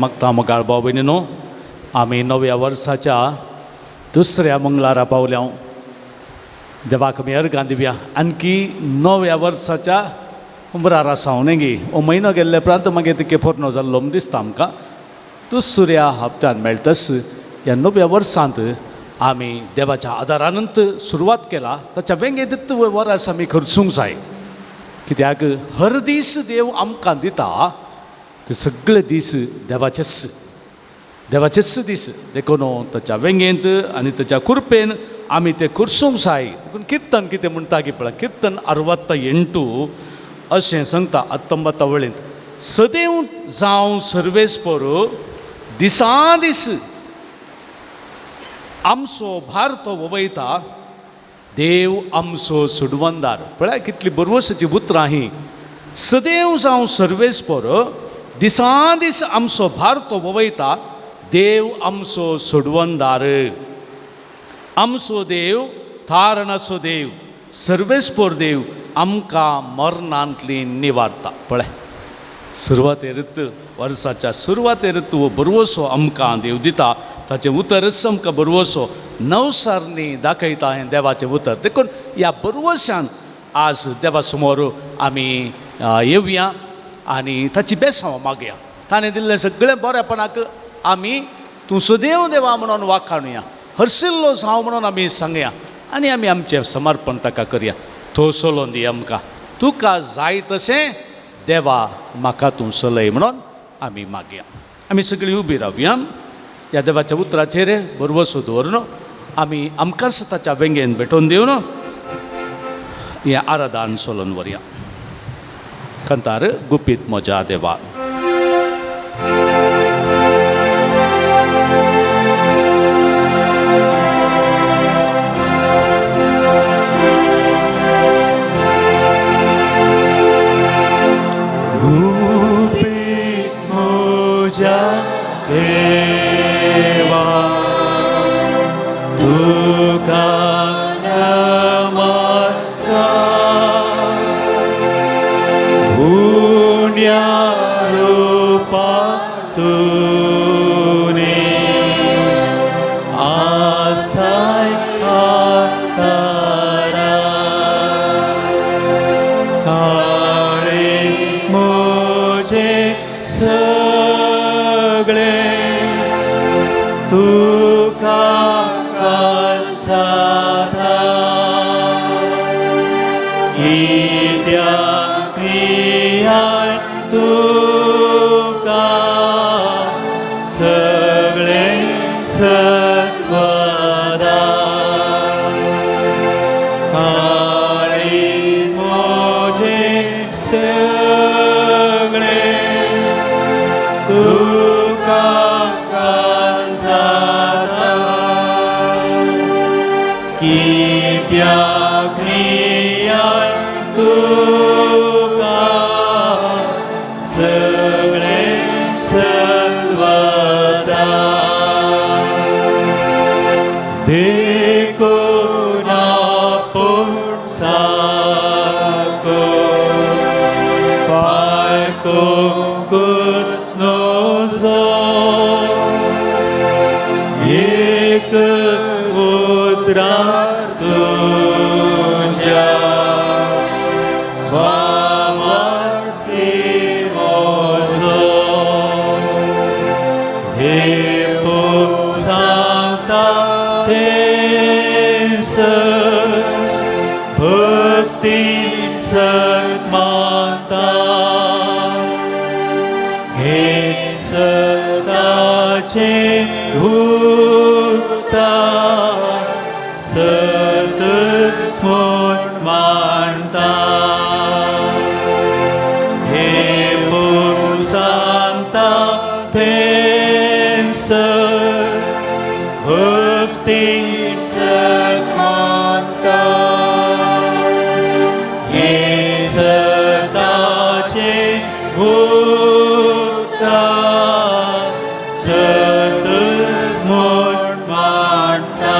मागता मोगाळ भाव भयणीनो, आमी नव्या वर्साच्या दुसऱ्या मंगळारा पावल्या. देवाक आमी अर्गां दिवया. आणखी नव्या वर्साच्या उमरार आसा न्ही गी. हो म्हयनो गेल्ले उपरांत मागीर तिके पोरनो जाल्लो म्हूण दिसता आमकां. दुसऱ्या हप्त्यान मेळटस ह्या नव्या वर्सांत आमी देवाच्या आदारानूच सुरवात केला. ताच्या वेंगेंतूच वर्स आमी खर्चूंक जाय, कित्याक हर दीस देव आमकां दिता ते सगळे दीस देवाचेच, देवाचेच दीस. देखून ताच्या वेंगेंत आनी ताच्या कृपेन आमी ते खर्चूंक जाय. देखून किर्तन कितें म्हणटा की पळय, किर्तन 68 अशें सांगता 19 वळींत, सदैव जावं सर्वेस्पर दिसा दीस आमचो भार तो वयता, देव आमचो सुडवंदार. पळय कितली बरवसाची उतरां ही. सदैव जावं सर्वेस्पर दिसा दीस आमचो भार तो वयता, देव आमचो सोडवंदार. आमचो देव थारणाचो देव, सर्वेस्पर देव आमकां मरणांतली निवारता. पळय सुरवातेरत वर्साच्या सुरवातेरत हो बरवसो आमकां देव दिता. ताचें उतरच आमकां बरवसो नवसारणी दाखयता हें देवाचें उतर. देखून ह्या बरवश्यान आज देवा समोर आमी येवया आनी ताची बेसांव मागया. ताणें दिल्लें सगळें बरेपणाक आमी तूं सदैव देवा म्हणून वाखाणुया, हरशिल्लो जावं म्हणून आमी सांगया आनी आमी आमचें समर्पण ताका करया. तो चलोवन दी आमकां, तुका जाय तशें देवा म्हाका तूं चलय म्हणून आमी मागया. आमी सगळीं उबी रावया. ह्या देवाच्या उतराचेर भरवसो दवरून आमी आमकांच ताच्या वेंगेन भेटोवन दिवन हें आराधन चलोवन व्हरया. कंतार गुपीत म्हज्या देवा. गुपीत म्हज्या देवा तुका नमस्कार, पुण्या रुपा तुने आसाय आकारा, काळे म्हजे सगळे तुका कांचाता, कित्याक क्रियान तुका सगळे सत्वदा, काळी म्हजे सगळे तुका कांचाता, कित्याक क्रियान तुका सगळे सत्वदा. देखून आपूण साको पारकोंकूच नजो, एक उतरार तुज्या वावरती म्हजो, देवो सांगता थंयसर भक्ती सत्माता, हे सताचे उतर सतच म्हूण मानता, देवो सांगता थंयसर भक्ती सत्माता, हे सताचे उतर सतच म्हूण मानता.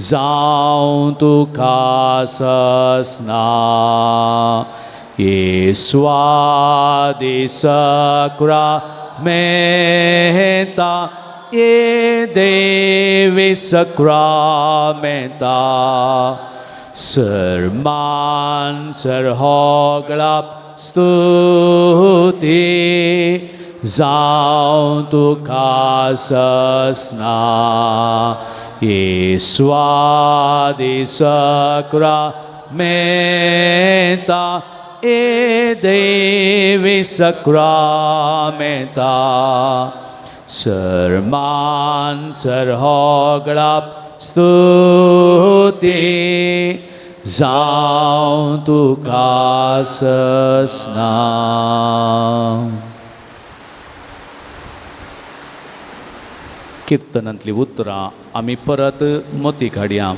जावं तुका ससना येसवा दे सक्रामेंता ये देवी सक्रामेंता सरमान सरहोगळाप स्तुती जावं तुका ससना येसवा दे सक्रामेंता ए देवी सक्रामेंता सरमान सरहोगळाप स्तुती जावं तुका ससना. किर्तनांतली उतरां आमी परत मती काडया.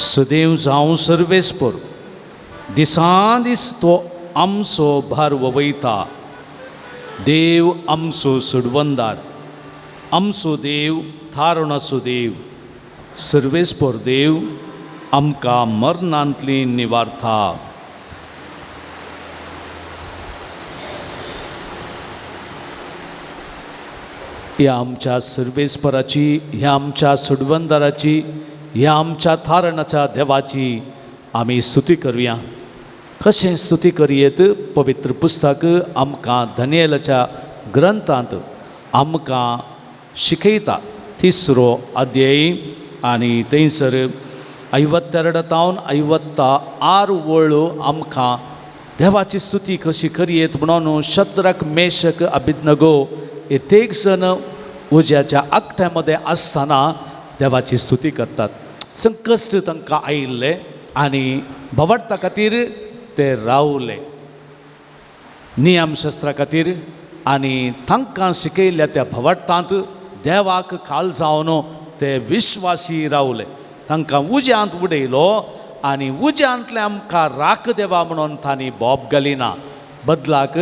सदैव जावं सर्वेस्पर दिसान दीस तो आमचो भार वयता. देव आमचो सुडवंदार, आमचो देव थारणाचो देव, सर्वेस्पर देव आमकां मरणांतली निवारता. ह्या आमच्या सर्वेस्पराची, ह्या आमच्या सुडवंदाराची, ह्या आमच्या थारणाच्या देवाची आमी स्तुती करुया. कशें स्तुती करयेत? पवित्र पुस्तक आमकां दानियेलाच्या ग्रंथांत आमकां शिकयता. तिसरो अध्याय आनी थंयसर 52 तावन 56 वळो आमकां देवाची स्तुती कशी करयेत म्हणून शद्रक मेशक अभिज्ञगो हे तेग जण उज्याच्या आकट्या आसतना देवाची स्तुती करतात. संकश्ट तांकां आयिल्लें आनी भवडता खातीर ते रावले, नियमशास्त्रा खातीर आनी तांकां शिकयल्ल्या त्या भवडतांत देवाक खाल जावन ते विश्वासी रावले. तांकां उज्यांत उडयलो आनी उज्यांतले आमकां राख देवा म्हणून तांणी बोब घालिना, बदलाक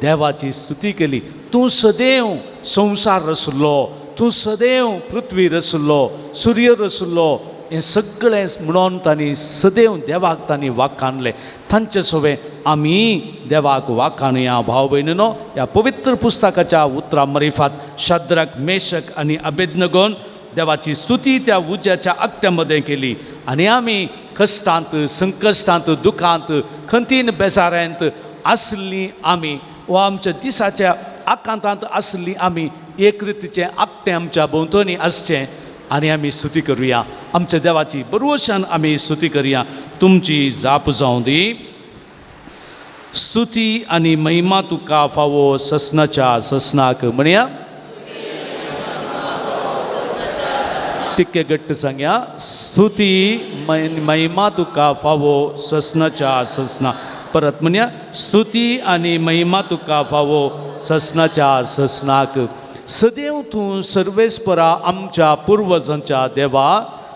देवाची स्तुती केली. तूं सदैव संवसार रसलो, तूं सदैव पृथ्वी रसलो, सूर्य रसलो, हें सगळें म्हणून तांणी सदैव देवाक तांणी वाखाणलें. तांचे सवे आमी देवाक वाखाणया. भाव भयणीनो, ह्या पवित्र पुस्तकाच्या उतरां मरिफात शद्रक मेशक आनी अबेदनगोन देवाची स्तुती त्या उज्याच्या आकट्या मदें केली. आनी आमी कश्टांत, संकश्टांत, दुखांत, खंतीन बेजारांत आसली आमी वा आमच्या दिसाच्या आकांतांत आसली आमी एक रितीचें आकटें आमच्या भोंवतणी आसचें आनी आमी स्तुती करुया. आमच्या देवाची बरोवशान आमी स्तुती करुया. तुमची जाप जावं दी. स्तुती आनी महिमा तुका फावो ससनाच्या ससनाक. म्हणया तितके घट्ट सांगया. स्तुती महिमा तुका फावो ससनाच्या ससना. परत म्हणया. स्तुती आनी महिमा तुका फावो ससनाच्या ससनाक. सदैव तूं सर्वेस्परा आमच्या पुर्वजांच्या देवा,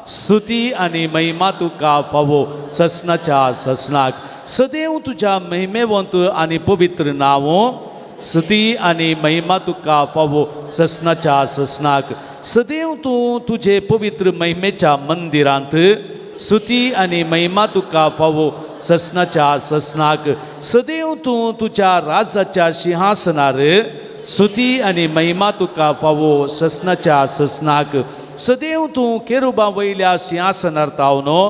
स्तुती आनी महिमा तुका फावो ससनाच्या ससनाक. सदैव तुज्या महिमेवंत आनी पवित्र नांव, स्तुती आनी महिमा तुका फावो ससनाच्या ससनाक. सदैव तूं तुजे पवित्र महिमेच्या मंदिरांत, स्तुती आनी महिमा तुका फावो ससनाच्या ससनाक. सदैव तूं तुज्या राजाच्या सिंहासनार, स्तुती आनी महिमा तुका फावो ससनाच्या ससनाक. सदैव तूं केरुबा वयल्या सिंहासनार तावनो,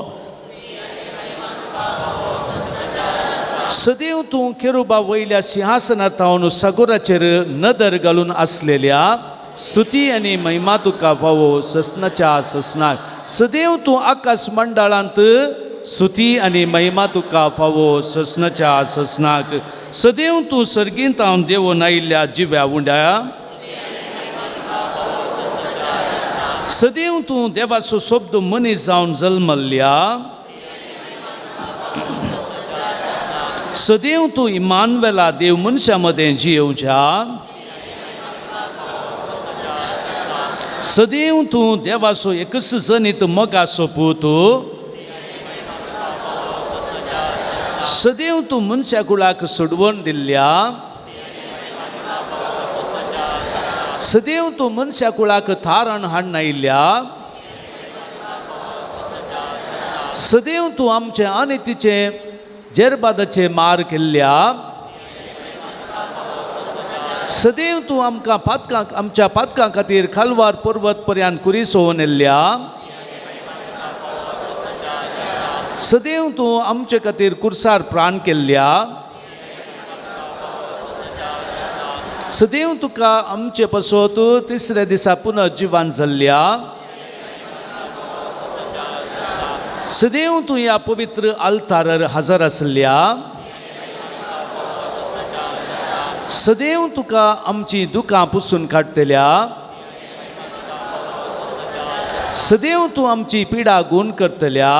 सदैव तूं केरुबा वयल्या सिंहासनार तावन सागोराचेर नदर घालून आसलेल्या, स्तुती आनी महिमा तुका फावो ससनाच्या ससनाक. सदैव तूं आकाश मंडळांत, स्तुती आनी महिमा तुका फावो ससनाच्या ससनाक. सदैव तूं सर्गींत हांव देवून आयिल्ल्या जिव्या उंड्या, सदैव तूं देवाचो शब्द मनीस जावन जल्मल्ल्या, सदैव तूं इमानवेला देव मनशां मदें जियेवच्या, सदैव तूं देवाचो एकच जनीत मोगाचो पूत, सदैव तूं मनशा कुळाक सोडवण दिल्ल्या, सदैव तूं मनशा कुळाक थारण हाडून आयिल्ल्या, सदैव तूं आमचे आनी तिचे जेरबादाचे मार केल्ल्या. सदैव तूं आमकां पातकां आमच्या पातकां खातीर खालवार पर्वत पर्यंत कुरीसोवन येल्ल्या. सदैव तूं आमचे खातीर कुर्सार प्राण केल्ल्या. सदैव तुका आमचे पसत तिसऱ्या दिसा पुनर्जिवन जाल्ल्या. सदैव तूं ह्या पवित्र आल्तारार हजर आसल्या. सदैव तुका आमची दुकां पुसून काडटल्या. सदैव तूं आमची पिडा गूण करतल्या.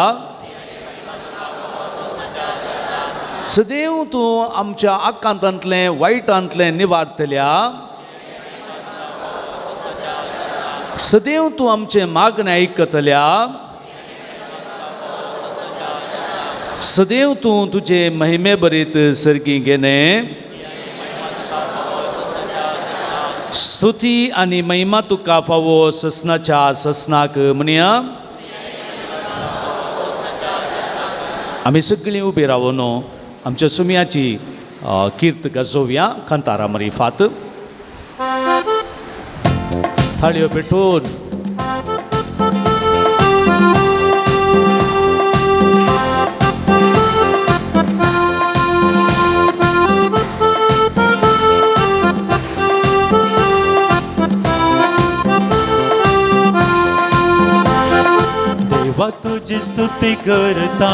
सदैव तूं आमच्या आकांतांतलें वायटांतलें निवारतल्या. सदैव तूं आमचें मागणें आयकतल्या. सदैव तूं तुजे महिमे भरीत सर्गी गेले. स्तुती आनी महिमा तुका फावो ससनाच्या ससनाक म्हणया. आमी सगळीं उबी रावन आमच्या सुमयाची कीर्त गाजोवया कांतारा मरिफात थाळयो पेटून. देवा तुझी स्तुती करता,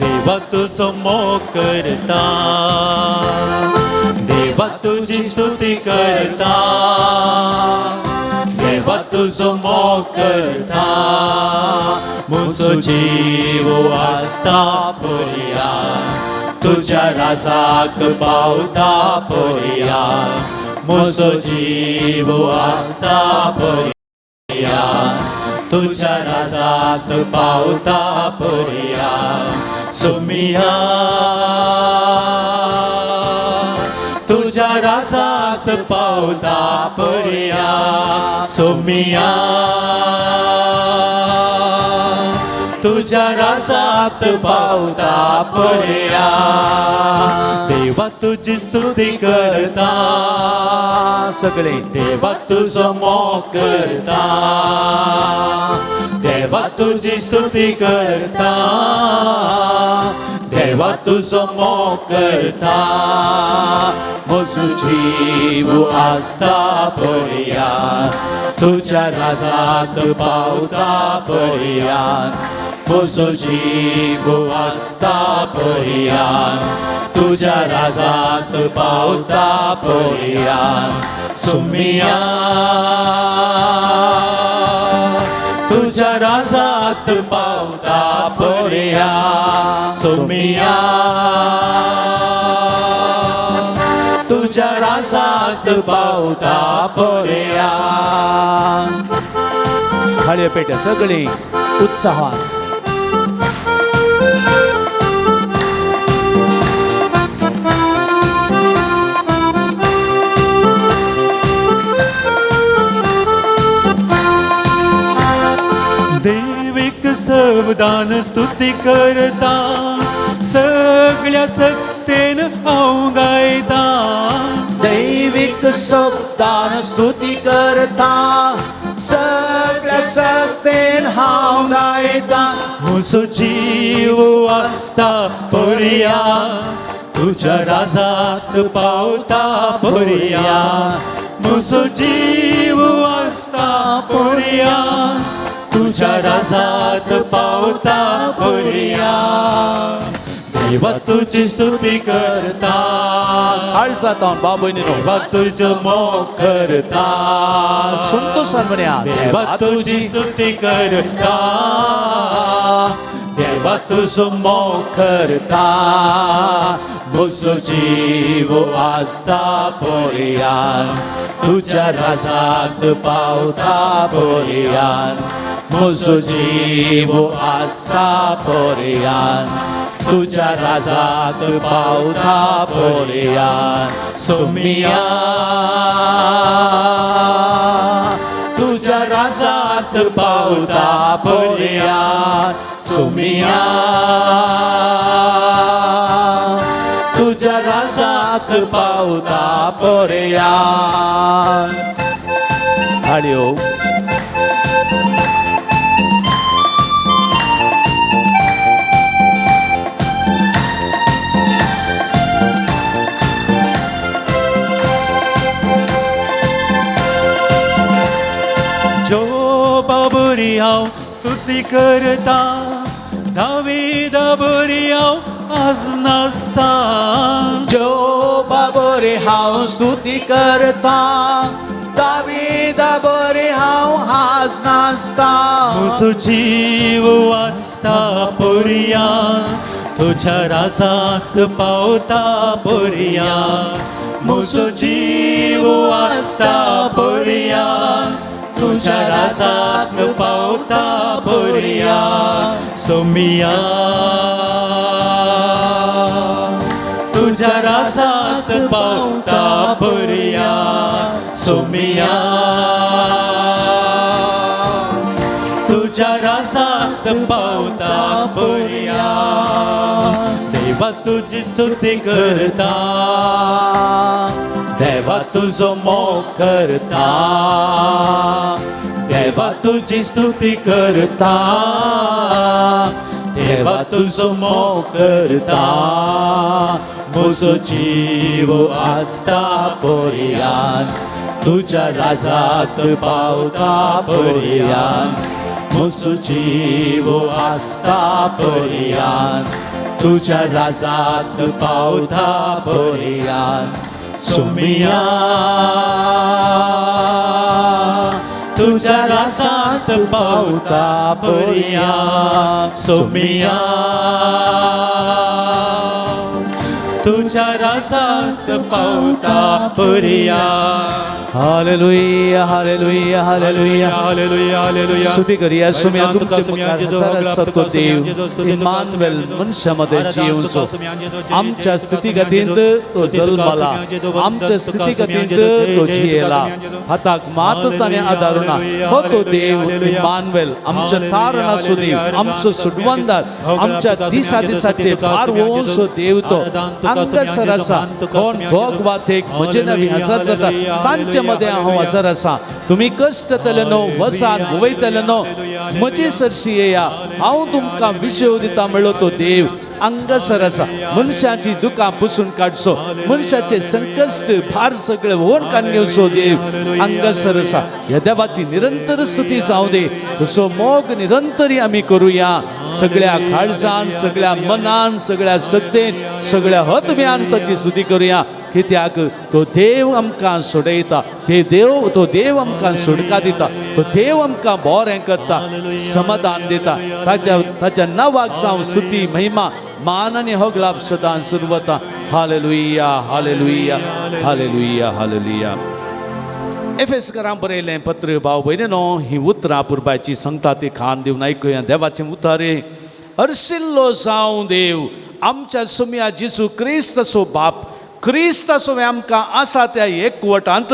देवा तुझो मोग करता, देवा तुझी स्तुती करता, देवा तुझो मोग करता. म्हजो जीव आसता पर्या तुझ्या राजाक पावता पर्या. म्हजो जीव आसता पर्या तुझ्या राजाक पावता पर्या. सुमिया तुझ्या राजाक पावता पर्या. सुमिया तुझ्या राजात पावता पर्या. देवा तुझी स्तुती करता सगळे. देवा तुझो मोग करता, देवा तुझी स्तुती करता, देवा तुझो मोग करता. म्हजो जीव आसता पर्या तुझ्या राजाक पावता पर्या. म्हजो जीव आसता पर्या तुझ्या राजाक पावता पर्या. सुमिया तुझ्या राजात पावता पर्या. सुमिया तुझ्या राजात पावता पर्या. थाळयो पेट्या सगळीं उत्साहान. देवीक सावधान स्तुती करता, सगळ्या सत्तेन हांव गायता. दैविक शब्दान स्तुती करता, सगळ्या सत्तेन हांव गायता. म्हजो जीव आसता पर्या तुझ्या राजाक पावता पर्या. म्हजो जीव आसता पर्या तुझ्या राजात पावता पर्या. देवा तुझी स्तुती करता, काळजांत बाबय न्ही देवा तुझो मोग करता, संतोषान म्हणया. देवा तुझी स्तुती करता, देवा तुझो मोग करता. म्हजो जीव आसता पर्या तुझ्या राजाक पावता पर्या. म्हजो जीव आसता पर्या तुझ्या राजाक पावता पर्या. सुमिया तुझ्या राजात पावता पर्या. सोमिया तुज्या राजाक पावता पर्यान. थाळयो. जो बाबुरी हांव स्तुती करता, दावीदा बरी हांव आज नाचता. जो बाबरे हांव स्तुती करता, दावीदा बरे हांव आज नाचता. म्हजो जीव वाचता पोरया, तुज्या राजाक पावता पोरया. म्हजो जीव वाचता पोरया, तुज्या राजाक पावता पोरया. सोमिया तुज्या राजाक पावता पोरया. सोमिया तुज्या राजाक पावता पोरया. देवा तुजी स्तुती करता, देवा तुजो मोग करता, देवा तुजी स्तुती करता, देवा तुजो मोग करता. म्हजो जीव आसता पोरयान, तुज्या राजाक पावता पोरयान. म्हजो जीव आसता पोरयान, तुज्या राजाक पावता पोरयान. सोमिया तुज्या राजाक पावता पोरया. सोमिया तुज्या राजाक पावता पोरया. Hallelujah, hallelujah, hallelujah. Hallelujah, hallelujah. स्तुती करूया. सोम्या तुमचे मुखार हजार आसा तो देव इमानुएल मनशां जियोवचो. आमच्या स्थितीगतींत तो जल्मला, आमच्या स्थितीगतींत तो जियेला, हाताक मात ताणें आदारुना. हो तो देव इमानुएल, आमच्या तारण आसो देव, आमचो सुडवंदार, आमच्या दिसा दिसाचे भार वोवचो देव तो हांगासर आसा. कोण दोग वा एक म्हजे नवी हजर जाता तांचे मदें हांव हजर आसा. तुमी कश्ट तले न्हू, वसान भोवयतले न्हू, म्हजे सरशी येया, हांव तुमकां विशय दिता म्हणलो तो देव हांगासर आसा. मनशाची दुकां पुसून काडचो, मनशाचे संकश्ट भार सगळे व्हरून काडून घेवचो देव हांगासर आसा. ह्या देवाची निरंतर स्तुती जावं दी. तसो मोग निरंतरी आमी करुया, सगळ्या काळजान, सगळ्या मनान, सगळ्या सत्तेन, सगळ्या हतम्यान ताची स्तुती करुया. कित्याक तो देव आमकां सोडयता, ते देव तो देव आमकां सुटका दिता, तो देव आमकां बरें करता, समाधान दिता. ताच्या ताच्या नांवाक जावं स्तुती, महिमा, मान आनी होगलाप सदां सुरवता. Hallelujah, hallelujah, hallelujah, hallelujah. एफेसकरां बरयलें पत्र भाव भयणीनो, ही उतरां पुरबायची सांगता ती खान दिवन आयकुया. देवाचें उतारे हरशिल्लो जावं देव आमच्या सुम्या जेजू क्रिस्ताचो बाप, क्रिस्ताचो आमकां आसा त्या एकवटांत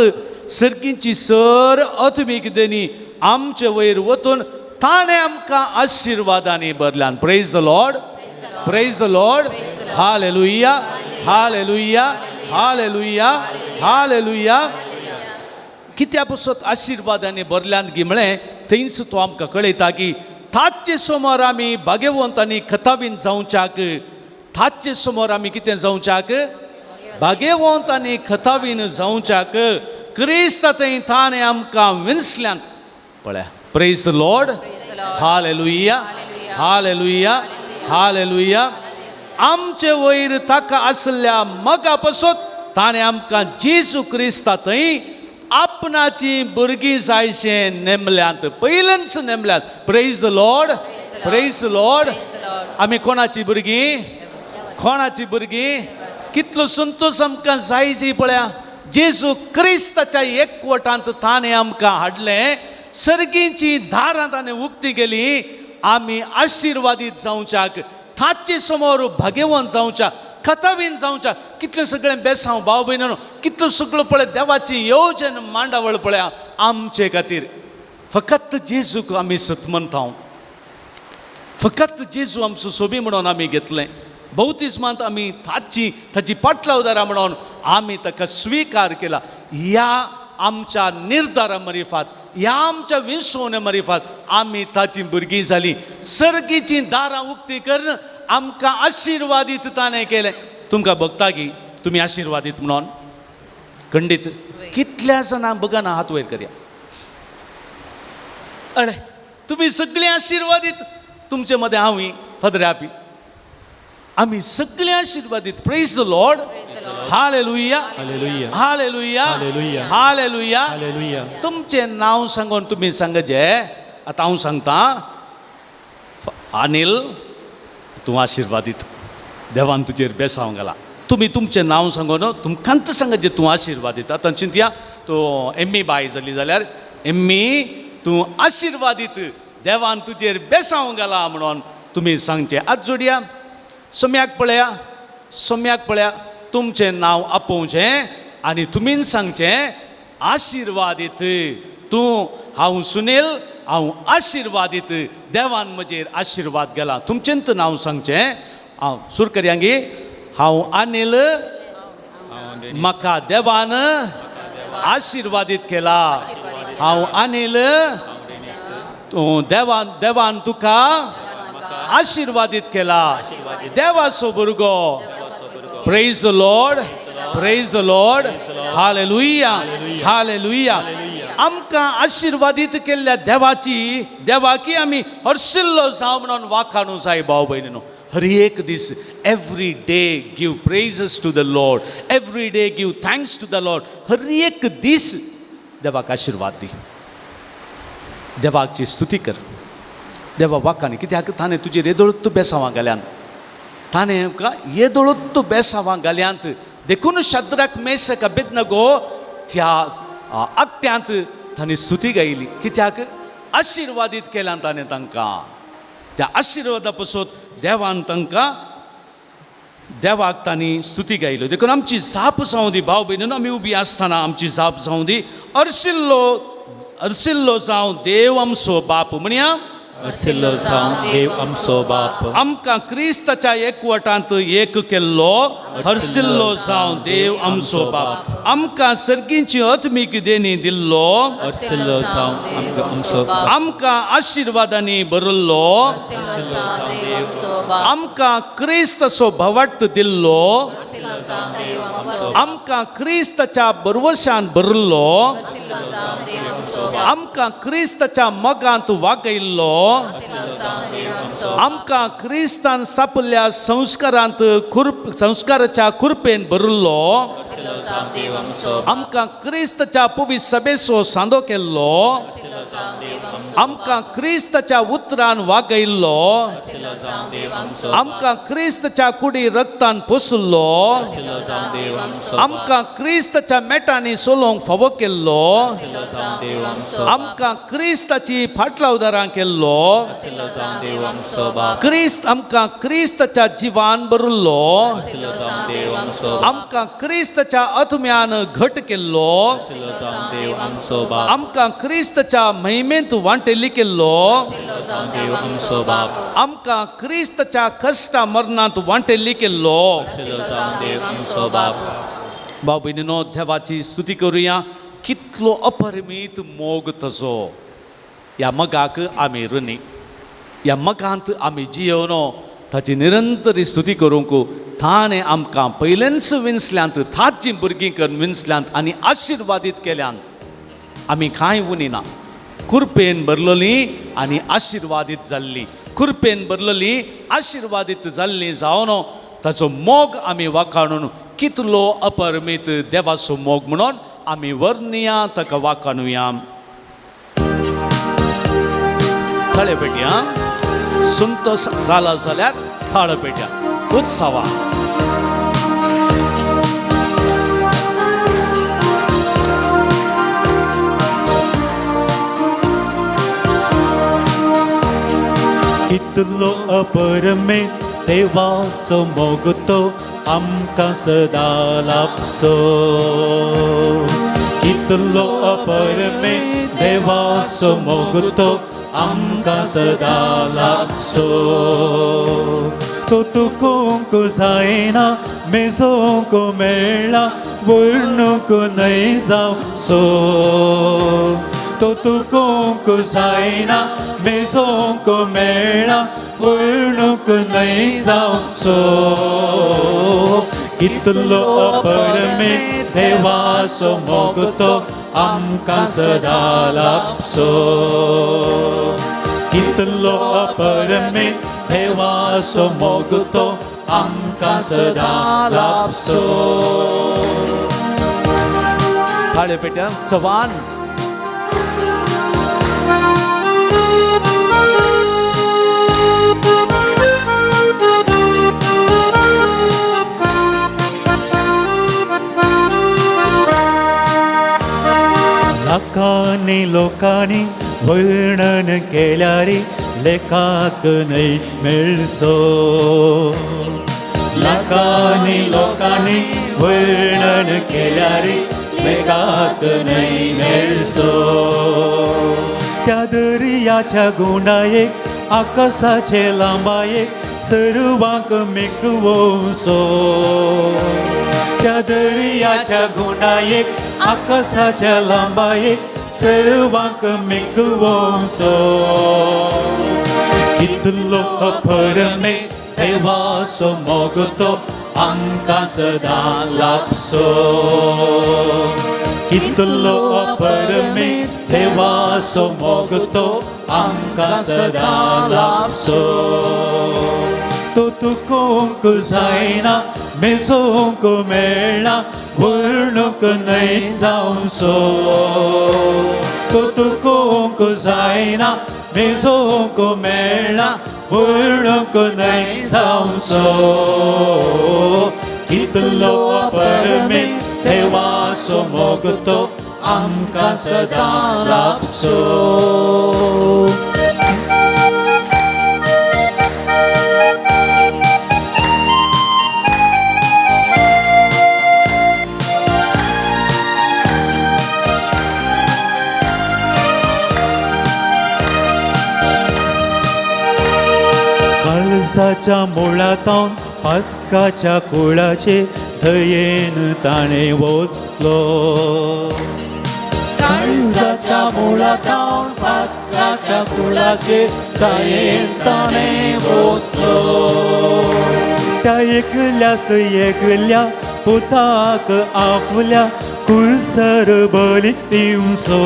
सर्गींची सर अत्मीक देणी आमचे वयर वतून ताणें आमकां आशिर्वादांनी भरल्यान. Praise the Lord, praise the Lord. Hallelujah, hallelujah, hallelujah, hallelujah. कित्या पसत आशिर्वादांनी भरल्यान गी म्हळें थंयच तो आमकां कळयता की ताचे समोर आमी भाग्यवंत आनी खतावीन जावच्याक, ताचे समोर आमी कितें जावच्याक, भाग्यवंत आनी खतावीन जावच्याक क्रिस्त थंय ताणें आमकां विंसल्यांत. पळया. Praise the Lord, hallelujah, hallelujah, hallelujah. आमचे वयर ताका आसल्या मगा पसत ताणें आमकां जेजू क्रिस्ता थंय आपणाची भुरगीं जायशें नेमल्यांत, पयलेंच नेमल्यांत. Praise the Lord, praise the Lord. आमी कोणाची भुरगीं, कोणाची भुरगीं? कितलो संतोश आमकां जायची पळया. जेजू क्रिस्ताच्या एकवटांत ताणें आमकां हाडलें, सर्गींची दारां ताणें उक्ती केली, आमी आशिर्वादीत जावच्याक, ताचे समोर भाग्यवंत जावच्या, कथावीन जावच्या. कितलें सगळें बेसांव भाव भयणीनो, कितलो सगळो पळय देवाची येवजण मांडावळ पळया आमचे खातीर. फकत जेजूक आमी सतमनता. फकत जेजू आमचो सोबी म्हणून आमी घेतलें. बौतिज्मांत आमी ताची ताची पाटलावदारां म्हणून आमी ताका स्विकार केला. ह्या आमच्या निर्धारा मरिफात, ह्या आमच्या विसवणे मरिफात आमी ताची भुरगीं जालीं. सर्गीचीं दारां उक्ती करून आमकां आशिर्वादीत ताणें केलें. तुमकां भोगता की तुमी आशिर्वादीत म्हणून? खंडीत कितल्या जाणांक बघना, हात वयर करया. अरे तुमी सगळीं आशिर्वादीत. तुमचे मदें हांवूय पदऱ्यापी, आमी सगळीं आशिर्वादीत. Praise the Lord. Hallelujah. Hallelujah. Hallelujah. Hallelujah. Hallelujah. Hallelujah. तुमचें नांव सांगून तुमी सांगचें. आतां हांव सांगता, अनिल तूं आशिर्वादीत, देवान तुजेर बेसांव घाला. तुमी तुमचें नांव सांगून तुमकांच सांगचें तूं आशिर्वादीत. आतां चिंतया, तूं एम्मी बाय जाली जाल्यार एम्मी तूं आशिर्वादीत, देवान तुजेर बेसांव घाला म्हणून तुमी सांगचें. आतां जोडया सम्याक पळया, सम्याक पळया, तुमचें नांव आपोवचें आनी तुमीन सांगचें आशिर्वादीत तूं. हांव सुनील, हांव आशिर्वादीत, देवान म्हजेर आशिर्वाद गेला. तुमचेंच नांव सांगचें. हांव सुर करया गे. हांव अनिल, म्हाका देवान आशिर्वादीत केला. हांव अनिल, तूं देवान देवान तुका आशिर्वादीत केला. देवाचो भुरगो. Praise the Lord. Praise the Lord. Hallelujah. Hallelujah. आमकां आशिर्वादीत केल्ल्या देवाची, देवाकी आमी हर्शिल्लो जावं म्हणून वाखाणू जाय भाव भयणीनो. हर एक दीस, every day give praises to the Lord, every day give thanks to the Lord. हर एक दीस देवाक आशिर्वाद दी, देवाची स्तुती कर, देवा वाखाणी. कित्याक ताणें तुजेर येदोळूच बेसांवां घाल्यान, ताणें येदोळूच बेसांवां घाल्यांत. देखून शद्राक मेशक अबेदनगो त्या आगत्यांत तांणी स्तुती गायली. कित्याक आशिर्वादीत केल्यान ताणें तांकां. त्या आशिर्वादा पसत देवान तांकां, देवाक तांणी स्तुती गायल्यो. देखून आमची जाप जावं दी भाव भयणीन, आमी उबी आसतना आमची जाप जावं दी, अर्शिल्लो अर्शिल्लो जावं देव आमचो बाप. म्हणया, अर्शिल्लो जावं देव आमचो बाप. आमकां क्रिस्ताच्या एकवटांत एक केल्लो हर्शिल्लो जावं देव आमचो बाप. आमकां सर्गींची आत्मीक देणी दिल्लो अर्शिल्लो जावं आमकां आमचो बाप. आमकां आशिर्वादांनी भरिल्लो, आमकां क्रिस्ताचो भवार्थ दिल्लो, आमकां क्रिस्ताच्या बरवशान भरिल्लो, आमकां क्रिस्ताच्या मोगांत वागयल्लो, आमकां क्रिस्तान स्थापल्ल्या संस्कारांत संस्काराच्या कुरपेन भरिल्लो, आमकां क्रिस्ताच्या पवित्र सभेचो सांदो केल्लो, आमकां क्रिस्ताच्या उतरान वागयल्लो, आमकां क्रिस्ताच्या कुडी रक्तान पोसलो, आमकां क्रिस्ताच्या मेटांनी सोलोंक फावो केल्लो, आमकां क्रिस्ताची फाटलावदारां केल्लो, क्रिस्त आमकां क्रिस्ताच्या जिवान भरिल्लो, आमकां क्रिस्ताच्या आत्म्यान घट केल्लो, आमकां क्रिस्ताच्या महिमेंत वांटेली केल्लो, आमकां क्रिस्ताच्या कश्टा मरणांत वांटेली केल्लो. भाव भयणीनो, देवाची स्तुती करुया. कितलो अपरिमीत मोग तसो. ह्या मोगाक आमी ऋणी, ह्या मोगांत आमी जियोनो ताची निरंतर स्तुती करूंक ताणें आमकां पयलेंच विंसल्यांत, ताची भुरगीं करून विंसल्यांत आनी आशिर्वादीत केल्यान. आमी कांय उनी ना, कुरपेन भरलेली आनी आशिर्वादीत जाल्ली, कुरपेन भरलेली आशिर्वादीत जाल्ली जावन ताचो मोग आमी वाखाणून कितलो अपरिमीत देवाचो मोग म्हणून आमी वर्णया, ताका वाखाणुया. थाळे पेटया, संतोष जाला जाल्यार थाळ पेट्या उत्सवा. कितलो अपरमेत देवाचो मोग तो आमकां सदां लाभचो. कितलो अपरमेत देवाचो मोग तो आमकां सदां लाबचो. तो तुकूंक जायना मेजोंक मेळना वर्णूंक न्हय जावचो. तो तुकूंक जायना मेजोंक मेळना वर्णूंक न्हय जावचो. कितलो अपरमेत देवाचो मोग तो आमकां सदां लाबचो. कितलो अपरमेत देवाचो मोग तो आमकां सदां लाबचो. थाळे पेट्या चव्हाण. लाखांनी लोकांनी वर्णन केल्यार लेखाक न्हय मेळचो. लाखांनी लोकांनी वर्णन केल्यार लेखाक न्हय मेळचो. त्या दर्याच्या गुंडायेक आकाशाचे लांबायेक सर्वांक मेकवोसो. त्या दर्याच्या गुंडायेक आकाशाच्या लांबायेक सर्वांक मेकवोसो. कितलो अपरमेत देवाचो मोग तो आमकां सदां लाबचो. कितलो अपरमेत देवाचो मोग तो आमकां सदां लाबचो. तो तुकूंक जायना मेजोंक मेळना वर्णूंक न्हय जावचो. तो तुकूंक जायना मेजोंक मेळना वर्णूंक न्हय जावचो. कितलो अपरमेत देवाचो मोग तो आमकां सदां लाबचो. काळजाच्या मुळांत पातकाच्या कुळाचे दयेन ताणें ओतलो. काळजाच्या मुळांत पातकाच्या कुळाचे दयेन ताणें ओतलो. त्या एकल्यास एकल्या पुताक आपल्या कुळसर बली दिवचो.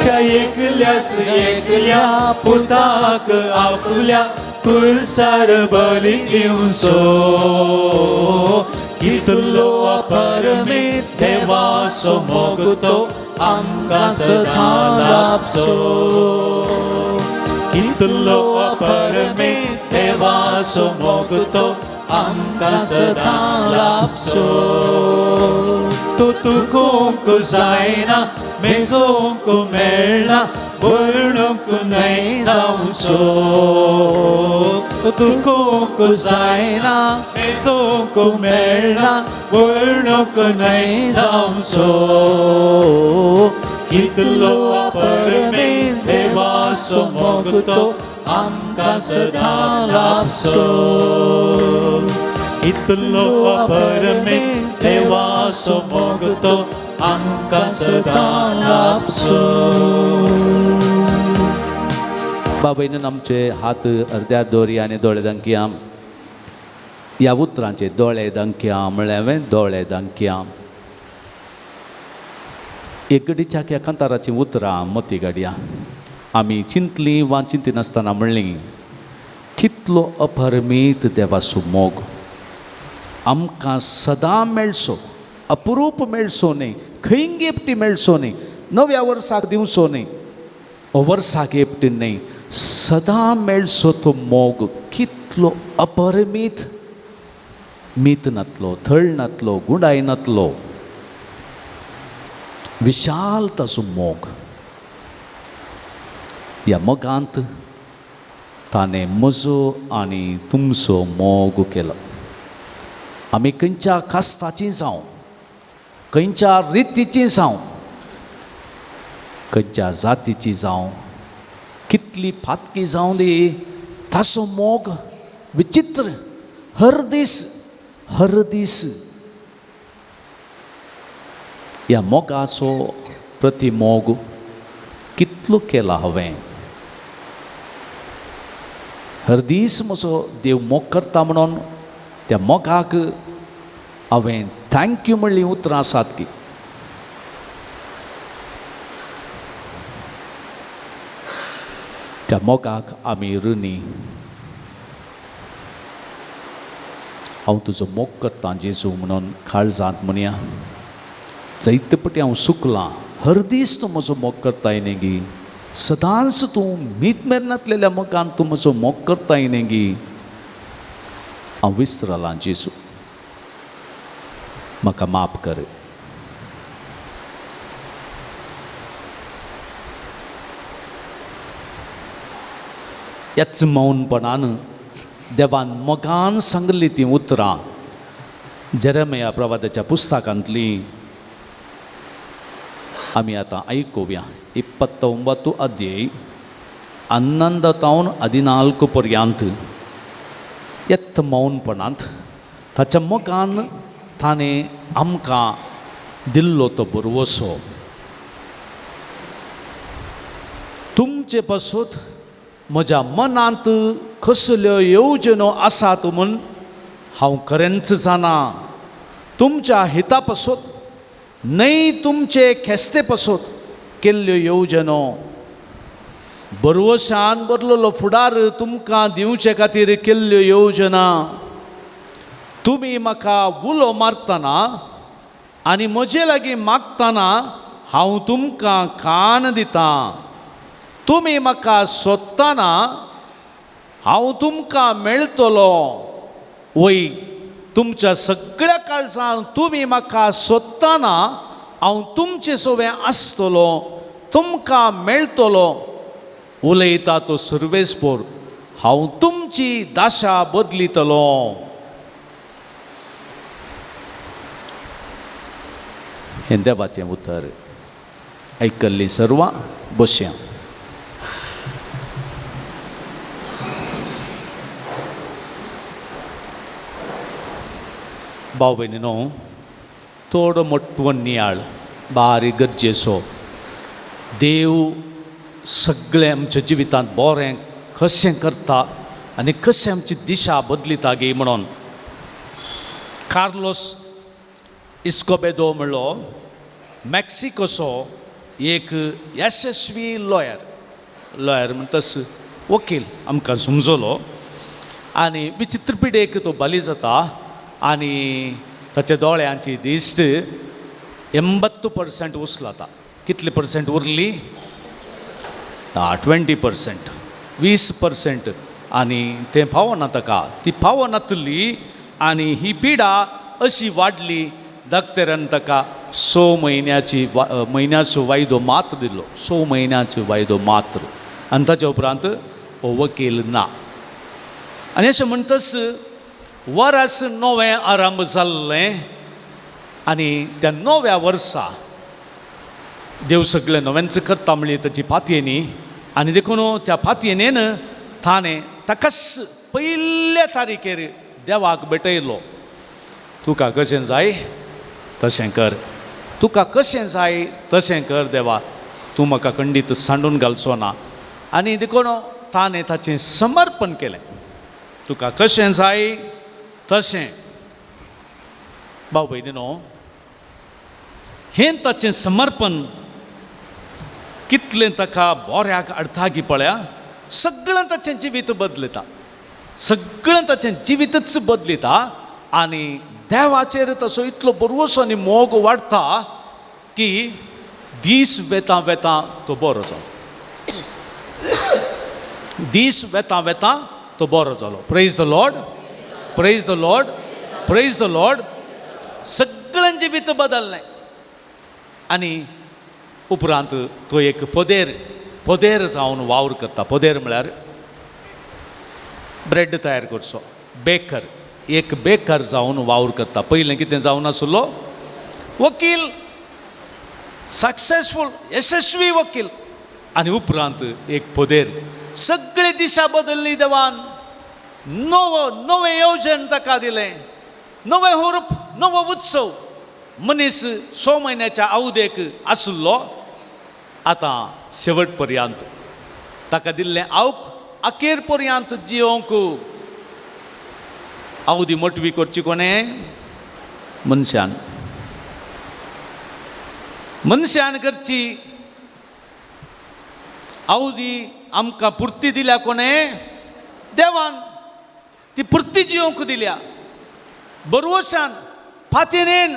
त्या एकल्यास एकल्या पुताक आपल्या कुळसर बली दिवचो. कितलो अपरमेत देवाचो मोग तो आमकां सदां लाबचो. कितलो अपरमेत देवाचो मोग तो आमकां सदां लाबचो. तो तुकूंक जायना मेजोंक मेळना वर्णूंक न्हय जावचो. तुकूंक जायना मेजोंक मेळना वर्णूंक न्हय जावचो. कितलो अपरमेत देवाचो मोग तो आमकां सदां लाबचो. कितलो अपरमेत देवाचो मोग तो आमकां सदां लाबचो. बाबायन आमचे हात अर्द्या दोरी आनी दोळे दांकया. ह्या उतरांचे दोळे दांकया म्हळ्यार हांवें दोळे दांकया. एकडीच्या ह्या कांताराचीं उतरां मती गाडया आमी चिंतलीं वा चिंतिनासतना म्हणलीं कितलो अपरमीत देवाचो मोग आमकां सदां मेळचो, अप्रूप मेळचो न्हय, खंय एकटी मेळचो न्हय, नव्या वर्साक दिवचो न्हय, वर्साक एकटी न्हय, सदां मेळचो तो मोग कितलो अपरमीत. मीत नातलो, थळ नातलो, गुंडाय नातलो, विशाल ताचो मोग. ह्या मोगांत ताणें म्हजो आनी तुमचो मोग केलो. आमी खंयच्या कास्ताची जावं, खंयच्या रितीची जावं, खंयच्या जातीची जावं, कितली फातकी जावं दी, ताचो मोग विचित्र, हर दीस हर दीस. ह्या मोगाचो प्रतिमोग कितलो केला हांवें. हर दीस म्हजो देव मोग करता म्हणून त्या मोगाक हांवें thank you म्हणलीं उतरां आसात की. त्या मोगाक आमी ऋणी. हांव तुजो मोग करतां जेजू म्हणून काळजांत म्हणया. जैतपटी पटी हांव सुकलां, हर दीस तूं म्हजो मोग करताय न्ही गी, सदांच तूं मीत मेरनातलेल्या मोगान तूं म्हजो मोग करताय न्ही गी. हांव विसरलां जेजू, म्हाका माफ कर. ह्याच मौनपणान देवान मोगान सांगली तीं उतरां जेरेमिया प्रवादाच्या पुस्तकांतलीं आमी आतां आयकुया. 29 अध्याय 11 तावन 14 पर्यंत. येत मौनपणांत ताच्या मोगान ताणें आमकां दिल्लो तो भरवसो. तुमचे पासून म्हज्या मनांत कसल्यो येवजण्यो आसात म्हूण हांव खरेंच जाणा. तुमच्या हिता पासून न्हय तुमचे खेस्ते पासून केल्ल्यो येवजण्यो. भरवशान बरलेलो फुडार तुमकां दिवचे खातीर केल्ल्यो येवजना. तुमी म्हाका उलो मारतना आनी म्हजे लागीं मागतना हांव तुमकां कान दितां. तुमी म्हाका सोदतना हांव तुमकां मेळटलो. वय तुमच्या सगळ्या काळजान तुमी म्हाका सोदतना हांव तुमचे सोवें आसतलो, तुमकां मेळटलो. उलयता तो सर्वेस्पोर, हांव तुमची दाशा बदलितलो. हें देवाचें उतर आयकल्लीं सर्वां बसया. भाव भयणीनो, थोडो मोटवो नियाळ बारीक गरजेचो. देव सगळें आमच्या जिवितांत बरें कशें करता आनी कशें आमची दिशा बदलिता गे म्हणून. कार्लोस इस्कोबेदो म्हणलो मॅक्सिकोचो एक यशस्वी लॉयर, लॉयर म्हणटच वकील आमकां समजलो. आनी विचित्र पिडेक तो बली जाता आनी ताच्या दोळ्यांची दिश्ट 80% उसलाता. कितली पर्संट उरली? 20%, 20%. आनी तें पावना ताका, ती पावनातली. आनी ही पिडा अशी वाडली, डॉक्टरान ताका 6 म्हयन्याची म्हयन्याचो वायदो मात्र दिलो, 6 म्हयन्याचो वायदो मात्र. आनी ताच्या उपरांत हो वकील ना. आनी अशें म्हणटच वरस नवें आरंभ जाल्लें आनी त्या नव्या वर्सा देव सगळें नवेंच करता म्हणली ताची पातयेनी. आनी देखून त्या पातयेनेन ताणें ताकाच पयल्या तारीखेर देवाक भेटयलो. तुका कशें जाय तशें कर, तुका कशें जाय तशें कर देवा, तूं म्हाका खंडीत सांडून घालचो ना. आनी देखून ताणें ताचें समर्पण केलें, तुका कशें जाय तशें. भाव भयणीनो, हें ताचें समर्पण कितलें ताका बऱ्याक अर्थागी पळया. सगळें ताचें जिवीत बदलता, सगळें ताचें जिवीतच बदलिता. आनी देवाचेर तसो इतलो भरवसो आनी मोग वाडटा की दीस वेता वेता तो बरो जालो, दीस वेता वेता तो बरो जालो. Praise the Lord, praise the Lord, praise the Lord. सगळ्यां जिवीत बदललें. आनी उपरांत तो एक पदेर, पदेर जावन वावर करता. पदेर म्हळ्यार ब्रेड तयार करचो, बेकर, एक बेकर जावन वावर करता. पयलें कितें जावन आसलो? वकील, सक्सेसफूल, यशस्वी वकील. आनी उपरांत एक पदेर. सगळे दिशा बदलली देवान. नवो नवें येवजण ताका दिलें, नवें हुरूप, नवो उत्सव. मनीस 6 म्हयन्याच्या आवदेक आशिल्लो, आतां शेवट पर्यंत ताका दिल्लें आवक अखेर पर्यंत जियोंक. आवदी मोटवी करची कोणें? मनशान. मनशान करची आवदी आमकां पुर्ती दिल्या कोणें? देवान. ती पुर्ती जियोंक दिल्या बरवशान, फातीनेन,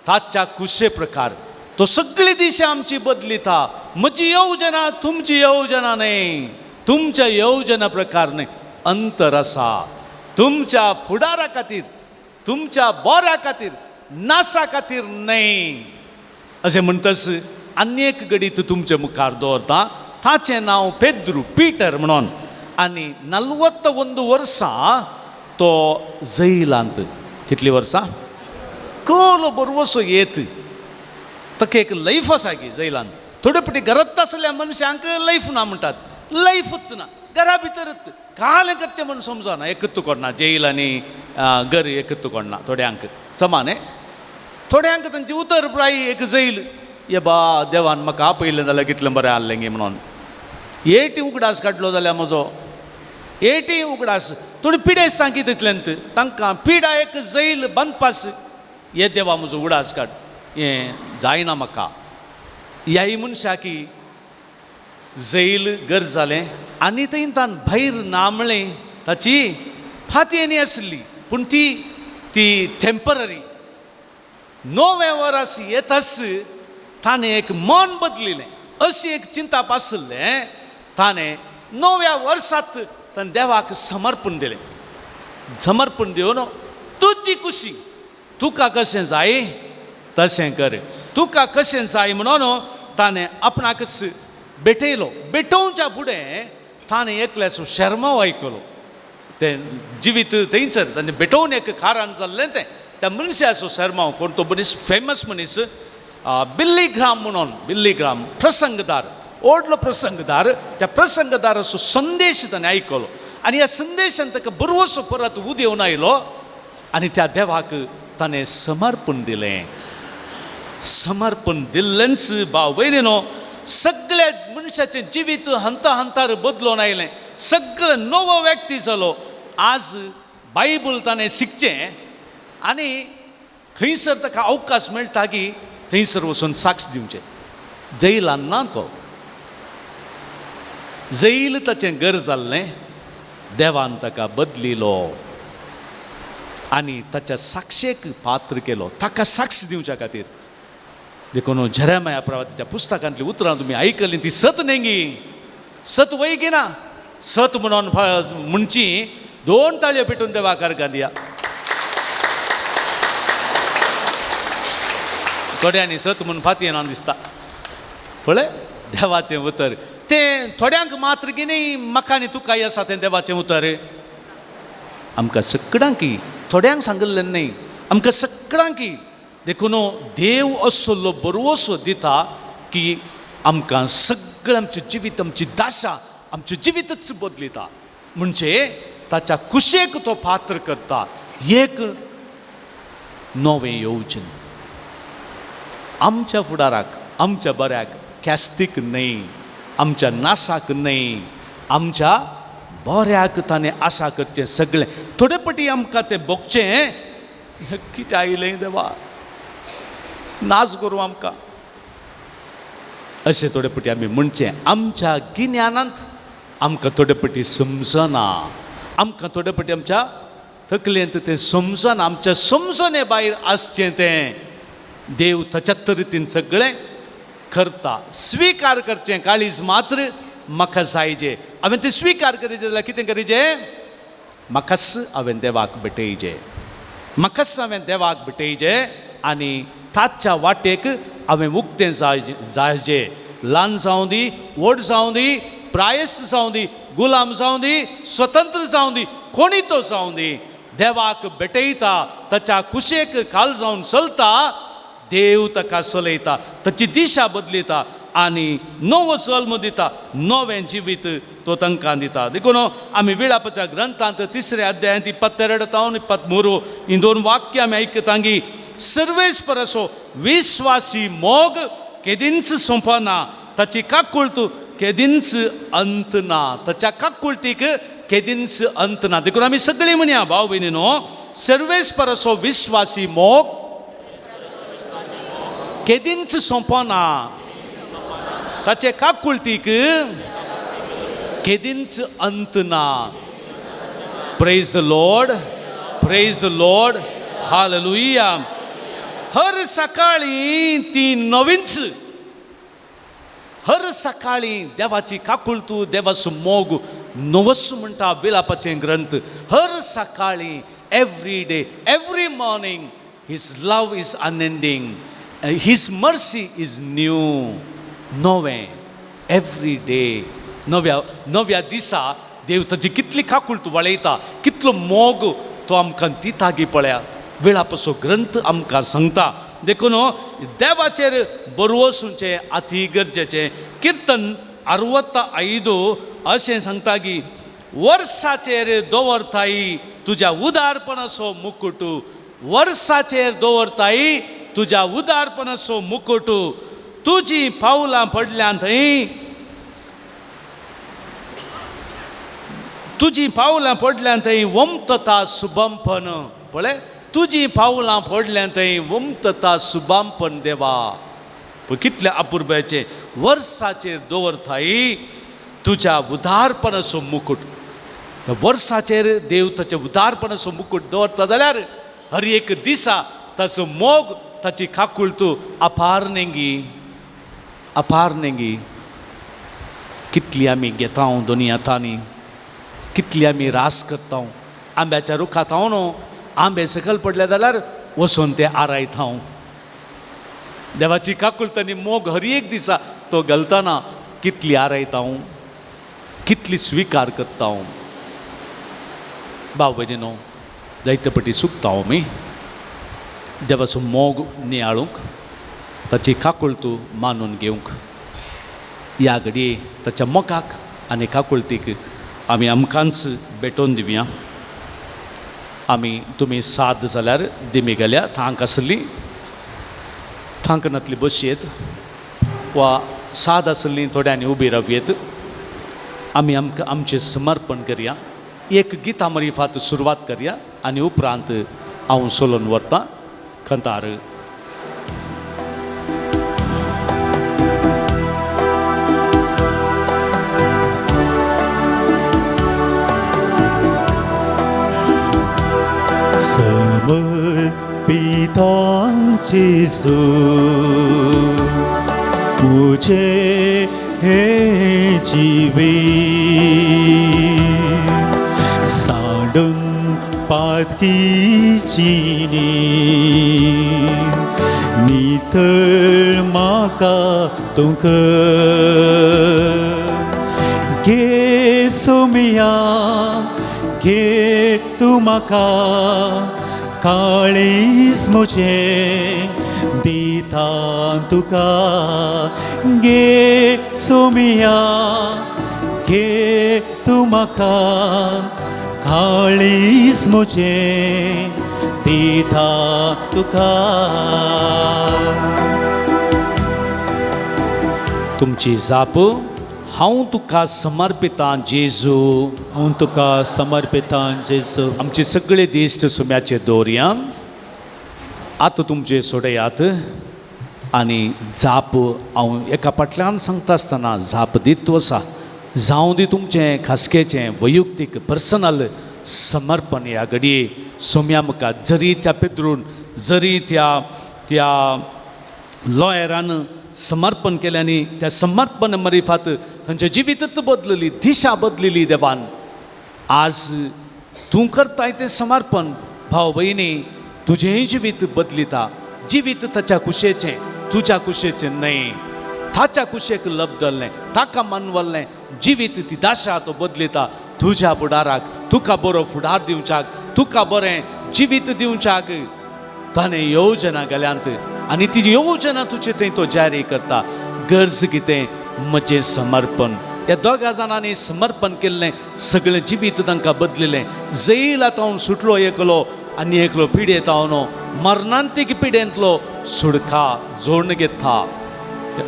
ताच्या कुशे प्रकार. तो सगळी दिशा आमची बदलिता. म्हजी येवजना तुमची येवजना न्हय, तुमच्या येवजना प्रकार न्हय, अंतर आसा. तुमच्या फुडारा खातीर, तुमच्या बोऱ्या खातीर, नासा खातीर न्हय. अशें म्हणटच आनी एक घडीत तुमचे मुखार दवरता. ताचें नांव पेद्रू, पीटर म्हणून. आनी 41 वर्सां तो जैलांत. कितलीं वर्सां? कोलो बरवसो येत ताका एक लायफ आसा की जैलांत. थोडे पटी घरांत आसल्या मनशांक लायफ ना म्हणटात, लायफूच ना, घरा भितरच कालें करचें म्हूण समजना. एकूच कोणना जेल आनी घर एकूच कोणना थोड्यांक समा न्ही. थोड्यांक तांची उतर प्राय एक जैल. ये बा देवान म्हाका आपयलें जाल्यार कितलें बरें आहलें गे म्हणून. एटी उगडास काडलो जाल्यार म्हजो एटी उगडास. थोडी पिडेस्तां कितें तितल्यांत तांकां पिडा एक जैल बांदपास. हे देवा म्हजो उगडास काड, हें जायना म्हाका. ह्याय मनशाकी जैल गरज जालें आनी थंय तान भायर नामळें. ताची फाती आनी आसली, पूण ती ती टेंपररी. 9 वरास येतास ताणें एक मन बदलिलें, अशी एक चिंता आसलें. ताणें 9व्या वर्सांत ताणें देवाक समर्पण दिलें. समर्पण दिवन तुजी खुशी, तुका कशें जाय तशें कर, तुका कशें जाय म्हणून ताणें आपणाकच भेटयलो. भेटोवच्या फुडें ताणें एकल्याचो शेर्मांव आयकलो. तें जिवीत थंयसर ताणें भेटोवन एक कारण जाल्लें तें त्या मनशाचो शेर्मांव. कोण तो मनीस? फेमस मनीस बिल्ली ग्राम म्हणून. बिल्ली ग्राम प्रसंगदार, व्हडलो प्रसंगदार. त्या प्रसंगदाराचो संदेश ताणें आयकलो आनी ह्या संदेशान ताका बरवसो परत उदेवन आयलो आनी त्या देवाक ताणें समर्पण दिलें. समर्पण दिल्लेंच भाव भयणीनो, सगळ्या मनशाचें जिवीत हंता हंतार बदलून आयलें. सगळें नवो व्यक्ती जालो. आज बायबल ताणें शिकचें आनी खंयसर ताका अवकाश मेळटा की थंयसर वचून साक्ष दिवचें. जैलान ना तो, जैल ताचें घर जाल्लें. देवान ताका बदलिलो आनी ताच्या साक्षेक पात्र केलो, ताका साक्ष दिवच्या खातीर. देखून जेरेमाया प्रवातीच्या पुस्तकांतलीं उतरां तुमी आयकलीं ती सत न्ही गी, सत वय गी ना. सत म्हणून म्हणची 2 ताळयो पेटून देवाक अर्गां दिया. थोड्यांनी सत म्हूण फाती येना दिसता. पळय देवाचें उतर तें थोड्यांक मात्र की न्ही, म्हाका आनी तुकाय आसा तें देवाचें उतर. आमकां सगळ्यांकी, थोड्यांक सांगिल्लें न्ही, आमकां सगळ्यांकी. देखून देव असलो बरवसो दिता की आमकां सगळें आमचें जिवीत, आमची दाशा, आमचें जिवीतच बदलिता. म्हणजे ताच्या कुशेक तो पात्र करता एक नवें येवजण. आमच्या फुडाराक, आमच्या बऱ्याक ख्यास्तीक न्हय, आमच्या नासाक न्हय, आमच्या बऱ्याक ताणें आशा करचें सगळें. थोडे पटी आमकां तें भोगचें, कितें आयलें देवा, नाच करूं आमकां, अशें थोडे पटी आमी म्हणचें. आमच्या गिन्यानांत आमकां थोडे पटी समजना, आमकां थोडे पटी आमच्या तकलेंत तें समजना, आमच्या समजणे भायर आसचें तें देव ताच्या रितीन सगळें करता. स्विकार करचें काळीज मात्र म्हाका जायजे. हांवें तें स्विकार करीजे जाल्यार कितें करीजे? म्हाकाच हांवें देवाक भेटयजे, म्हाकाच हांवें देवाक भेटयजे आनी ताच्या वाटेक हांवें उक्तें जायजे. ल्हान जावं दी, व्हड जावं दी, प्रायस्त जावं दी, गुलाम जावं दी, स्वतंत्र जावं दी, कोणी तो जावं दी, देवाक भेटयता, ताच्या कुशेक काल जावन चलता, देव ताका चलयता, ताची दिशा बदलिता. आनी नवो जल्म दिता, नवें जिवीत तो तांकां दिता. देखून आमी विळापाच्या ग्रंथांत तिसऱ्या अध्यायांत 22 तावन 23 ही दोन वाक्यां आमी आयकता की सर्वेस्पराचो विस्वासी मोग केदींच सोंपना, ताची काकुळट केदींच अंत ना, ताच्या काकुळटीक केदींच अंत ना. देखून आमी सगळीं म्हणया भाव भयणीनो, सर्वेस्पराचो विस्वासी मोग केदींच सोंपना, ताचे काकुळटीक केदींच अंत ना. Praise the Lord, praise the Lord, hallelujah. हर सकाळी ती नवींच, हर सकाळी देवाची काकुळतू, देवाचो मोग नवस म्हणटा विलापाचें ग्रंथ. हर सकाळी, every day, every morning, his love is unending, his mercy is new. नवें एवरी डे, नव्या नव्या दिसा देव ताची कितली काकुळट वळयता, कितलो मोग तो आमकां दिता गी पळया. विळापाचो ग्रंथ आमकां सांगता. देखून देवाचेर बरवसूचें अती गरजेचें. किर्तन 65 अशें सांगता की वर्साचेर दवरताय तुज्या उदारपणाचो मुकुट, वर्साचेर दवरताय तुज्या उदारपणाचो मुकुट, तुजी पावलां पडल्यां थंय, तुजी पावलां पडल्यां थंय वमतता सुबंपन. पळय, तुजी पावलां पडल्यां थंय वमतता सुबांपन देवा. पळय कितल्या अपुरबायेचें, वर्साचेर दवरताय तुज्या उदारपणाचो मुकुट. तर वर्साचेर देव ताच्या उदारपणाचो मुकुट दवरता जाल्यार हर एक दिसा ताचो मोग, ताची काकुळट अपार नेंगी, अपार नेंगी. कितली आमी घेता दोनी हातांनी, कितली आमी रास करता. आंब्याच्या रुखात हांव न्हू आंबे सकयल पडले जाल्यार वचून ते आरायता हांव. देवाची काकुळट आनी मोग हर एक दिसा तो घालतना कितली आरायता हांव, कितली स्विकार करता हांव. भाव भयणीनो, जायते पटी चुकता हांव आमी देवाचो मोग नियाळूंक, ताची काकुळट मानून घेवंक. ह्या घडये ताच्या मोगाक आनी काकुळटीक आमी आमकांच भेटोवन दिवया. आमी तुमी साद जाल्यार दिमी गेल्या थांक आसली, थांक नातली बसयेत वा साद आसली थोड्यांनी उबी रावयेत. आमी आमकां आमचें समर्पण करया. एक गिता मरिफात सुरवात करया आनी उपरांत हांव सोलोन व्हरतां खंतार. समर्पितां जेजू मुझे हे जीवे, सांडून पातकीची नितळ म्हाका तूं कर. घे सोमिया, घे तूं म्हाका, काळीज म्हजें दिता तुका. घे सोमिया, घे तूं म्हाका, काळीज म्हजें दिता तुका. तुमची जाप, हांव तुका समर्पितां जेजू, हांव तुका समर्पितां जेजू. आमचे सगळे दिश्ट सुम्याचे दवरया. आतां तुमचे सोडयात आनी जाप हांव एका फाटल्यान सांगता आसतना जाप दीत आसा. जावं दी तुमचें खासकेचें वैयक्तीक पर्सनल समर्पण ह्या घडये सोम्या मुखार. जरी त्या पेद्रून, जरी त्या त्या लॉयरान समर्पण केलें आनी त्या समर्पण मरिफात तांचें जिवीतच बदलली, दिशा बदलिली देवान. आज तूं करताय तें समर्पण भाव भयणी तुजेंय जिवीत बदलिता. जिवीत ताच्या कुशेचें, तुज्या कुशेचें न्हय. ताच्या कुशेक लब्दल्लें, ताका मानवल्लें जिवीत ती दाशा तो बदलिता. तुज्या फुडाराक, तुका बरो फुडार दिवच्याक, तुका बरें जिवीत दिवच्याक ताणें योजना गेल्यांत आनी ती योजना तुजे थंय तो जारी करता. गरज कितें म्हजें समर्पण. ह्या दोगा जाणांनी समर्पण केल्लें सगळें जिवीत तांकां बदलिलें. जैला तावन सुटलो एकलो आनी एकलो पिडे तावन मरणांतीक पिडेंतलो सुडका जोडून घेता.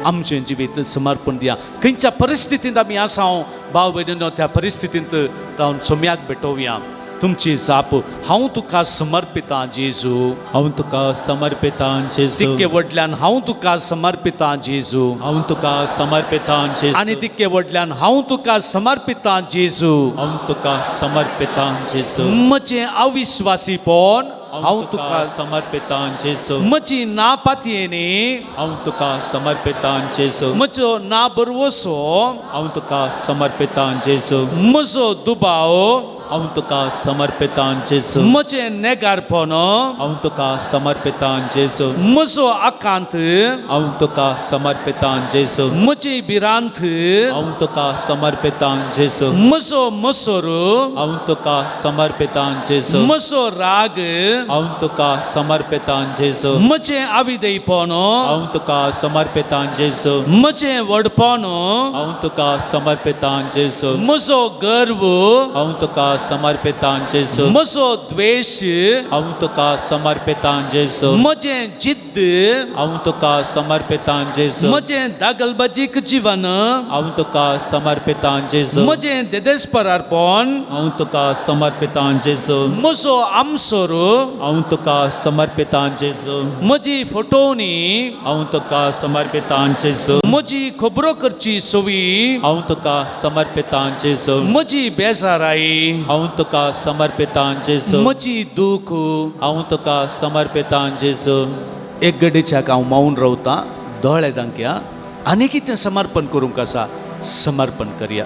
आमचें जिवीत समर्पण दिया. खंयच्या परिस्थितींत आमी आसा भाव भयणीनो त्या परिस्थितींत तावन सोम्याक भेटोवया. तुमची जाप हांव तुका समर्पितां जेजू. हांव तुका समर्पितां जेजू. तितके व्हडल्यान हांव तुका समर्पितां जेजू. हांव तुका समर्पितां जेजू. आनी तितके व्हडल्यान हांव तुका समर्पितां जेजू. हांव तुका समर्पितां जेजू. म्हजें अविश्वासीपण हांव तुका समर्पितां जेजू. म्हजी ना पातयेनी हांव तुका समर्पितां जेजू. म्हजो ना बरवसो हांव तुका समर्पितां जेजू. म्हजो दुबाव हांव तुका समर्पितां जेजू. म्हजें नेगारपण हांव तुका समर्पितां जेजू. म्हजो आकांत हांव तुका समर्पितां जेजू. म्हजी भिरांत हांव तुका समर्पितां जेजू. म्हजो मसोर हांव तुका समर्पितां जेजू. म्हजो राग हांव तुका समर्पितां जेजू. म्हजें आविदेयपण हांव तुका समर्पितां जेजू. म्हजें व्हडपण हांव तुका समर्पितां जेजू. म्हजो गर्व हांव तुका समर्पितां जेजू. म्हजो द्वेश हांव तुका समर्पितां जेजू. म्हजें जिद्द हांव तुका समर्पितां जेजू. म्हजें दगलबाजीक जीवन हांव तुका समर्पितां जेजू. म्हजें देदेस्परार्पण हांव तुका समर्पितां जेजू. म्हजो आमसोर हांव तुका समर्पितां जेजू. म्हजी फटोवणी हांव तुका समर्पितां जेजू. म्हजी खबरो करची सवी हांव तुका समर्पितां जेजू. म्हजी बेजाराई हांव तुका समर्पितां जेजू. म्हजी दूख हांव तुका समर्पितां जेजू. एक गडेच्याक हांव मौन रावतां दोळे दांकया आनी कितें समर्पण करूंक आसा समर्पण करया.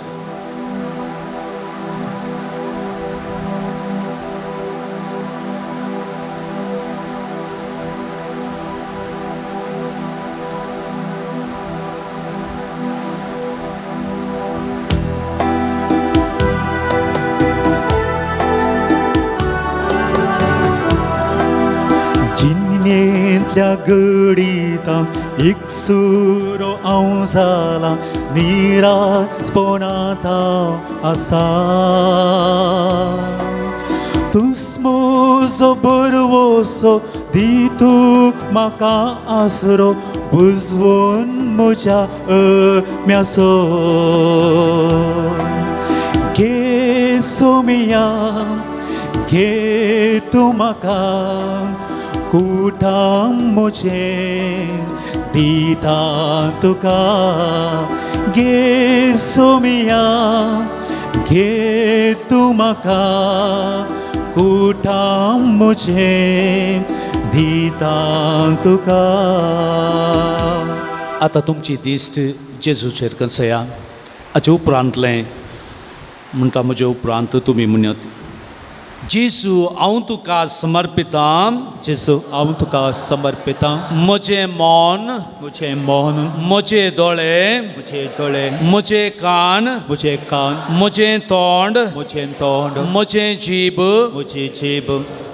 जिणेंतल्या गडितां एकसुरो हांव जाला निराशपणांत हांव आसा. तूंच म्हजो बरवसो दी तूं म्हाका आसरो बुजवून म्हज्या अम्यासो. घे सोमिया घे तूं म्हाका कुटां म्हजें दिता तुका. घे सोमिया घे तूं म्हाका कुटां म्हजें दिता तुका. आतां तुमची दिश्ट जेजूचेर कसया. हाचे उपरांतलें म्हणटा म्हजे उपरांत तुमी म्हणयात जेजू हांव तुका समर्पितां. जेजू हांव तुका समर्पितां. म्हजें मन म्हजें मन म्हजे दोळे म्हजे दोळे म्हजे कान म्हजे कान म्हजें तोंड म्हजें तोंड म्हजें जीब म्हजी जीब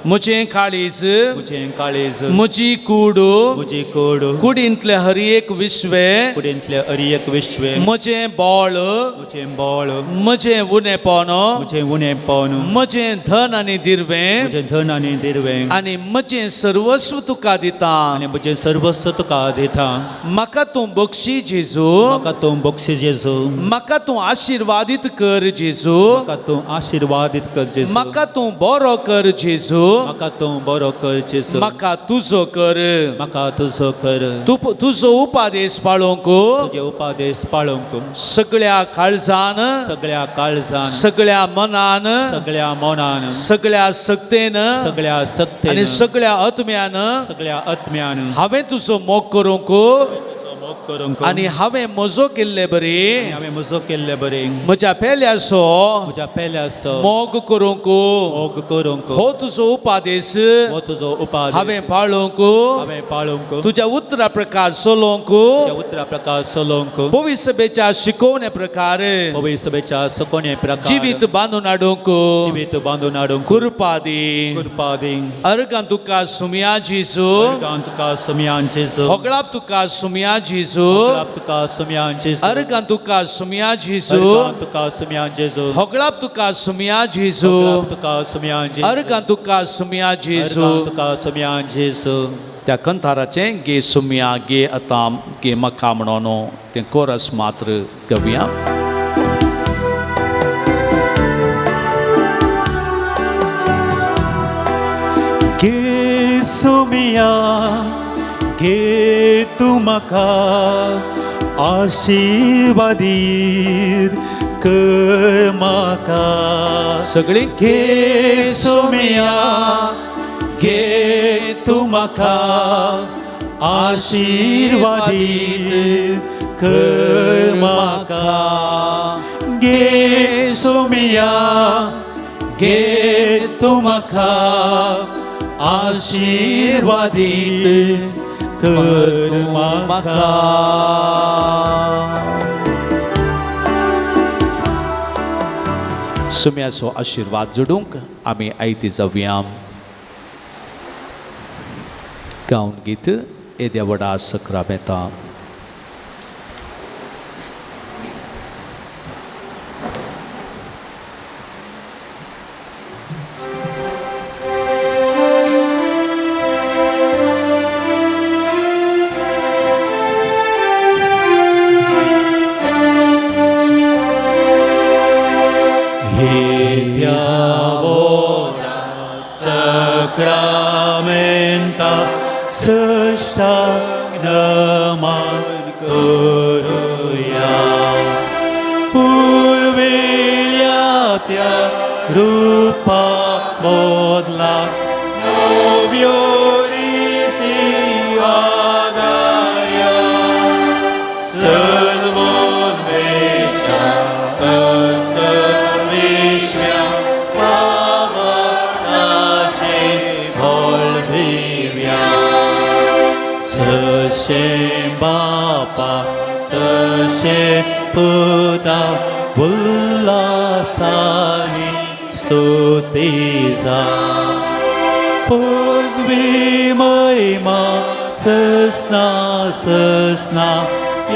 म्हजें काळीज म्हजें काळीज म्हजी कूड म्हजी कूड कुडींतलें हर एक विश्वें कुडींतलें हर एक विश्वें म्हजें बोळ म्हजें बोळ म्हजें उणेपण म्हजें उणेपण म्हजें धन आनी दिर्वें म्हजें धन आनी दिर्वें आनी म्हजें सर्वस्व तुका दिता आनी म्हजें सर्वस्व तुका दिता. म्हाका तूं बक्षी जेजू. म्हाका तूं बक्षी जेजू. म्हाका तूं आशिर्वादीत कर जेजू. म्हाका तूं आशिर्वादीत कर जेजू. म्हाका तूं बरो कर जेजू. म्हाका तूं बरो कर जेजू. म्हाका तुजो कर. म्हाका तुजो कर. तूं तुजो उपादेश पाळोवंक तुजे उपादेश पाळोवंक सगळ्या काळजान सगळ्या काळजान सगळ्या मनान सगळ्या मनान सगळ्या सक्तेन सगळ्या सक्तेन आनी सगळ्या आत्म्यान सगळ्या आत्म्यान हांवें तुजो मोग करूंक मोग करूंक आनी हांवें म्हजो केल्ले बरी हांवें म्हजो केल्ले बरें म्हज्या पेल्याचो म्हज्या पेल्याचो मोग करूंक मोग करूंक हो तुजो उपादेश हो तुजो उपादेश हांवें पाळोवंक हांवें पाळोवंक तुज्या उतरा प्रकार चलोवंक तुज्या उतरा प्रकार चलोवंक पवित्र सभेच्या शिकोवणे प्रकार पवित्र सभेच्या शिकोवणे प्रकार जिवीत बांदून हाडूंक जिवीत बांदून हाडूंक कृपा दी. कृपा दी. अर्गां तुका सुमया जेजू. अर्गां तुका सुमया जेजू. होगळाप तुका सुमया जेजू. जेजू. होगडाप तुका सुमया जेजू. अर्गां तुका सुमया जेजू. अर्गां तुका सुमया जेजू. होगडाप तुका सुमया जेजू. होगडाप तुका सुमया जेजू. अर्गां तुका सुमया जेजू. अर्गां तुका सुमया जेजू. त्या कंताराचें गे सुमया गे आतां गे म्हाका म्हणून तें कोरस मात्र गवया. गे सुमया गे तूं म्हाका आशिर्वादीत कर म्हाका. सगळीं गे सुमया गे तूं म्हाका आशिर्वादीत कर म्हाका. गे सुमया गे तूं म्हाका आशिर्वादीत कर म्हाका. सुम्याचो आशिर्वाद जोडूंक आमी आयती जावया. गावन गीत येद्या व्हडा सक्रामेंता. Sacramenta सष्टांग नमन करूया. पुर्विल्ल्या त्या रूपा बदला नव्यो रिती वागाया. सर्वोन्मेच्या अस्तविश्या पावनाचे भोळ दिव्या. जशें बापा तशें पुता उल्लासानी स्तुती जा. पदवी महिमा ससना ससना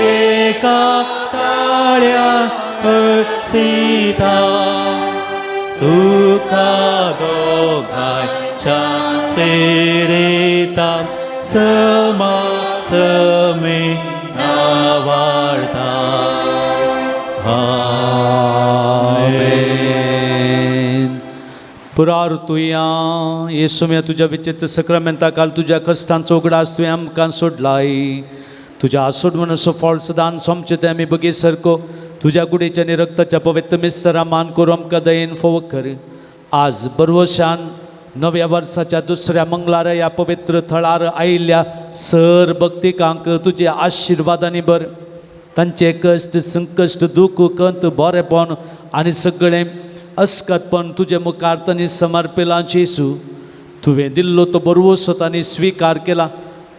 एका ताळ्या हसिता. तुका दोगांयच्या स्पिरिता समा समे नावार्ता. आमेन. पुरार तुया येसुम्या तुज्या विचित्र सक्रामेंता काल तुज्या कश्टांचो उगडास तुवें आमकां सोडलाय. तुज्या सोडवणचो फळ सदान सोमचें तें आमी बगी सारको तुज्या कुडीच्या आनी रक्ताच्या पवित्र मिस्तरा मान करूं आमकां दयेन फोव कर. आज बरवशान नव्या वर्साच्या दुसऱ्या मंगळारा ह्या पवित्र थळार आयिल्ल्या सर भक्तिकांक तुज्या आशिर्वादांनी भर. तांचे कश्ट संकश्ट दुख कंत बरेपण आनी सगळें अस्कतपण तुजे मुखार तांणी समर्पिलां. जेजू तुवें दिल्लो तो बरवसो तांणी स्विकार केला.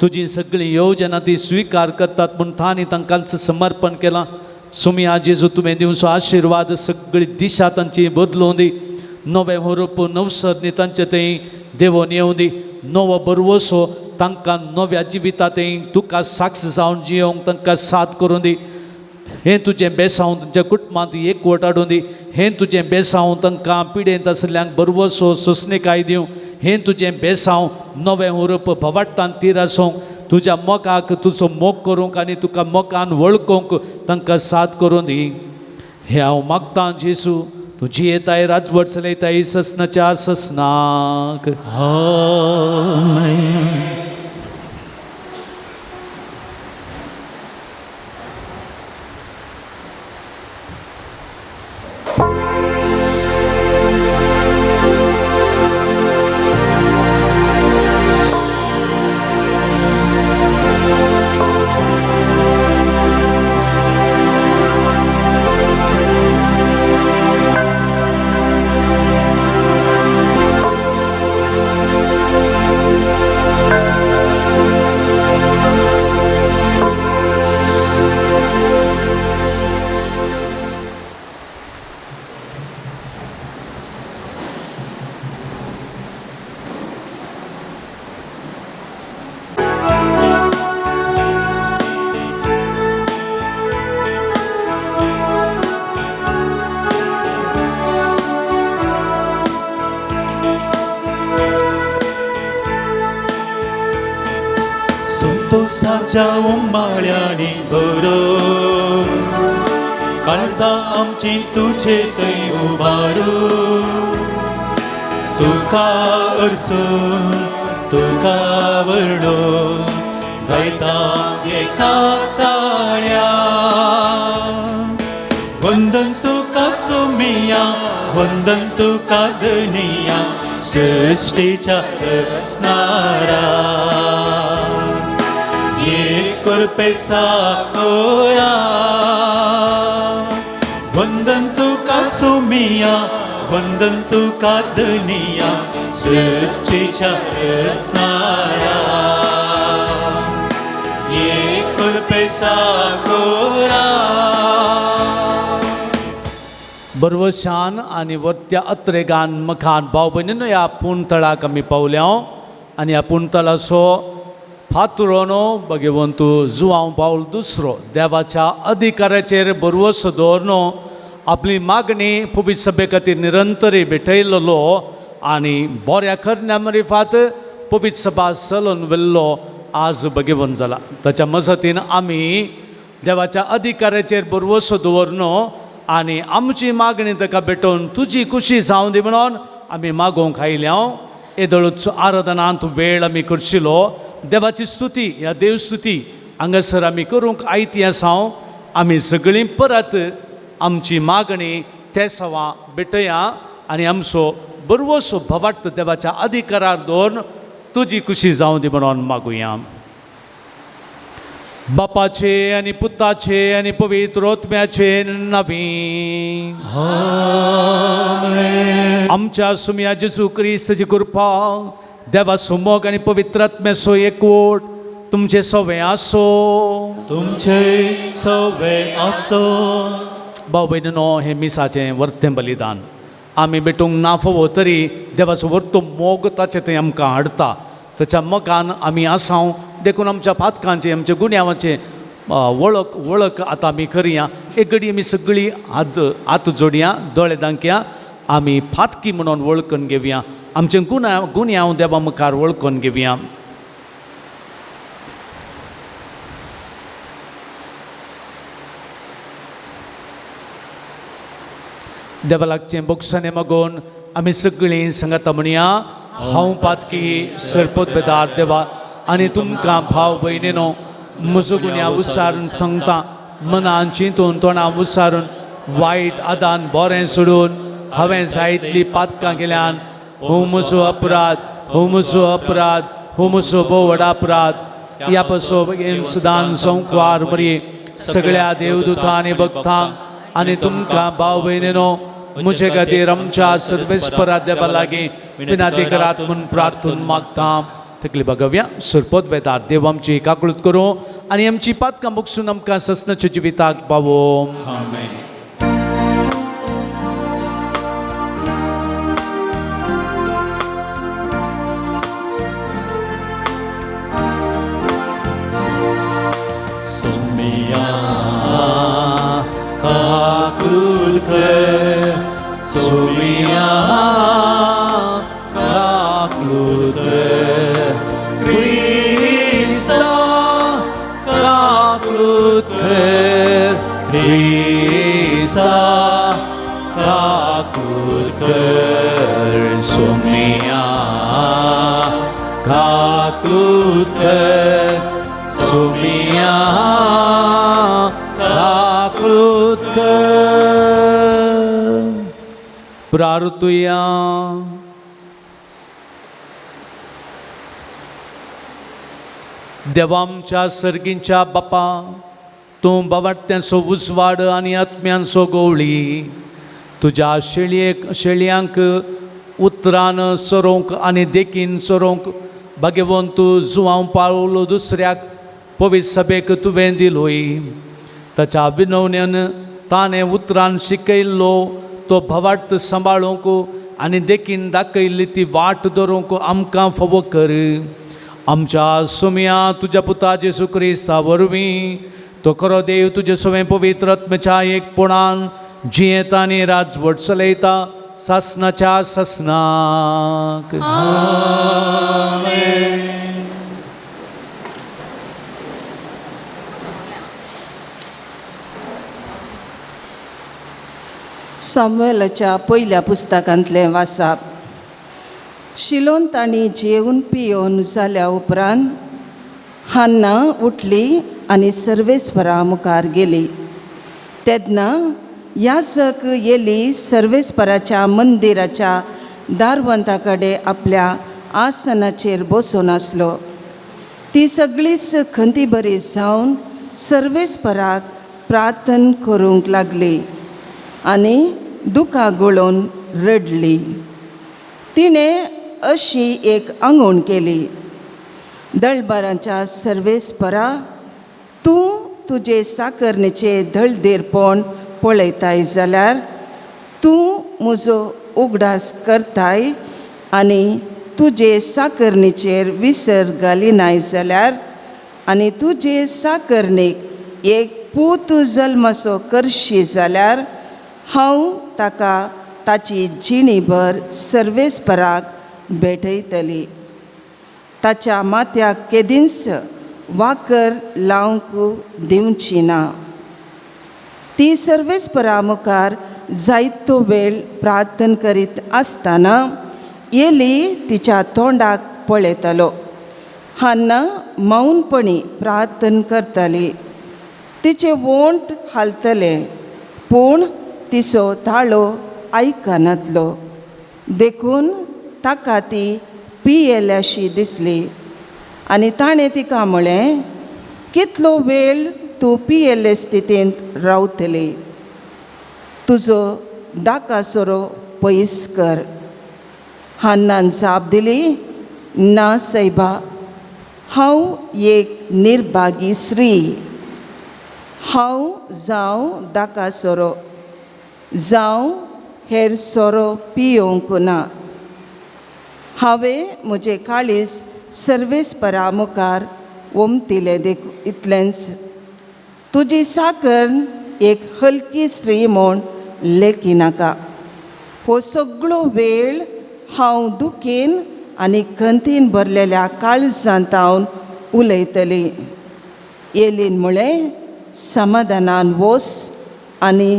तुजी सगळीं योजना ती स्विकार करतात म्हूण तांणी तांकांच समर्पण केलां. सुमया जेजू तुवें दिवचो आशिर्वाद सगळी दिशा तांची बदलूं दी. नवें हुरूप नवसरणी तांचे थंय देवोन येवं दी. नवो बरवसो तांकां नव्या जिविता थंय तुका साक्ष जावन जियोंक तांकां साथ करूं दी. हें तुजें बेसांव तुमच्या कुटुंबांत एकवट हाडूं दी. हें तुजें बेसांव तांकां पिडेंत आशिल्ल्यांक बरवसो सोंसणीकाय दिवं. हें तुजें बेसांव नवें हुरूप भवाट्टान तीर आसूंक तुज्या मोगाक तुजो मोग करूंक आनी तुका मोगान वळखूंक तांकां साथ करूं दी. हें हांव मागतां जेजू तूं जियेताय राजवट चलयताय ससनाच्या ससनाक. आमेन. Amen. भरवंसाच्या उमाळ्यांनी भरो काळजां आमची तुजे थंय उबारू तुका अरसून तुका वर्णून गायता एका ताळ्या वंदन तुका सोमिया वंदन तुका धनिया सृष्टीच्या रचणारा एक कृपेचा कोरा वंदन तुका सोमिया वंदन तुका धनिया सृष्टीच्या रचणारा एक कृपेचा कोरा. बरवशान आनी वरत्या अत्रेगान मखान भाव भयणीनो ह्या पुणतळाक आमी पावल्या आनी ह्या पुणतळाचो फातरो न्हू भगवंतू जुवांव पावल दुसरो देवाच्या अधिकाराचेर बरवसो दवर न्हू आपली मागणी पवित्र सभे खातीर निरंतरी भेटयलेलो आनी बऱ्या करण्या मरिफात पवित्र सभा चलोवन व्हेल्लो आज भगवंत जाला. ताच्या मजतीन आमी देवाच्या अधिकाराचेर बरवसो दवर न्हू आनी आमची मागणी ताका भेटोवन तुजी खुशी जावं दी म्हणून आमी मागोवंक आयल्या. येदोळूच आराधनांत वेळ आमी करशिलो देवाची स्तुती ह्या देवस्तुती हांगासर आमी करूंक आयती आसा. आमी सगळीं परत आमची मागणी ते सवा भेटया आनी आमचो बरवसो भवार्थ देवाच्या अधिकारार दवरून तुजी खुशी जावं दी म्हणून मागुया. बापाचे आनी पुताचे आनी पवित्र आत्म्याचे नांवी आमच्या सुमया जेजू क्रिस्ताची कृपा देवा मोग आनी पवित्र आत्म्याचो एकवट तुमचे सवे आसो. तुमचे सवे आसो. भाव भयणीनो हें मिसाचें वर्तें बलिदान आमी भेटूंक ना फावो तरी देवाचो वर्तो मोग ताचे थंय आमकां हाडटा. ताच्या मोगान आमी आसाव देखून आमच्या पातकांचे आमच्या गुन्यांवाचे वळख वळख आतां आमी करया. एक घडी आमी सगळीं हात हात जोडया दोळे दांकया आमी पातकी म्हणून वळखून घेवया आमचे गुन्यांव देवा मुखार वळखून घेवया. देवा लागचें बोगसाने मागून आमी सगळीं सांगाता म्हणया हांव पातकी सरपत देवा आनी तुमकां भाव भयणीनो म्हजो गुन्यांव उसारून सांगता मनान चिंतून तोंडां उसारून वायट आदान बरें सोडून हांवें जायतली पातकां केल्यान हो म्हजो अपराध हो म्हजो अपराध हो म्हजो भोव व्हड अपराध. ह्या पसो सुदान संकवार मरी सगळ्या देवदूतां आनी भक्तांक आनी तुमकां भाव भयणीनो म्हजे खातीर आमच्या सर्वेस्परा देवा लागीं विनाती करात म्हूण प्रार्थून मागता. तकली बगव्या सरपत वेदार देव आमची काकळूत करूं आनी आमची पातकां बगसून आमकां ससनाच्या जिविताक पावो. आमेन. सुमिया काकुल कर सुमिया काकुल कर क्रिस्ता काकुल कर क्रिस्ता काकुल कर सुमिया काकुल कर सुमिया काकुल कर. प्रार्थुया. देवामच्या सर्गींच्या बापा तूं बावाट्यांचो उजवाड आनी आत्म्यांचो गवळी तुज्या शेळयांक उतरान सरोवंक आनी देखीन सरोवंक भाग्यवंत तूं जुवांव पावलो दुसऱ्याक पवित्र सभेक तुवें दिलोय. ताच्या विनवण्यान ताणें उतरान शिकयल्लो तो भवार्थ सांबाळूंक आनी देखीन दाखयल्ली ती वाट धरूंक आमकां फावो कर. आमच्या सुमया तुज्या पुता जेजू क्रिस्ता वरवीं तो खरो देव तुजे सवें पवित्र आत्म्याच्या एकपणान जियेता आनी राजवट चलयता सासनाच्या सासनाक. सामुएलाच्या पयल्या पुस्तकांतलें वाचप. शिलोन तांणी जेवन पियोवन जाल्या उपरांत हान्ना उठली आनी सर्वेस्परा मुखार गेली. तेन्ना याजक येली सर्वेस्पराच्या मंदिराच्या दारवंता कडेन आपल्या आसनाचेर बसून आसलो. ती सगळीच खंती बरी जावन सर्वेस्पराक प्रार्थना करूंक लागली आनी दुकां गळोवन रडली. तिणें अशी एक आंगवण केली, दळबारांच्या सर्वेस्परा, तूं तुजे साकरणेचे दळदेरपण पळयताय जाल्यार तूं म्हजो उगडास करताय आनी तुजे साकरणेचेर विसर घालिनाय जाल्यार आनी तुजे साकरणेक एक पूत जल्माचो करशी जाल्यार हांव ताका ताची जिणीभर सर्वेस्पराक भेटयतली. ताच्या माथ्याक केदींच वाकर लावंक दिवची ना. ती सर्वेस्परा मुखार जायतो वेळ प्रार्थना करीत आसतना येली तिच्या तोंडाक पळयतालो. हान्ना मौनपणी प्रार्थना करताली. तिचे वोंट हालतले पूण तिचो ताळो आयकनातलो, देखून ताका ती पियेल्याशी दिसली. आनी ताणें तिका म्हळें, कितलो वेळ तूं पियेल्ले स्थितींत रावतली? तुजो दाकासोरो पयस कर. हान्नान जाप दिली, ना सैबा, हांव एक निर्भागी स्त्री. हांव जावं दाकासोरो जावं हेर सोरो पियोवंक ना. हांवें म्हजें काळीज सर्वेस्परा मुखार ओमतिलें देखून इतलेंच. तुजी साकर एक हलकी स्त्री म्हूण लेखिनाका. हो सगळो वेळ हांव दुखीन आनी खंतीन भरलेल्या काळजांत हांव उलयतली. येलीन म्हळें, समाधानान वोस आनी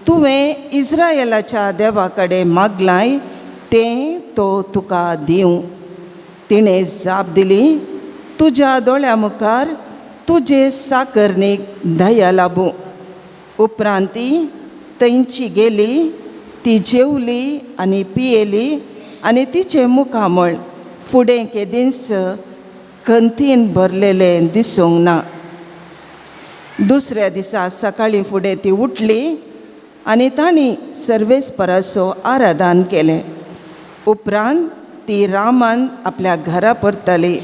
तुवें इज्रायलाच्या देवा कडेन मागलाय तें तो तुका दिवं. तिणें जाप दिली, तुज्या दोळ्या मुखार तुजे साकरणेक दया लाबूं. उपरांत ती थंयची गेली. ती जेवली आनी पियेली आनी तिचें मुखामळ फुडें केदींच खंतीन भरलेलें दिसूंक ना. दुसऱ्या दिसा सकाळीं फुडें ती उठली आनी तांणी सर्वेस्पराचो आराधन केलें. उपरांत ती रामान आपल्या घरा परतली.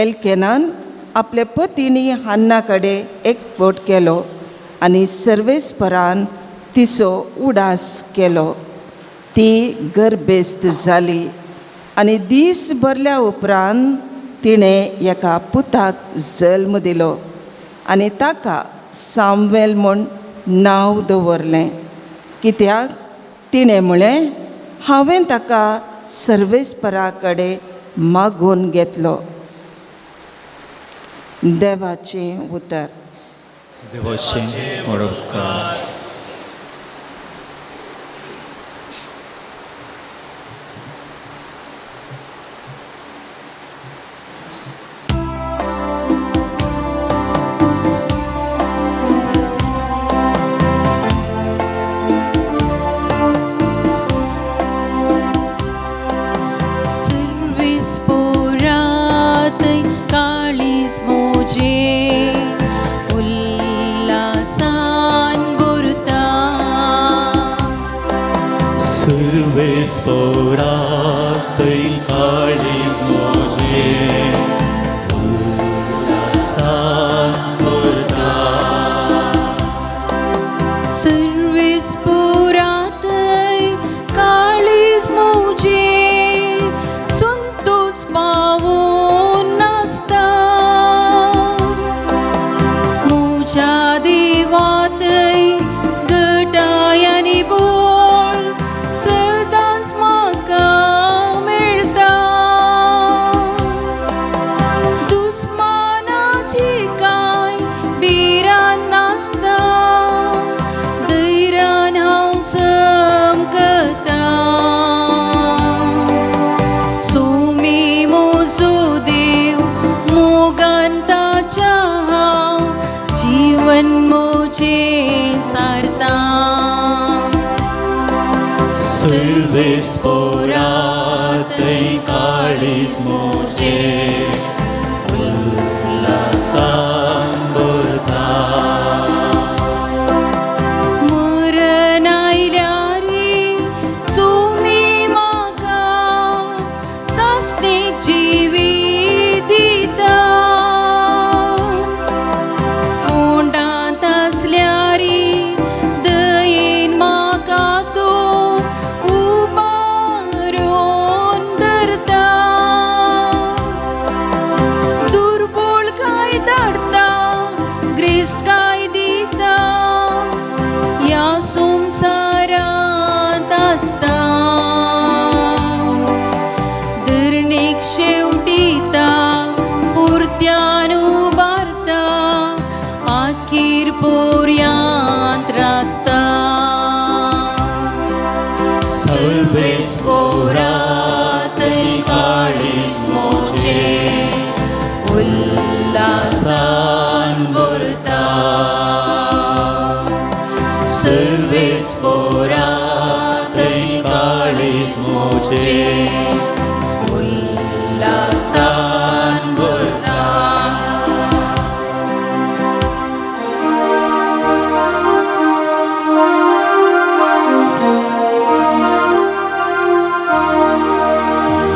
एल्केनान आपले पतीनी हान्ना कडेन एकवट केलो आनी सर्वेस्परान तिचो उडास केलो. ती गर्भेस्त जाली आनी दीस भरल्या उपरांत तिणें एका पुताक जल्म दिलो आनी ताका सामवेल म्हूण नांव दवरलें. कित्याक तिणें म्हळें, हांवें ताका सर्वेस्परा कडेन मागून घेतलो. देवाचें उतर. देवाचें उपकार. सदांच म्हाका मेळटा. सर्वेस्पोरातय काळीज मोजे उल्हासान भरता. मरण आयल्यारी सुमी म्हाका सासणीक जिवीत दिता. कोंडांत आसल्यारी दयेन म्हाका तो उबारून धरता. दुर्बोळ काय धाडता, ग्रेस काय दिता, ह्या संवसारांत आसता. धरणीक शेवटिता, पुरत्यान उबारता, आखीर पोरयांत राखता. सर्वेस्पोरातय काळीज मोजे उल्हासान भरता. सर्वेस्पोरातय काळीज मोजे उल्हासान भरता.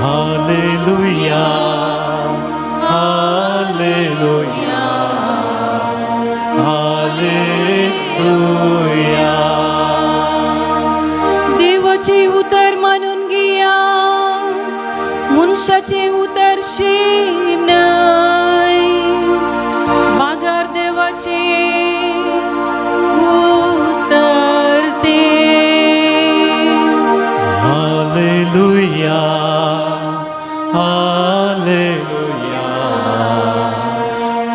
Hallelujah, hallelujah, hallelujah. देवाचें उतर मानून घेया, मनशाचें उतर शी न्हय. मागार देवाचें उतर तें. Hallelujah, hallelujah,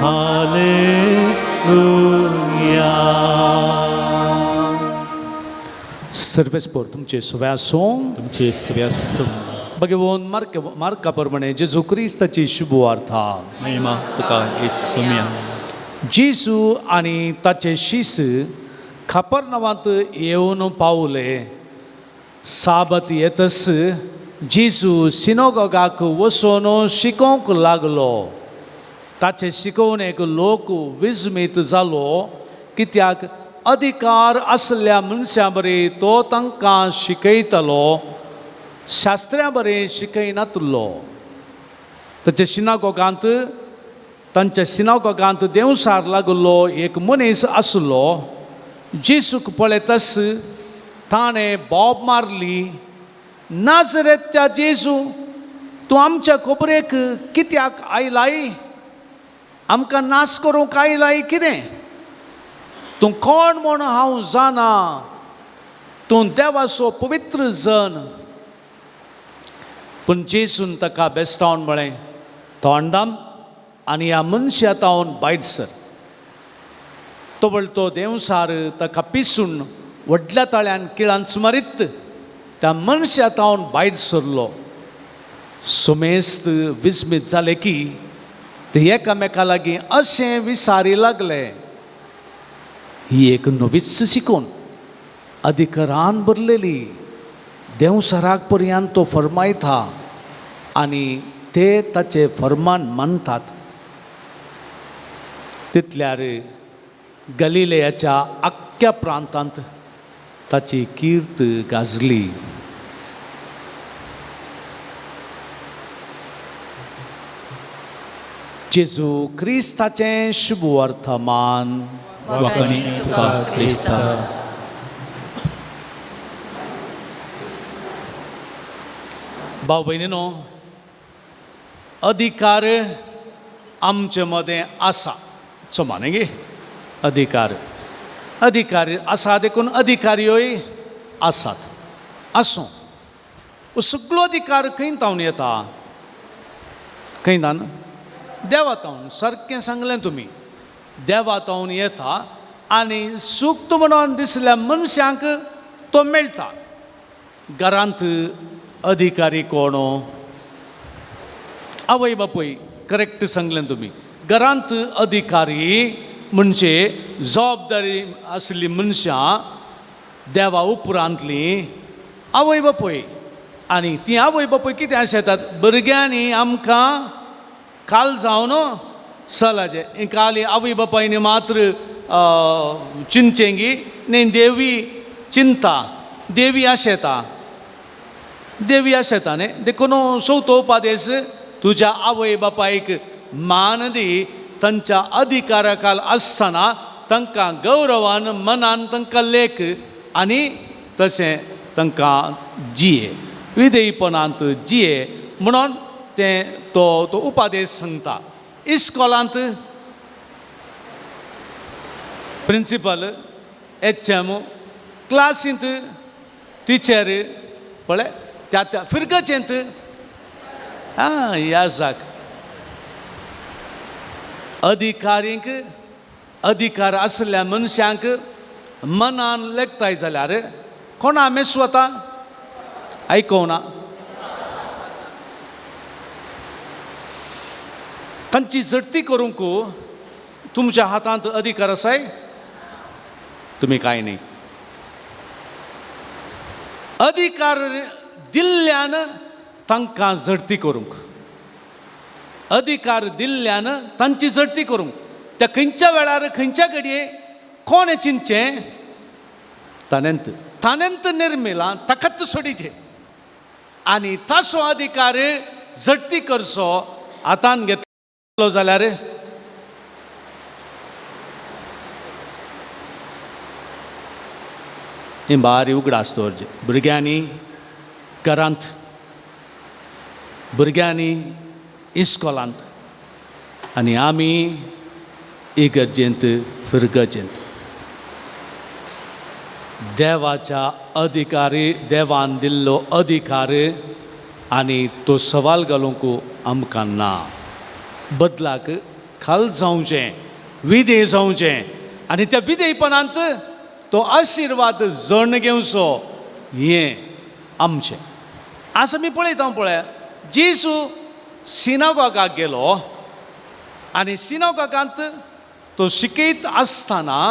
hallelujah. सर्वेस्पोर तुमचे सुव्यासो तुमचे सव्यासम. भगवान मार्क मार्का प्रमाणे जेजू क्रिस्ताची शुभवार्ता. महिमा तुका येसुम्या. जेजू आनी ताचे शीस खापरनावांत येवन पावले. साबत येतस जेजू सिनोगोगाक वचून शिकोवंक लागलो. ताचे शिकोवणेक लोक विस्मीत जालो, कित्याक अधिकार आसल्या मनशां बरी तो तांकां शिकयतलो, शास्त्र्यां बरी शिकयनातलो. ताच्या सिनागोगांत तांच्या सिनागोगांत देंवसार लागलो एक मनीस आसलो. जेजूक पळयतस ताणें बोब मारली, नाजरेतच्या जेजू, तूं आमच्या खबरेक कित्याक आयलाय? आमकां नाश करूंक आयलाय कितें? तूं कोण म्हूण हांव जाणा, तूं देवाचो पवित्र जन. पूण जेजून ताका बेस्टावन म्हळें, तोंडाम आनी ह्या मनशा तावन भायर सर. तो तो देंवसार ताका पिसून व्हडल्या ताळ्यान किळांच मारीत त्या मनशा तावन भायर सरलो. सुमेस्त विस्मीत जाले की ते एकामेका लागीं अशें विसारी लागले, ही एक नवीच शिकोवन अधिकारान भरलेली. देंवसाराक पर्यंत तो फरमायता आनी ते ताचे फरमान मानतात. तितल्यार गलिलेयाच्या आख्ख्या प्रांतांत ताची कीर्त गाजली. जेजू क्रिस्ताचें शुभ वर्तमान. वाकणी तुका क्रिस्ता. भाव भयणीनो, अधिकार आमचे मदें आसा. समा न्ही गे? अधिकार अधिकार आसा देखून अधिकाऱ्योय आसात. आसूं, हो सगळो अधिकार खंय तावन येता? खंय तान? देवा तावन. सारकें सांगलें तुमी, देवा तावन येता आनी सुक्त म्हणून दिसल्या मनशांक तो मेळटा. घरांत अधिकारी कोण? आवय बापूय. करेक्ट सांगलें तुमी. घरांत अधिकारी म्हणजे जबाबदारी आसली मनशां देवा उपरांतली आवय बापूय. आनी तीं आवय बापूय कितें आशेतात भुरग्यांनी आमकां काल जावन चलाचें काल आवय बापायनी मात्र चिंतचें न्ही देवी चिंता देवी आशेता देवी आशेता न्ही देखून चवथो उपादेश तुज्या आवय बापायक मान दी तांच्या अधिकारा खाल आसतना तांकां गौरवान मनान तांकां लेख आनी तशें तांकां जिये विधेयपणांत जिये म्हणून तें तो तो उपादेश सांगता. इस्कॉलांत प्रिंसिपल एच एम क्लासींत टिचर पळय त्या त्या फिरगचेंत आं याजाक अधिकारींक अधिकार आसल्या मनशांक मनान लेखताय जाल्यार कोणा मेस वता आयकोना तांची झडती करूंक तुमच्या हातांत अधिकार आसाय तुमी कांय न्ही. अधिकार दिल्ल्यान तांकां झडती करूंक अधिकार दिल्ल्यान तांची झडती करूंक त्या खंयच्या वेळार खंयच्या घडये कोणें चिंतचें ताणेंत ताणेंत निर्मिलां ताकाच सोडीचें आनी ताचो अधिकार झडती करचो हातान घेतलो जाल्यार ही बारी उगडास दवरचे भुरग्यांनी घरांत भुरग्यांनी इस्कॉलांत आनी आमी इगर्जेंत फिरगजेंत देवाच्या अधिकारी देवान दिल्लो अधिकार आनी तो सवाल घालूंक आमकां ना. बदलाक खाल जावचें विधेय जावचें आनी त्या विधेयपणांत तो आशिर्वाद जण घेवचो हें आमचें. आज आमी पळयता पळय जेजू सिनागोगाक गेलो आनी सिनागोगांत तो शिकयत आसतना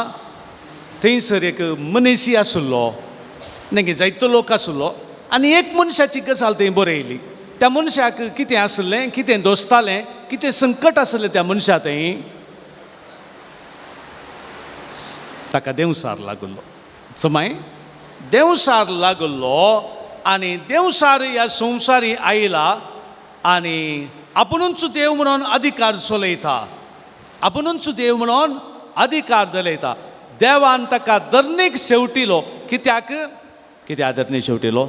थंयसर एक मनीसी आशिल्लो न्ही जायतो लोक आशिल्लो आनी एक मनशाची गजाल थंय बरयली. त्या मनशाक कितें आसलें कितें दोसतालें कितें संकट आसलें त्या मनशा थंय ताका देंवसार लागलो समाय देंवसार लागलो आनी देंवसार ह्या संवसारी आयला आनी आपुणूच देव म्हणून अधिकार चलयता आपुणूच देव म्हणून अधिकार चलयता. देवान ताका धरणीक शेवटिलो कित्याक कित्याक धरणीक शेवटिलो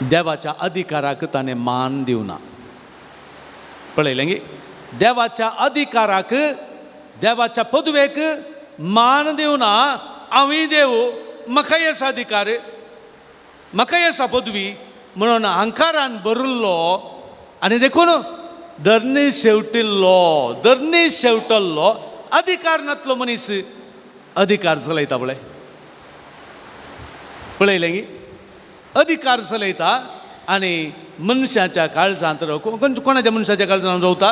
देवाच्या अधिकाराक ताणें मान दिवना. पळयलें गी देवाच्या अधिकाराक देवाच्या पदवेक मान दिवना. हांवूय देव म्हाकाय आसा अधिकार म्हाकाय आसा पदवी म्हणून अहंकारान भरिल्लो आनी देखून धरणी शेवटिल्लो धरणी शेवटल्लो अधिकार नातलो मनीस अधिकार चलयता पळय पळयलें गी अधिकार चलयता आनी मनशाच्या काळजांत राव कोणाच्या मनशाच्या काळजांत रावता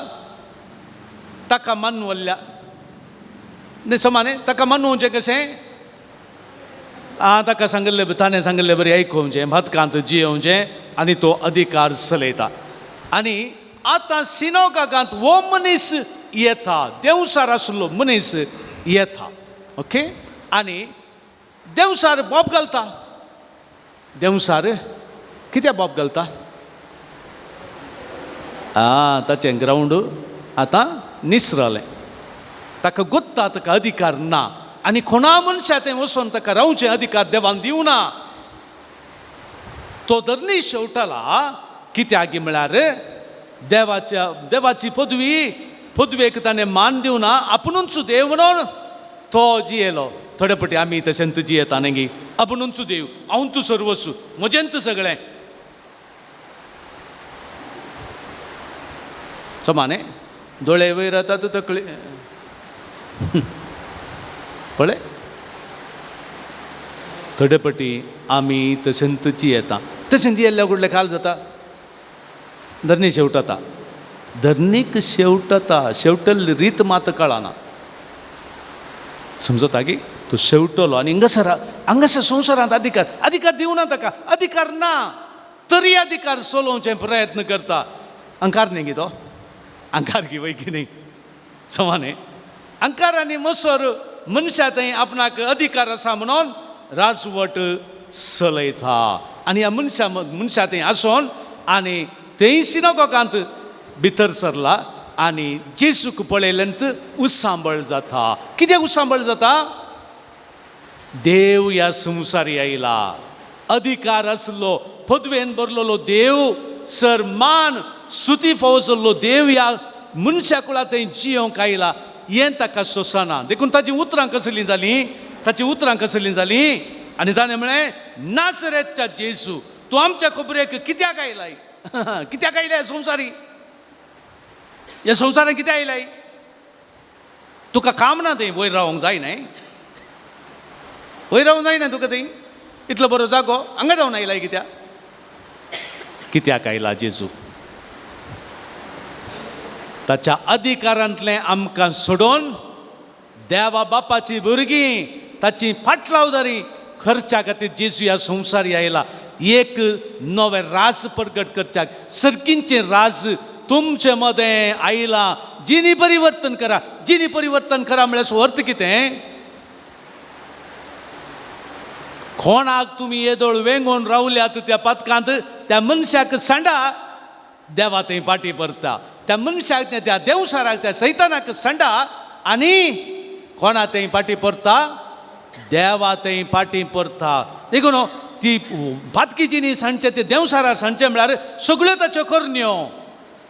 ताका मानवल्ल्या न्ही समाने ताका मानवचें कशें आं ताका सांगिल्लें ताणें सांगिल्लें बरें आयकोवचें भातकांत जियोवचें आनी तो अधिकार चलयता. आनी आतां सिनोगागांत हो मनीस येता देंवसार आशिल्लो मनीस येता ओके आनी देंवसार बोब घालता देंवसार कित्याक बोब घालता आं ताचें ग्रावंड आतां निसरलें ताका गोत्ता ताका अधिकार ना आनी कोणा मनशा थंय वचोन ताका रावचें अधिकार देवान दिवना. तो धरणी शेवटला कित्याक म्हळ्यार देवाच्या देवाची पदवी पदवेक ताणें मान दिवना आपुणूच देव म्हणून तो जियेलो. थोडे पटी आमी तशेंच जियेता न्ही गी आपुणूच देव हांव तूं सर्वस्व म्हजेंत सगळें समाने दोळे वयर येतात तकली पळय थोडे पटी आमी तशेंच जियेता तशेंच जियेल्ल्या कुडले खाल जाता धरणी शेवटता धरणीक शेवटता शेवटल्ली रीत मात कळना समजता की तो शेवटलो आनी हांगासर हांगासर संवसारांत अधिकार अधिकार दिवना ताका अधिकार ना तरी अधिकार चलोवचे प्रयत्न करता. अंकार न्ही गी तो, अंकार गी वय की न्ही समा न्ही. अंकार आनी मसर मनशा थंय आपणाक अधिकार आसा म्हणून राजवट चलयता आनी ह्या मनशा मनशा थंय आसून आनी थंय सिनागोगांत भितर सरला आनी जेजूक पळयल्यान उसांबळ जाता. कित्याक उसांबळ जाता? देव ह्या संवसारी आयला, अधिकार आसलो, पदवेन भरलेलो देव, सर मान स्तुती फावो जाल्लो देव ह्या मनशा कुळा थंय जियोंक आयला हें ताका सोंसना. देखून ताचीं उतरां कसलीं जालीं, ताचीं उतरां कसलीं जालीं आनी ताणें म्हळें, नासरेतच्या जेजू तूं आमच्या खबरेक कित्याक आयलाय? कित्याक आयलाय संवसारी? ह्या संवसारान कित्याक आयलाय? तुका काम ना थंय वयर रावंक जाय न्हय, वयर रावंक जायना तुका थंय, इतलो बरो जागो हांगा जावन आयलाय कित्याक? कित्याक आयला जेजू? ताच्या अधिकारांतलें आमकां सोडून देवा बापाची भुरगीं ताची फाटलावदारी खर्चा खातीर जेजू ह्या संवसारी आयला. एक नवें राज प्रगट करच्याक, सर्कींचें राज तुमचे मदें आयलां. जिनी परिवर्तन करा, जिनी परिवर्तन करा म्हळ्यार अर्थ कितें? कोणाक तुमी येदोळ वेंगोवन रावल्यात त्या पातकांत त्या मनशाक सांडा, देवा थंय फाटी परता. त्या मनशाक त्या देवसाराक त्या सैतानाक सांडा आनी कोणा थंय फाटी परता? देवा थंय फाटी परता. देखून ती पातकी जिनी सांडचें ते देवसारार सांडचें म्हळ्यार सगळ्यो ताच्यो करण्यो,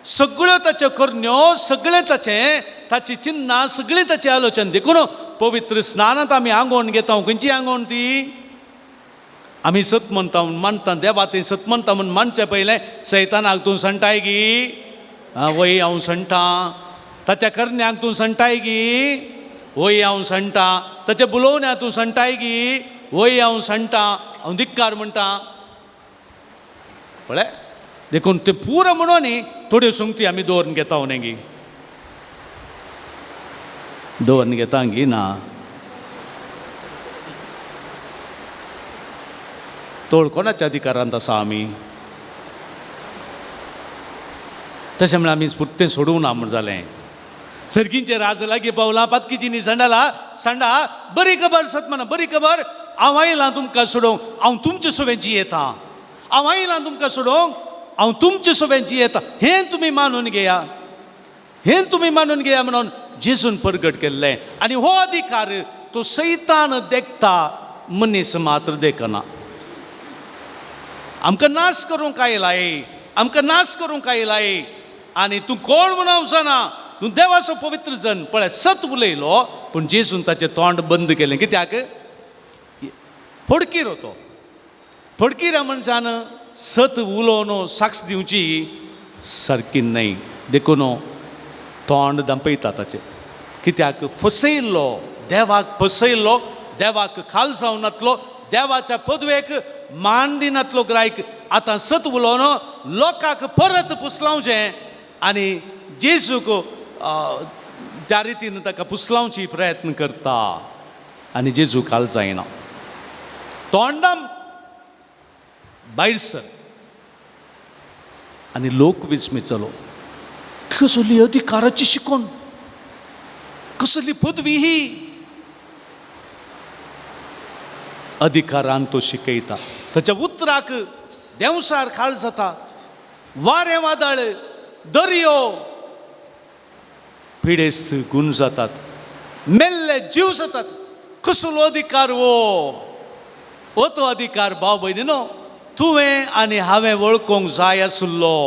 सगळ्यो ताच्यो करण्यो, सगळें ताचें ताची चिन्नां, सगळें ताचें आलोचन. देखून पवित्र स्नानांत आमी आंगवण घेता. खंयची आंगवण ती? आमी सत म्हणटा म्हूण मानता, देवा थंय सत म्हणटा म्हूण मानचें पयलें सैतानाक तूं सणटाय गी? वय हांव सणटां. ताच्या करण्यांक तूं सणटाय गी? वय हांव सणटां. ताच्या बुलोवण्या तूं सणटाय गी? वय हांव सणटां. हांव धिक्कार म्हणटा. पळय देखून तें पुरो म्हणून न्ही थोड्यो संगती आमी दवरून घेता न्ही गी, दवरून घेता गी ना. तोळ कोणाच्या अधिकारांत आसा आमी? तशें म्हळ्यार आमी स्फुर्तें सोडूंक ना म्हूण जालें. सर्गींचे राज लागीं पावलां, पातकीची सांडाला सांडा, बरी खबर सतमाना, बरी खबर हांव आयलां तुमकां सोडोवंक, हांव तुमचे सोबें जियेतां, हांव आयलां तुमकां सोडोवंक, हांव तुमचे सोबें जियेतां, हें तुमी मानून घेया, हें तुमी मानून घेया म्हणून जेजून परगट केल्लें. आनी हो अधिकार तो सैतान देखता, मनीस मात्र देखना. आमकां नाश करूंक आयलाय, आमकां नाश करूंक आयलाय आनी तूं कोण म्हणून वचना, तूं देवाचो पवित्र जन. पळय सत उलयलो पूण जेजून ताचें तोंड बंद केलें. कित्याक? फडकीर तो फडकिऱ्या मनशान सत उलोवन साक्ष दिवची सारकी न्हय. देखून तोंड दांपयता ताचें. कित्याक? फसयल्लो, देवाक फसयल्लो, देवाक खाल जावनातलो, देवाच्या पदवेक मान दिनातलो ग्रायक आतां सत उलोवन लोकांक परत पुसलावचें आनी जेजूक त्या रितीन ताका पुसलावची प्रयत्न करता आनी जेजू खाल जायना. तोंडां भायर सर आनी लोक विस्मितलो. कसली अधिकाराची शिकोवन, कसली पदवी ही! अधिकारान तो शिकयता. ताच्या उतराक देंवसार खाल जाता, वारें वादळ दर्यो पिडेस्त गुण जातात, मेल्ले जीव जातात. कसलो अधिकार हो? हो तो अधिकार भाव भयणी न्हू तुवें आनी हांवें वळखूंक जाय आसलो,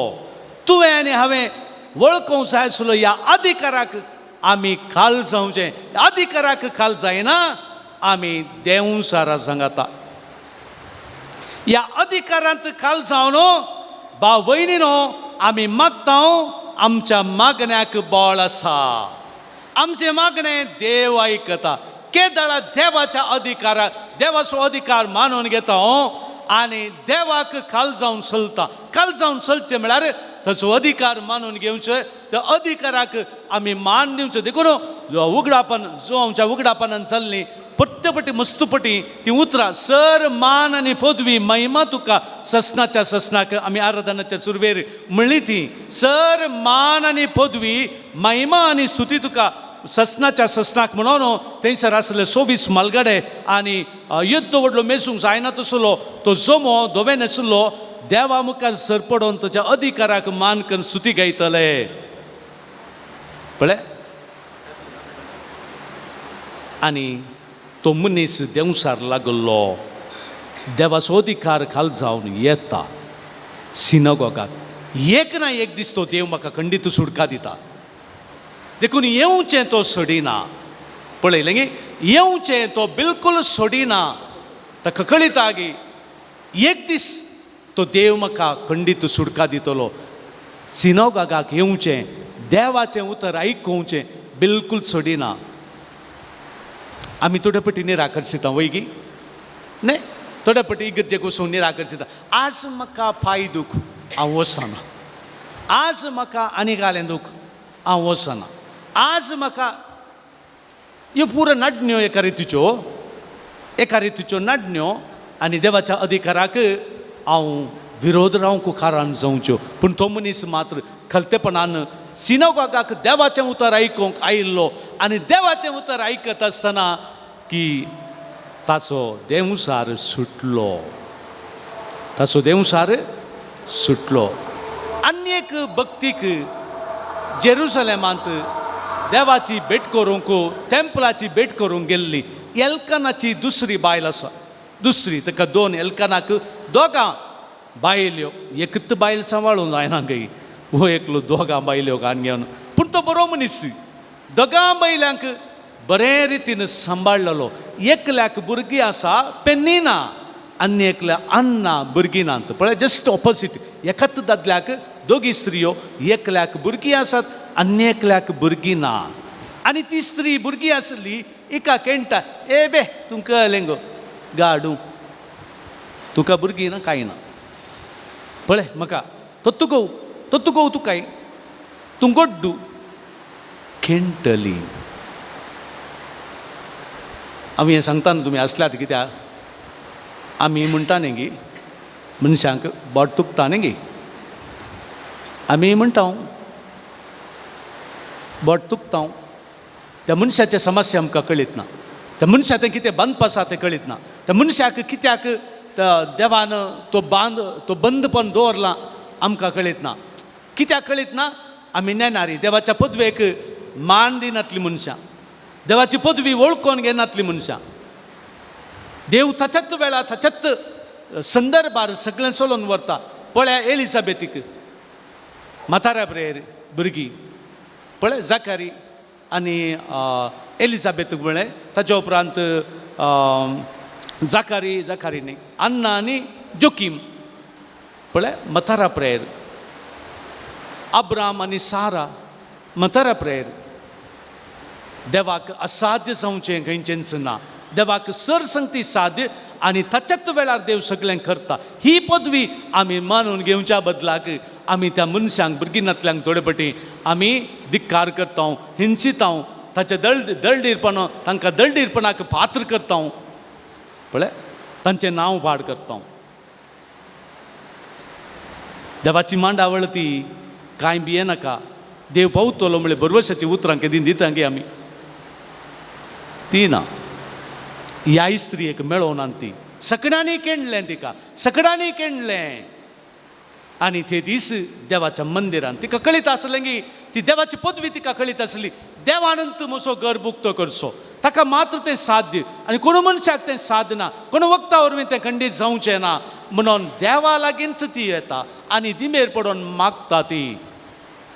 तुवें आनी हांवें वळखूंक जाय आसलो. ह्या अधिकाराक आमी खाल जावचें, अधिकाराक खाल जायना आमी देंवसारा सांगाता. ह्या अधिकारांत खाल जावन भाव भयणी न्हू आमी मागता, आमच्या मागण्याक बळ आसा, आमचें मागणें देव आयकता. केदळा देवाच्या अधिकाराक, देवाचो अधिकार मानून घेता आनी देवाक खाल जावन चलता. खाल जावन चलचें म्हळ्यार ताचो अधिकार मानून घेवचें, त्या अधिकाराक आमी मान दिवचें. देखून उगडापन जो आमच्या उगडापणान चल्ली परते पटी मस्त पटी ती उतरां सर मान आनी पदवी महिमा तुका ससनाच्या ससनाक आमी आराधनाच्या सुरवेर म्हणली ती सर मान आनी पदवी महिमा आनी स्तुती तुका ससनाच्या ससनाक म्हणून थंयसर आसले 24 मालगाडे आनी युद्ध व्हडलो मेजूंक जायना तसलो तो जमो धवे नासलो देवा मुखार सरपडोन तुज्या अधिकाराक मान करून स्तुती गायतले. पळय आनी तो मनीस देंवसार लागलो देवाचो अधिकार खाल जावन येता सिनागोगाक. एक ना एक दीस तो देव म्हाका खंडीत सुटका दिता देखून येवचें तो सोडिना. पळयलें गी येवचें तो बिलकूल सोडिना. ताका कळिता गी एक दीस तो देव म्हाका खंडीत सुटका दितलो. सिनागोगाक येवचें देवाचें उतर आयकुचें बिलकूल सोडिना. आमी थोडे पटी निराकर्शिता वय गी न्हय थोडे पटी इगर्जेक वचून निराकर्शिता. आज म्हाका पांय दूख हांव वचना, आज म्हाका आनी घालें दूख हांव वचना, आज म्हाका ह्यो पुरो नाडण्यो एका रितीच्यो एका रितीच्यो नाडण्यो आनी देवाच्या अधिकाराक हांव विरोध रावंक कारण जावच्यो. पूण तो मनीस मात्र खलतेपणान सिनागोगाक देवाचें उतर आयकूंक आयिल्लो आनी देवाचें उतर आयकत आसतना की ताचो देंवसार सुटलो, ताचो देंवसार सुटलो. आनी एक भक्तीक जेरुसलेमांत देवाची भेट करूंक टेम्पलाची भेट करूंक गेल्ली एल्कानाची दुसरी बायल आसा. दुसरी ताका दोन एल्कानाक दोगां बायल्यो एकच बायल सांबाळूंक जायना गई हो एकलो दोगां बायल्यो घाण घेवन. पूण तो बरो मनीस दोगां बायल्यांक बरे रितीन सांबाळलेलो. एकल्याक भुरगीं आसा पेन्निना आनी एकल्या अन्ना भुरगीं नात. पळय जस्ट ऑपोजीट एकाच दादल्याक दोगी स्त्रियो एकल्याक भुरगीं आसात आनी एकल्याक भुरगीं ना. आनी ती स्त्री भुरगीं आसली एका केंटा ए बे तुमकां कळ्ळें गो गाडू तुका भुरगीं ना कांय ना. पळय म्हाका तत्तू गो तत्तू गो तुकाय तूं गोड्डू खेणटली. आमी हें सांगता न्हू तुमी आसल्यात कित्याक आमी म्हणटा न्ही गी मनशांक बोट तुकता न्ही गी आमी म्हणटा बोट तुकता. त्या मनशाचे समस्या आमकां कळीत ना, त्या मनशा तें कितें बांदप आसा तें कळीत ना, त्या मनशाक कित्याक देवान तो बांद तो बंदपण दवरला आमकां कळीत ना. कित्याक कळीत ना आमी नेणारी देवाच्या पदवेक मान दिनातली मनशां, देवाची पदवी वळखून घेनातली मनशां. देव ताच्याच वेळार ताच्याच संदर्भार सगळें चलोवन व्हरता. पळया एलिझाबेथीक म्हाताऱ्या प्रेयर भुरगीं पळय जाकारी आनी एलिझाबेथीक म्हळें. ताच्या उपरांत जाकारी जाकारी न्ही अन्ना आनी जोकीम पळय म्हातारा प्रेयर अब्राम आनी सारा म्हातारा प्रेयर. देवाक असाध्य जावचें खंयचेंच ना, देवाक सर संगती साध्य आनी ताच्याच वेळार देव सगळें करता. ही पदवी आमी मानून घेवच्या बदलाक आमी त्या मनशांक भुरगीं थोडे पटी आमी धिक्कार करता, हिंसिता, ताचे दळडीरपण तांकां दळडीरपणाक पात्र करता. पळय तांचें नांव पाड करता. देवाची मांडावळ ती कांय भियेनाका देव पावतलो म्हळ्यार बरवशाची उतरां केदी दिता गे आमी ती ना. ह्याय स्त्रियेक मेळोना ती सगळ्यांनी केणलें तिका सगळ्यांनी केणलें. आनी ते दीस देवाच्या मंदिरान तिका कळीत आसलें की ती देवाची पदवी तिका कळीत आसली. देवानंत म्हजो गर्भ उक्तो करचो ताका मात्र तें साध्य आनी कोण मनशाक तें साध्य ना, कोण वखदा वरवीं तें खंडीत जावचें ना म्हणून देवा लागींच ती येता आनी दिमेर पडून मागता ती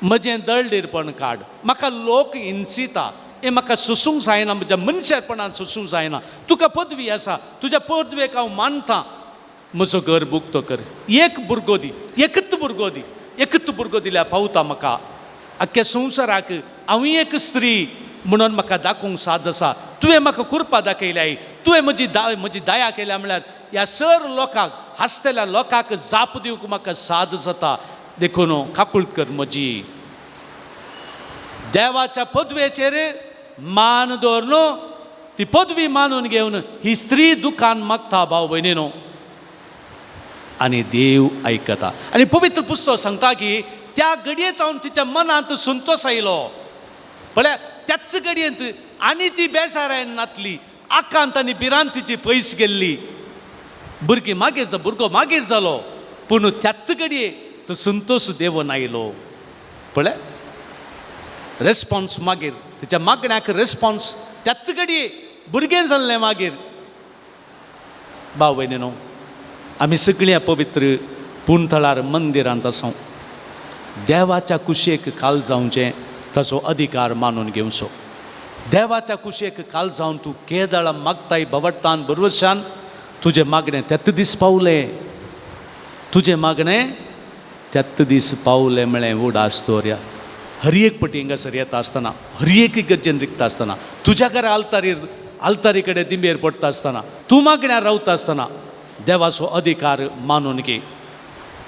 म्हजें दळडीरपण काड, म्हाका लोक हिंसिता, हें म्हाका सोसूंक जायना, म्हज्या मनशापणान सोसूंक जायना. तुका पदवी आसा तुज्या पदवेक हांव मानता, म्हजो गर्भ उक्तो कर, एक भुरगो दी, एकच भुरगो दी, एकच भुरगो दिल्यार पावता म्हाका आख्ख्या संवसाराक हांवूय एक स्त्री म्हणून म्हाका दाखोवंक साद आसा. तुवें म्हाका कृपा दाखयल्याय, तुवें म्हजी दया केल्या म्हळ्यार ह्या सर लोकांक हांसतल्या लोकांक जाप दिवंक म्हाका साद जाता. देखून काकूळट कर म्हजी. देवाच्या पदवेचेर मान दवर न्हू ती पदवी मानून घेवन ही स्त्री दुकान मागता भाव भयणीनो, आनी देव आयकता. आनी पवित्र पुस्तक सांगता की त्या घडयेंत हांव तिच्या मनांत संतोश आयलो. पळया त्याच घडयेंत आनी ती बेजारायन नातली, आकांत आनी भिरांत तिची पयस गेल्ली. भुरगीं मागीर भुरगो मागीर जालो, पूण त्याच घडये तो संतोश देवन आयलो. पळय रेस्पॉन्स मागीर तिच्या मागण्याक रेस्पॉन्स त्याच घडये भुरगें जाल्लें मागीर. भाव भयणीनो, आमी सगळीं पवित्र पुणथळार मंदिरांत आसा. देवाच्या कुशेक काल जावचें ताचो अधिकार मानून घेवचो. देवाच्या कुशेक काल जावन तूं केदळा मागताय भवडतान बरवशान तुजें मागणें त्याच दीस पावलें, तुजें मागणें त्याच दीस पावलें म्हळें उडास दवरया. हर एक पटी हांगासर येता आसतना, हर एक गरजेन रिगता आसतना, तुज्या घरा आल्तारीर आल्तारी कडेन दिंबेर पडटा आसतना, तूं मागण्यार रावता आसतना देवाचो अधिकार मानून घे.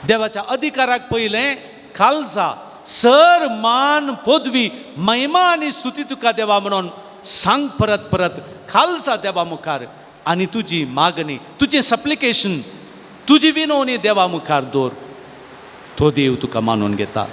देवाच्या अधिकाराक पयलें खालसा सर मान पदवी महिमा आनी स्तुती तुका देवा म्हणून सांग परत परत खालसा देवा मुखार. आनी तुजी मागणी, तुजें सप्लिकेशन, तुजी विनवणी देवा मुखार दवर, तो देव तुका मानून घेता.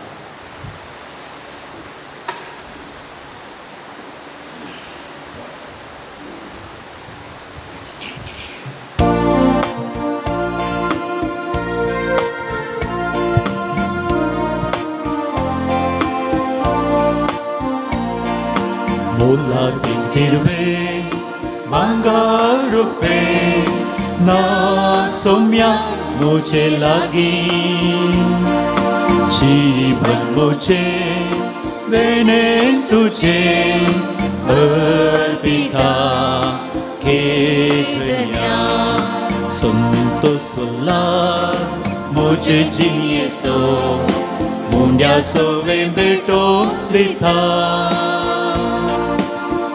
सोम्या मुझे लागी जीवन मुझे देने तुझे अर्पिता के धन्या संतोष मुझे जिये सो मुंड्या सोवे बेटो दिथा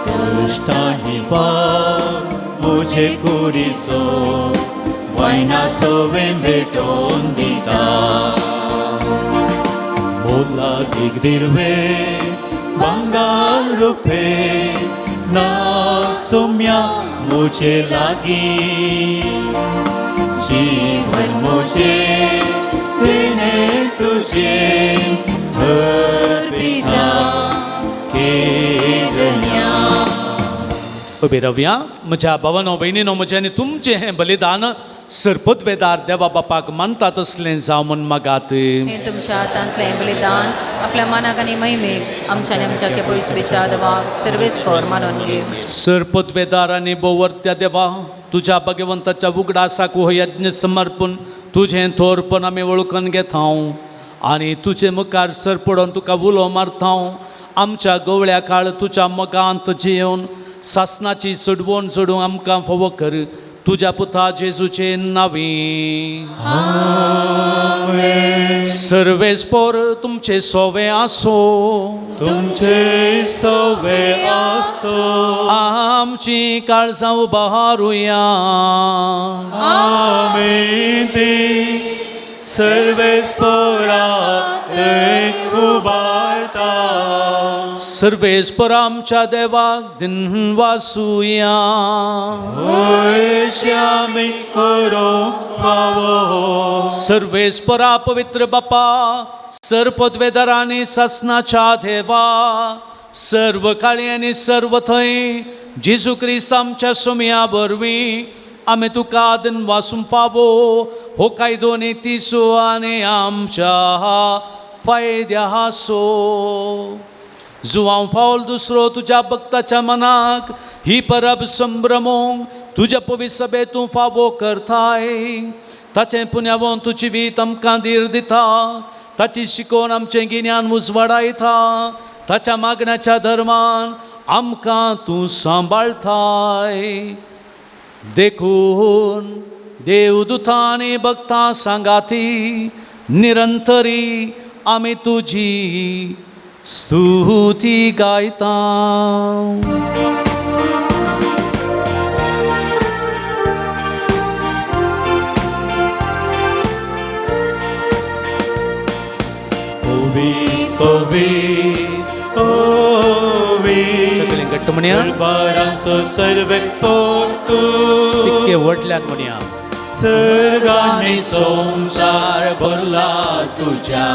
कष्टानी पाप मुझे कुड़ी सो वायना सोवे भेटोन दिता मोला दिगदिरवे बांगार रुपे ना सोम्या मुझे लागी जीवन मुझे देने तुझे अर्पिता के धन्या. उबे रावया. म्हज्या भावानो भयणीनो, म्हजें आनी तुमचें हें बलिदान सरपदवेदार देवा बापाक मानता तसलें जावं म्हूण मागात. हें तुमच्या हातांतलें बलिदान आपल्या मनाक आनी महिमेक आमच्या आनी आमच्या केपयसबेच्या देवाक सर्वेस्पर मानून घे. सरपदवेदार आनी बोवर्त्या देवा, तुज्या भगवंताच्या उगडासाक हो यज्ञ समर्पण तुजें थोरपण आमी वळखून घेता आनी तुजे मुखार सर पडोन तुका उलो मारता. आमच्या गवळ्या काळ तुज्या मोगांत जियेवन सासनाची चडवण चडूंक आमकां फावो कर, तुज्या पुता जेजूचे नांवी. सर्वेस्पोर तुमचे सोवे आसो, तुमचे सोवे आसो. आमची काळजां उबारुया, आमी ती सर्वेस्पोरा थंय उबारता. सर्वेस्पर आमच्या देवाक दिनवासुया. होय करो फावो. सर्वेस्परा पवित्र बापा, सर्पद्वेदरांनी सासनाच्या देवा, सर्व काळी आनी सर्व थंय जेजू क्रिस्त आमच्या सोम्या वरवीं आमी तुका दिनवासूंक फावो. हो कायदो न्ही तिसो आनी आमच्या फायद्यासो. जुवांव पावल दुसरो तुज्या भक्ताच्या मनाक ही परब संभ्रमोंक तुज्या पवित्र सभेंत तूं फावो करताय. ताचें पुण्यावोन तूं जिवीत आमकां धीर दिता, ताची शिकोवन आमचें गिन्यान उजवाडायता, ताच्या मागण्याच्या धर्मान आमकां तूं सांबाळताय. देखून देवदूतांनी भक्तां सांगाती निरंतरी आमी तुजी स्तुती गायता. पवी पवी पवी सगळीं घट्ट म्हणया. दरबाराचो सर्वेस्पोर तूं तितके व्हडल्यान म्हणया. सर्गांनी संसार भरला तुझ्या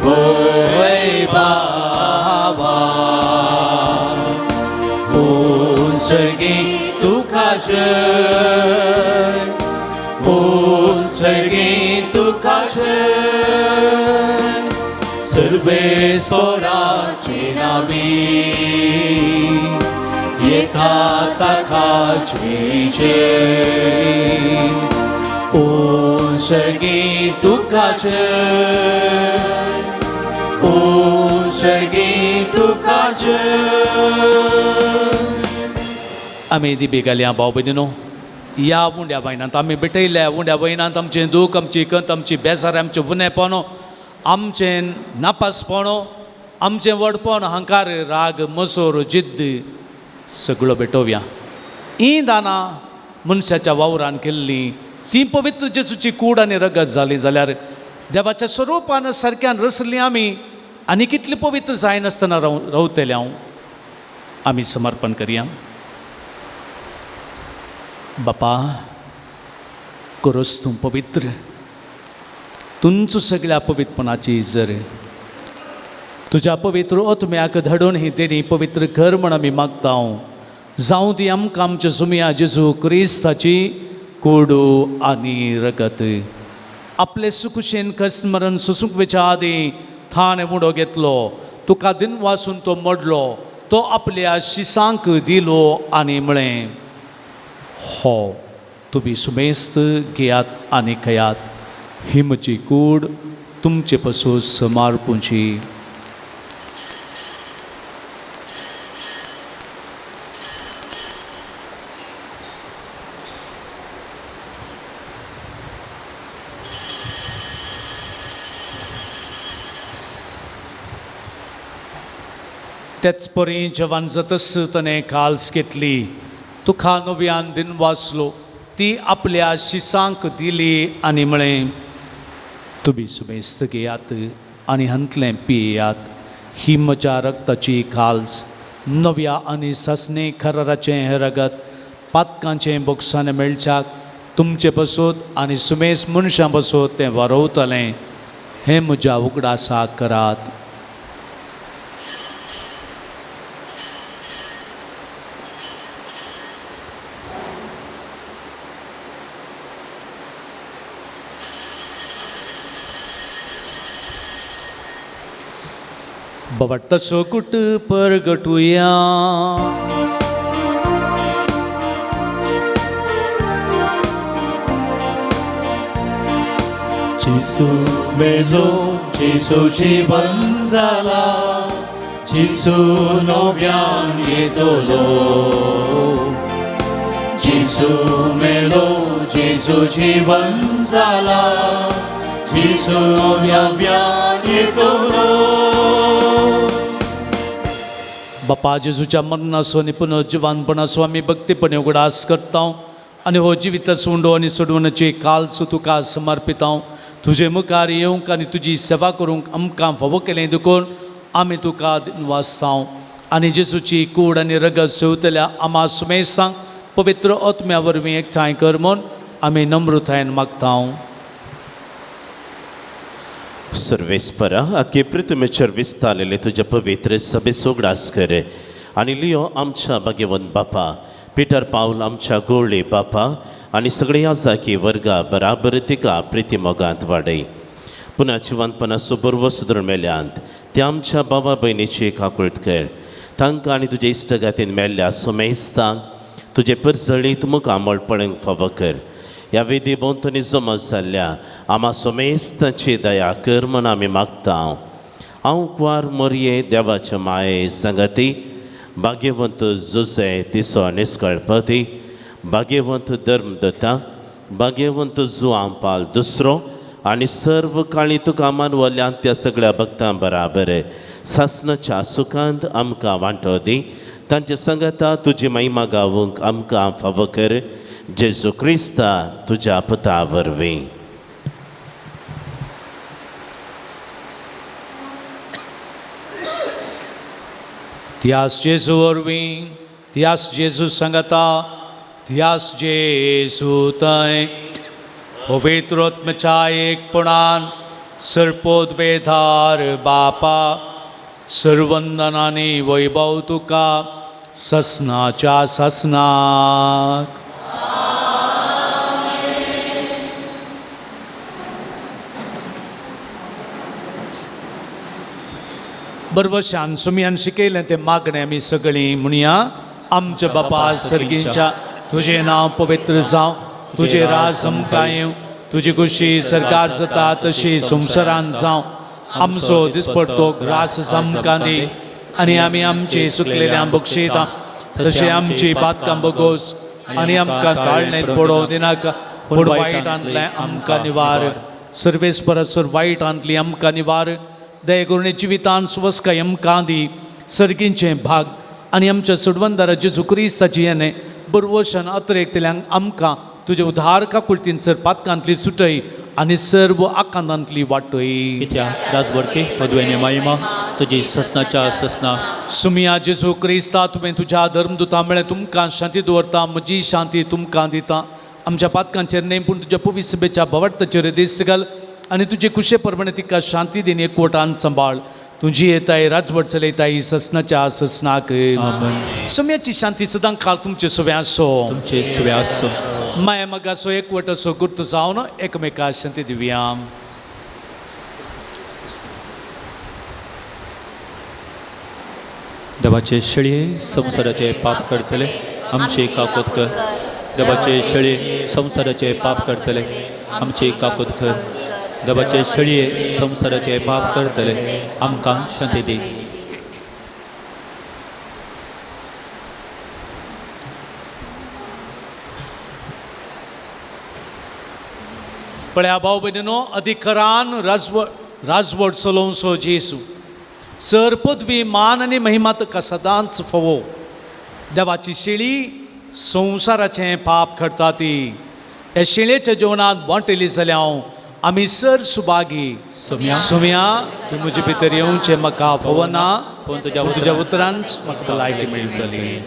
वैभावा उंचगी तुका जय उंचगी तुका जय सर्वेस्पोराची नावी येता ताकाची जय उंचगी तुका जय उंचगी तुका जय. आमी दिबी घालया भाव भयणीनो ह्या उंड्या बायनांत आमी भेटयल्या उंड्या बायनांत आमचें दूख आमची खंत आमची बेजार आमचें उणेपण आमचें नापासपण आमचें व्हडपण अहंकार राग मसोर जिद्द सगळो भेटोवया. हीं दानां मनशाच्या वावरान केल्लीं तीं पवित्र जेजूची कूड आनी रगत जाली जाल्यार देवाच्या स्वरुपान सारक्यान रसलीं आमी आनी कितली पवित्र जायनासतना रावतले हांव. आमी समर्पण करया. बापा करोस तूं पवित्र तुमचो सगळ्या पवित्रपणाची जर तुज्या पवित्र आत्म्याक धाडून ही देणी पवित्र कर म्हण आमी मागता. जावं ती आमकां आमच्या सुमया जेजू क्रिस्ताची कोडू आनी रगत. आपले सुकुशेन कस मरण सोसूंक वेच्या आदीं थाण उडो घेतलो तुका दिन वासून तो मोडलो तो आपल्या शिसांक दिलो आनी म्हळें हो तुमी सुमेस्त घेयात आनी खयात ही म्हजी कूड तुमचे पसून समार्पुची. तेच परी जवान जातस ताणें काल्स घेतली तुका नव्यान दिन वाचलो ती आपल्या शिसांक दिली आनी म्हळें तुमी सुमेस्त घेयात आनी हांतलें पियात ही म्हज्या रक्ताची काल्स नव्या आनी सासणे खराराचें हें रगत पातकांचें बोगसाणें मेळच्याक तुमचे बसोत आनी सुमेस मनशां बसोत तें वारोवतलें हें म्हज्या उगडासाक करात. बवट्टसो कुट परगटुया. जेजू मेलो जेजू जीवन जाला जेजू नव्यान येतलो जेजू मेलो जेजू जीवन जाला जेजू नव्यान येतलो. बापा जेजूच्या मरणाचो आनी पुनर्जिवानपणाचो आमी भक्तीपणे उगडास करता आनी हो जिविताचो उंडो आनी सोडवण्याची काल्स तुका समर्पिता. तुजे मुखार येवंक आनी तुजी सेवा करूंक आमकां फावो केलें देखून आमी तुका वाचता आनी जेजूची कूड आनी रगत सेवतल्या आमा सुमेस्तांक पवित्र आत्म्या वरवीं एकठांय कर म्हूण आमी नम्रतायेन मागता. सर्वेस्परा आखे पृथ्वीचेर विस्तारलेले तुज्या पवित्र सभेचो उगडास कर आनी लियो आमच्या भाग्यवंत बापा पिटर पावल आमच्या गोळी बापा आनी सगळे याजाकी वर्गा बराबर तिका प्रिती मोगांत वाडय. पुन्हा जिवंतपणाचो बरवो सुदरून मेल्यांत त्या आमच्या बाबा भयणीची काकुळट कर तांकां आनी तुजे इश्टगातीन मेल्ल्या सुमेस्तांक तुजे परजळीत मुखामळ पळोवंक फावो कर. ह्या वेदी भोंवतणी जमा जाल्ल्या आमा सोमेस्तांची दया कर म्हण आमी मागता. हांव कुवार मोरये देवाच्या माये संगती भाग्यवंत जुसे तिसो निस्कळपती भाग्यवंत धर्मदत्ता भाग्यवंत जुआं पाल दुसरो आनी सर्व काळी तुका मानवल्या त्या सगळ्या भक्तां बराबर सासनाच्या सुखांत आमकां वांटो दी. तांचे संगता तुजी महिमा गावूंक आमकां फावो कर जेजू क्रिस्ता तुज्या पुता वरवीं. त्यास जेजू वरवीं, त्यास जेजू सांगाता, त्यास जेजू थंय पवित्र आत्म्याच्या एकपणान सर्पोद्वेधार बापा सर्वंदनानी वैभव तुका ससनाच्या ससनाक. बरवशान सुमयान शिकयलें तें मागणें आमी सगळीं म्हणया. आमच्या बापा सर्गींच्या, तुजें नांव पवित्र जावं, तुजें राज आमकां येवं, तुजी खुशी सरकार जाता तशी संवसारांत जावं. आमचो दिसपडतो ग्रास आमकां दी आनी आमी आमची सुकलेल्या बक्षिता तशें आमची बातकां बगोस आनी आमकां काळणेंत पडोवं दिनाका, पूण वायटांतलें आमकां निवार. सर्वेस्परासर वायटांतली आमकां निवार. दया करून जिवितान सुवस्काय आमकां दी. सर्गींचें भाग आनी आमच्या सोडवंदारा जेजू क्रिस्ताची येणें बरवशान अतरेकतल्यांक आमकां तुजे उद्धार काकुळतीन सर पातकांतली सुटय आनी सर्व आकांतांतली वाटय. कित्याक राजवर्ती पदवेने महिमा तुजी ससनाच्या ससना. सुमिया जेजू क्रिस्ता, तुवें तुज्या धर्मदुता म्हळें तुमकां शांती दवरता, म्हजी शांती तुमकां दिता. आमच्या पातकांचेर न्हय पूण तुज्या पवित्र भवर्थाचेर दिश्ट घाल आनी तुजे कुशे प्रमाणे तिका शांती दिन एकवटान सांबाळ. तुजी येताय राजवट चलयताय ससनाच्या ससनाक. सुम्याची शांती सदां काल तुमचे सुवे आसो. तुमचे सुवे आसो. माया मगासो एकवट असो गुर्त जावन एकमेका शांती दिवया. देवाचे शेळये संवसाराचे पाप करतले आमचे काकोत कर. देवाचे शेळये संवसाराचे पाप करतले आमचे काकोत कर. देवाचे शेळये संवसाराचे पाप करतले आमकां शांती दी. पळया भाव भयणीनो, अधिकारान राजवट चलोवचो जेजू. सर पदवी मान आनी महिमा तुका सदांच फावो. देवाची शेळी संवसाराचें पाप करता ती. ह्या शेळयेच्या जेवणांत वांटेली जाल्यार हांव आमी सर सुभागी. सुम्या तूं म्हजे भितर येवचें म्हाका फावना, पूण तुज्या उतरान म्हाका भलायकी मेळटली.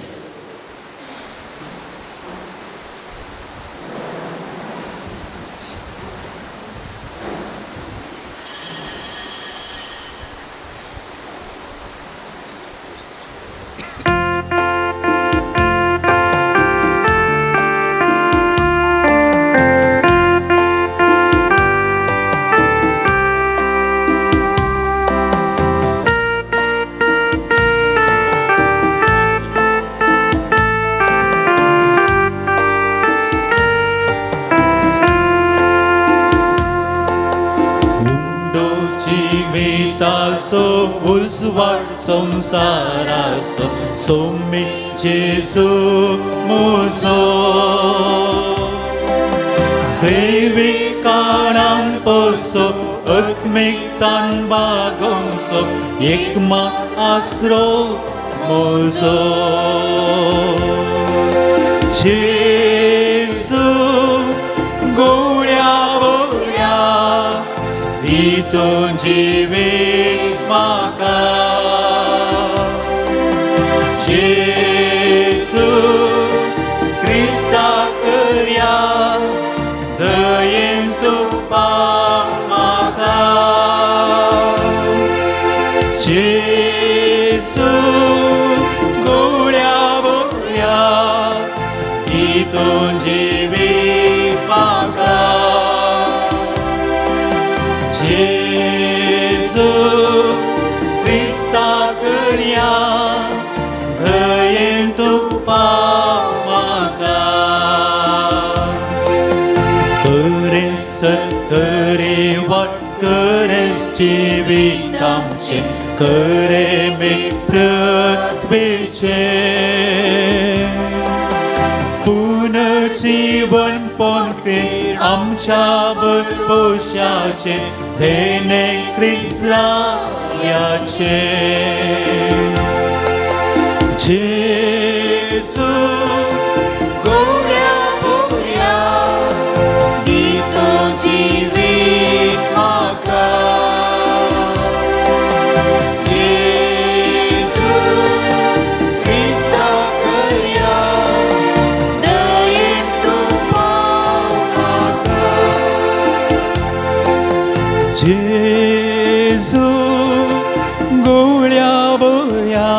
संसारासो सोमी जेजू मुजो देवी काणान पोसो आत्मिकतान बागोवचो एकमात आसरो मुजो. जेजू गोळ्या बोळ्या दी तूं जिवीत म्हाका. जेजू क्रिस्ता करया दयेन तूं पाव म्हाका. जेजू गोळ्या बोळ्या दी तूं जिवीत म्हाका. जेजू क्रिस्ता करया दयेन तूं पाव म्हाका. खरें सत खरें वाट खरें जिवीत आमचें खरें मेट पृथ्वीचें. पुनर्जीवन पोंतेर आमच्या भरवशाचें देणें क्रिस्ताचें. जेजू गोळ्या बोळ्या दी तूं जिवीत म्हाका. जेजू जेजू गोळ्या बोया.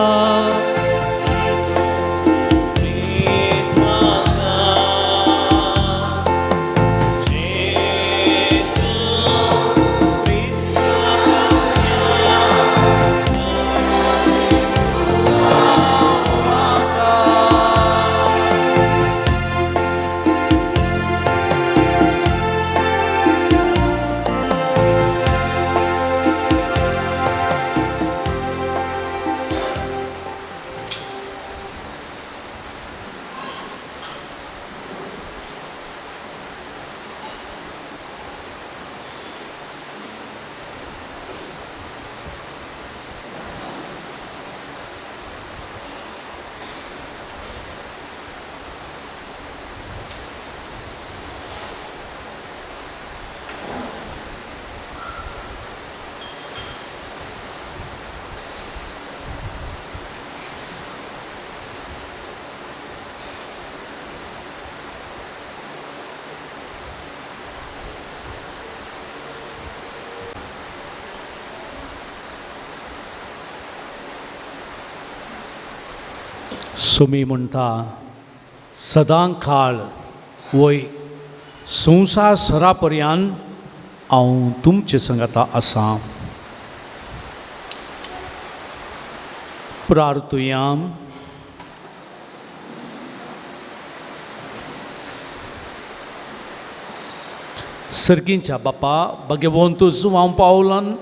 सुमी म्हणटा सदां काळ वय संवसार सरा पर्यान हांव तुमचे संगाता आसा. प्रार्थुया. सर्गींच्या बापा भगवंत जुवांव पावलान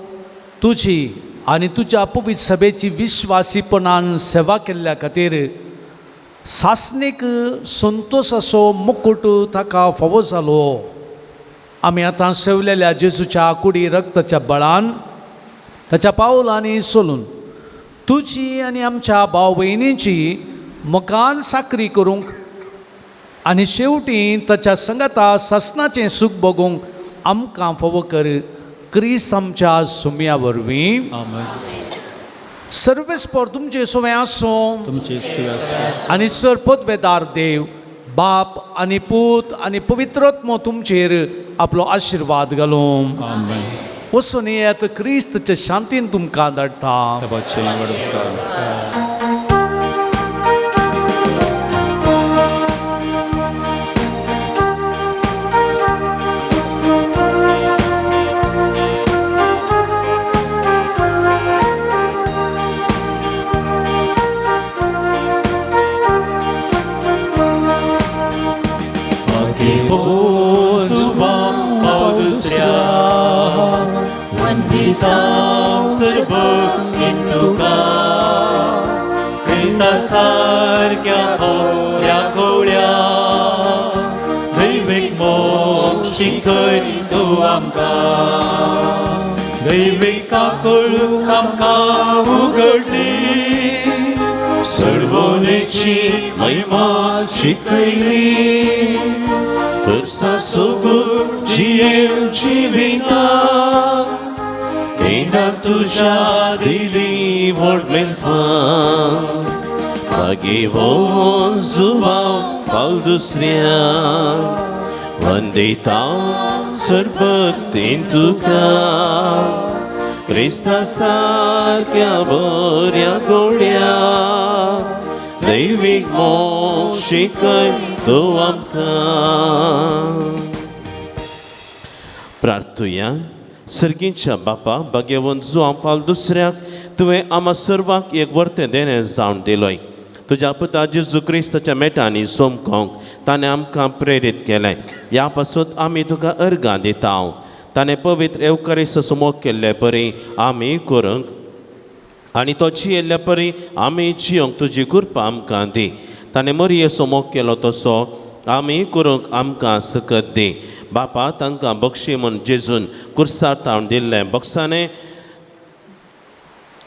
तुजी आनी तुज्या पवित्र सभेची विश्वासीपणान सेवा केल्ल्या खातीर सासणीक संतोशाचो मुकुट ताका फावो जालो. आमी आतां सेवलेल्या जेजूच्या कुडी रक्ताच्या बळान ताच्या पावलांनी सोलून तुजी आनी आमच्या भाव भयणींची मुखान साकरी करूंक आनी शेवटी ताच्या संगाता सासणाचें सूख भोगूंक आमकां फावो कर क्रिस्त आमच्या सुम्या वरवीं. आमेन. सर्वेस्पर तुमचे सवें आसूं तुमचे सेवा आसूं. आनी सर पदवेदार देव बाप आनी पूत आनी पवित्रात्मो तुमचेर आपलो आशिर्वाद घालूं. आमेन. वचून येत क्रिस्तचे शांतीन तुमकां धाडटा. देवाचें व्हड उपकार. सारक्या होऱ्या गोळ्या दैवीक मोग शिकय तूं आमकां, दैवीक काकूळ आमकां उगडली, सडवणेची महिमा शिकयली, करसा सोगूर जियेव जिविता, येणा तुज्या दिली व्हड मेल्फा, भगवंत जुवांव पावल दुसऱ्या, वंदिता सरबतीन तुका, क्रिस्ता सारक्या बऱ्या गोड्या, दैवीक मोग शिकय तूं आमकां. प्रार्थुया. सर्गींच्या बापा भगवंत जुवांव पावल दुसऱ्याक तुवें आमा सर्वांक एक वर्तें देणें जावन दिलोय. तुज्या पुता जेजू क्रिस्ताच्या मेटांनी सोमकोंक ताणें आमकां प्रेरीत केलें. ह्या पासून आमी तुका अर्गां दिता. ताणें पवित्र येवकारिस्त समोग केल्ले परी आमी करूंक आनी तो जियेल्ले परी आमी जियोंक तुजी कृपा आमकां दी. ताणें मरये समोग केलो तसो आमी करूंक आमकां सकत दी. बापा तांकां बक्षी म्हूण जेजून कुर्सार तावन दिल्लें बक्षाणें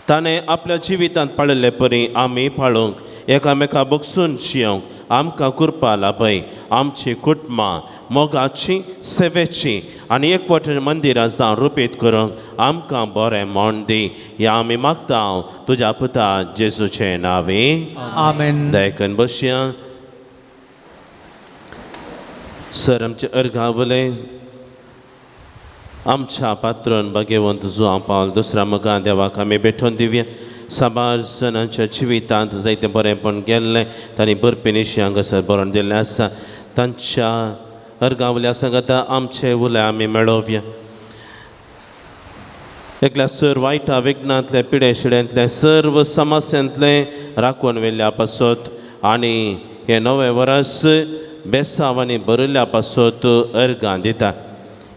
ताणें आपल्या जिवितांत पाळिल्ले परी आमी पाळूंक एकामेका बगसून जियोंक आमकां कृपा लाभय. आमची कुटुंबां मोगाची सेवेची आनी एकवट मंदिरां जावन रुपीत करूंक आमकां बरें म्हण दी. ह्या आमी मागता तुज्या पुता जेजूचें नांवे. आमेन. दयकन बसया. सर आमचे अर्गावले आमच्या पात्रोन भाग्यवंत जुवां पावल दुसऱ्या मुखार देवाक आमी भेटोवन दिवया. साबार जणांच्या जिवितांत जायतें बरेंपण गेल्लें तांणी बरपी निशी हांगासर बरोवन दिल्लें आसा. तांच्या अर्गावल्या सांगाता आमचे उले आमी मेळोवया. एकल्या सर वायटा विघ्नांतले पिडे शिड्यांतले सर्व समस्यांतले राखून व्हेल्ल्या पासत आनी हें नवें वर्स बेसांवांनी भरिल्ल्या पासत अर्गां दिता.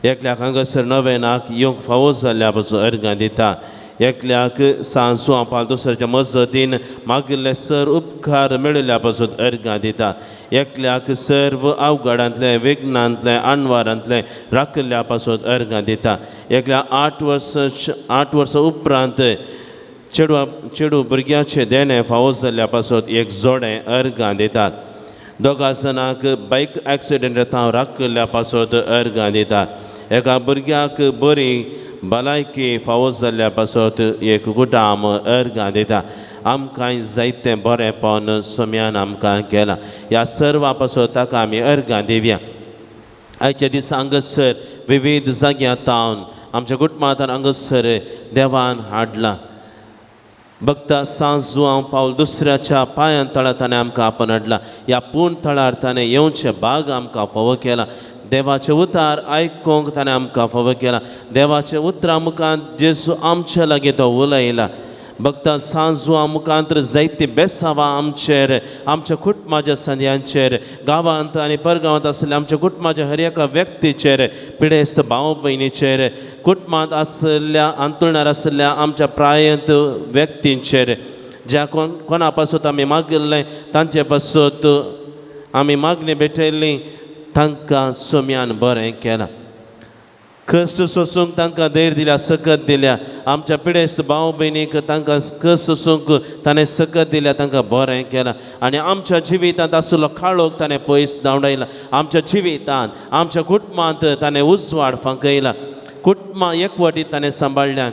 एकल्याक हांगासर नवें नाक येवंक फावो जाल्ल्या पासून अर्गां दिता. एकल्याक सांसू पाल दुसऱ्याच्या मजतीन मागिल्ले सर उपकार मेळिल्ल्या पासून अर्गां दिता. एकल्याक सर्व अवघडांतले विघ्नांतले अणवारांतले राखिल्ल्या पासून अर्गां दिता. एकल्या 8 वर्सां उपरांत चेडू भुरग्याचें देणें फावो जाल्ल्या पासून एक जोडें अर्गां दितात. दोगा जाणांक बायक एक्सिडंट हांव राखिल्ल्या पासत अर्गां दिता. एका भुरग्याक बरी भलायकी फावो जाल्ल्या पासत एक गुदाम अर्गां दिता. आमकां जायतें बरेंपण सोम्यान आमकां केलां. ह्या सर्वा पासत ताका आमी अर्गां दिवया. आयच्या दिसा हांगासर विविध जाग्यां तावन आमच्या कुटुंबांत हांगासर देवान हाडलां. भक्ता सांजुआं पावल दुसऱ्याच्या पांयां तळा ताणें आमकां आपण हाडला. ह्या पूर्ण थळार ताणें येवचें भाग आमकां फावो केला. देवाचें उतार आयकूंक ताणें आमकां फावो केला. देवाचें उतरां मुखार जेजू आमच्या लागीं तो उलयला. भक्ता सांजुआं मुखांत जायतीं बेसांवां आमचेर, आमच्या कुटुंबाच्या संद्यांचेर, गांवांत आनी परगांवांत आसलेल्या आमच्या कुटुंबाच्या हर एका व्यक्तीचेर, पिडेस्त भाव भयणीचेर, कुटुंबांत आसलेल्या अंतुळणार आसलेल्या आमच्या प्रायंत व्यक्तींचेर, ज्या कोणा पासत आमी मागिल्लें तांचे पासत आमी मागणी भेटयल्ली तांकां सोम्यान बरें केलां. कश्ट सोसूंक तांकां धैर्य दिल्या, सकत दिल्या. आमच्या पिडेस्त भाव भयणीक तांकां कश्ट सोसूंक ताणें सकत दिल्या, तांकां बरें केलां. आनी आमच्या जिवितांत आशिल्लो काळोख ताणें पयस धांवडायला. आमच्या जिवितांत आमच्या कुटुंबांत ताणें उजवाड फांकयला. कुटुंबां एकवटीत ताणें सांबाळ्ळ्यात.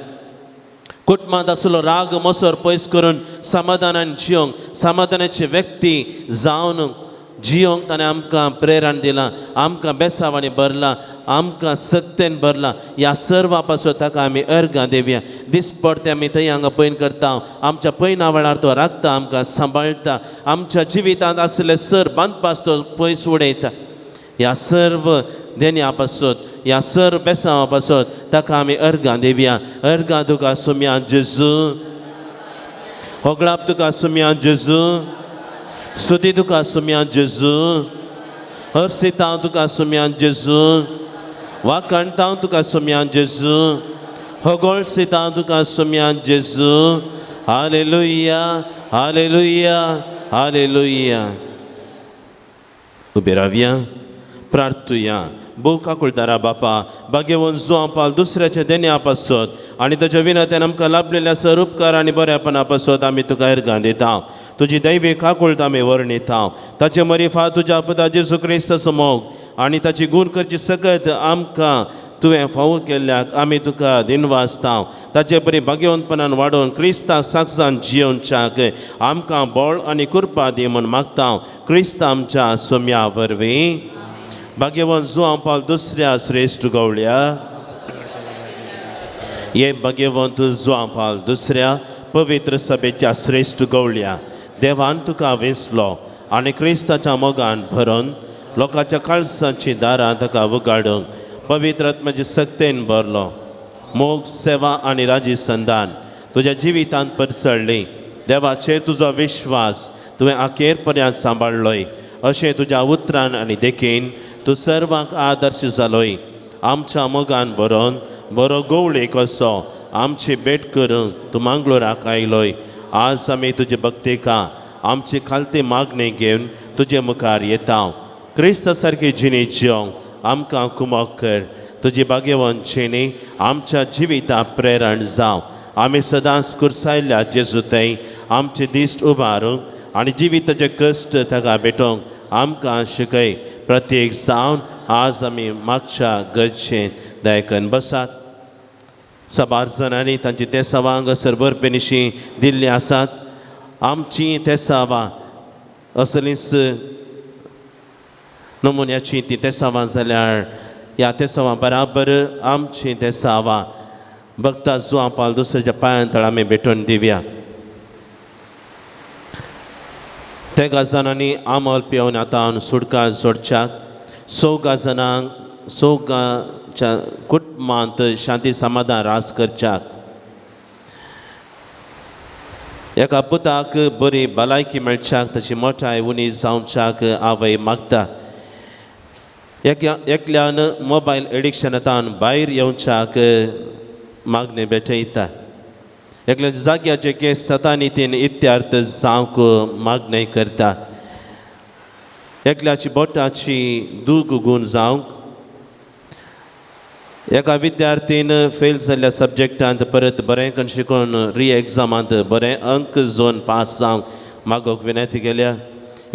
कुटुंबांत आशिल्लो राग मसर पयस करून समाधानान जियोंक, समाधानाची व्यक्ती जावन जियोंक ताणें आमकां प्रेरण दिलां. आमकां बेसांवांनी भरलां, आमकां सक्तेन भरलां. ह्या सर्वा पासून ताका आमी अर्गां दिवया. दिसपडते आमी थंय हांगा पयन करता. आमच्या पयना वेळार तो राखता, आमकां सांबाळटा. आमच्या जिवितांत आशिल्ले सर बांदपास तो पयस उडयता. ह्या सर्व देण्या पासत, ह्या सर्व बेसांवा पासत ताका आमी अर्गां दिवया. अर्गां तुका सुम्या जेजू, होगळाप तुका सुम्या जेजू, स्तुती तुका सुम्या जेजू, हर्षितां तुका सुम्या जेजू, वाकणतां तुका सुम्या जेजू, होगोळसितां तुका सुम्या जेजू. Hallelujah, hallelujah, hallelujah. उबे रावया, प्रार्थुया. भोव काकुळदारा बापा, भाग्यवंत जुवां पाल दुसऱ्याच्या देण्या पासत आनी ताच्या विनंत्यान आमकां लाभलेल्या सर उपकार आनी बऱ्यापणा पासत आमी तुका अर्गां दिता. तुजी दैवी काकुळट आमी वर्णिता. ताचे मरिफा तुज्या पुता जेजू क्रिस्ताचो मोग आनी ताची गूण करची सकत आमकां तुवें फावो केल्ल्याक आमी तुका दिनवासता. ताचे परी भाग्यवंतपणान वाडोवन क्रिस्ताक साक्षान जियोवच्याक आमकां बळ आनी कृपा दी म्हूण मागता. क्रिस्त आमच्या सोम्या वरवीं. भाग्यवंत जुवां पावल दुसऱ्या श्रेश्ठ गवळ्या, हे भाग्यवंत जुवां पावल दुसऱ्या पवित्र सभेच्या श्रेश्ठ गवळ्या, देवान तुका वेंचलो आनी क्रिस्ताच्या मोगान भरून लोकांच्या काळसाची दारां ताका उगाडूंक पवित्र आत्म्याचे सक्तेन भरलो. मोग, सेवा आनी राजी संदान तुज्या जिवितांत परसळ्ळी. देवाचेर तुजो विश्वास तुवें अखेर पर्यंत सांबाळ्ळोय. अशें तुज्या उतरान आनी देखीन तूं सर्वांक आदर्श जालोय. आमच्या मोगान भरोन बरो गवळी कसो आमची भेट करूंक तूं मांगलोराक आयलोय. आज आमी तुजे भक्तिका आमची खालती मागणी घेवन तुजे मुखार येता. क्रिस्ता सारकी जिणी जियोंक आमकां कुमक कर. तुजी भाग्यवंत जिणी आमच्या जिविता प्रेरण जावं. आमी सदांच कुर्सायल्ल्या जेजू थंय आमचे दिश्ट उबारूंक आनी जिविताचे कश्ट ताका भेटोवंक आमकां शिकय. प्रत्येक जावन आज आमी मागच्या गरजेन दयकन बसात. साबार जाणांनी तांची तेसावां हांगासर बरपेनिशी दिल्लीं आसात. आमची तेसावां असलींच नमुन्याची ती तेसावां जाल्यार ह्या तेसांवा बराबर आमची तेसांवां भक्ता जुवां पावल दुसऱ्याच्या पांयां तळा आमी भेटून दिवया. तेगा जाणांनी आमल पिवन आतां सुटका जोडच्याक चौगा जाणांक चौगाच्या कुटुंबांत शांती समाधान रास करच्याक एका पुताक बरी भलायकी मेळच्याक ताची मोठाय उणी जावच्याक आवय मागता. एकल्यान मोबायल एडिक्शनांत भायर येवच्याक मागणें भेटयता. एकल्याच्या जाग्याचे केस सतानी तीन इत्यार्थ जावंक मागणें करता. एकल्याची बोटाची दूख गूण जावंक एका विद्यार्थीन फेल जाल्ल्या सब्जेक्टांत परत बरें करून शिकून री एग्जामांत बरें अंक जोन पास जावंक मागोवंक विनंती केल्या.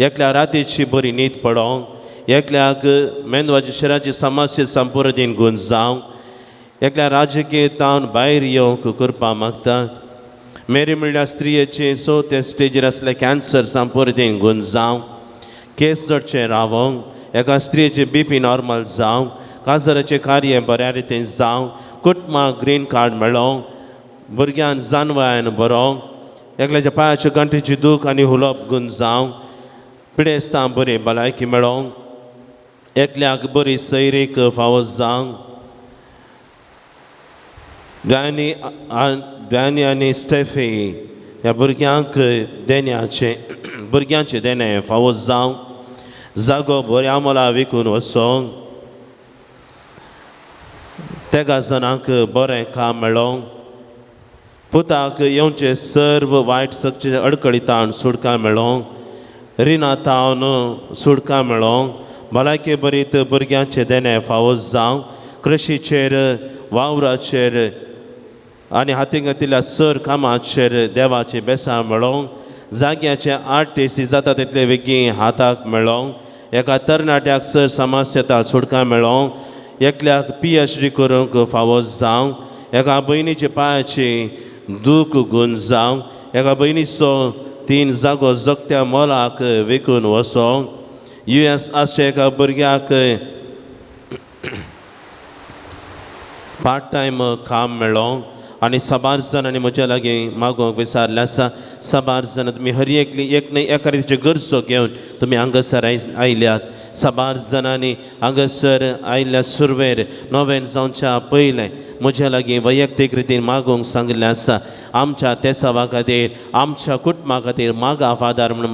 एकल्या रातीची बरी न्हीद पडोवंक एकल्याक मेंदवाची शरीराची समस्या संपुर्दीन गूण जावंक एकल्या राजकीय तावन भायर येवंक करपा मागता. मेरी म्हणल्यार स्त्रियेचे चवथे स्टेजीर आसले कॅन्सर संपुर्दीन गूण जावंक केस चडचें रावोंक एका स्त्रियेचे बीपी नॉर्मल जावंक काजराचें कार्य बऱ्या रितीन जावंक कुटुंबाक ग्रीन कार्ड मेळोवंक भुरग्यान जानवयान बरोवंक एकल्याच्या पांयाच्या गांठीची दूख आनी हुलोप गूण जावंक पिडेस्तां बरी भलायकी मेळोवंक एकल्याक बरी सैरीक फावो जावंक ड्यानी आनी स्टेफी ह्या भुरग्यांक देण्याचें भुरग्यांचें देणें फावो जावंक जागो बऱ्या मोला विकून वचोंक तेगा जाणांक बरें काम मेळोवंक पुताक येवचें सर्व वायट सगचे अडकळी तावन सुटका मेळोवंक रिणा तावन सुटका मेळोवंक भलायके बरीत भुरग्यांचें देणें फावो जावंक कृशीचेर वावराचेर आनी हातीक घातिल्ल्या सर कामाचेर देवाचें बेसां मेळोवंक जाग्याचें आर्टिस्ट जाता तितले बेगीन हाताक मेळोवंक एका तरणाट्याक सर समस्या सुटका मेळोवंक एकल्याक PhD करूंक फावो जावंक एका भयणीचे पांयाची दूख गूण जावंक एका भयणीचो 3 जागो जगत्या मोलाक विकून वचोंक US आसच्या एका भुरग्याक पार्ट टायम काम मेळोवंक आनी साबार जाणांनी म्हज्या लागीं मागोवंक विचारलें आसा. साबार जाणां तुमी हर एकली एक न्हय एका रितीच्यो गरजो घेवन तुमी हांगासर आयल्यात. साबार जाणांनी हांगासर आयिल्ल्या सुरवेर नोवेन जावच्या पयलें म्हज्या लागीं वैयक्तीक रितीन मागोवंक सांगिल्लें आसा. आमच्या तेसावा खातीर आमच्या कुटुंबा खातीर मागा फादर म्हूण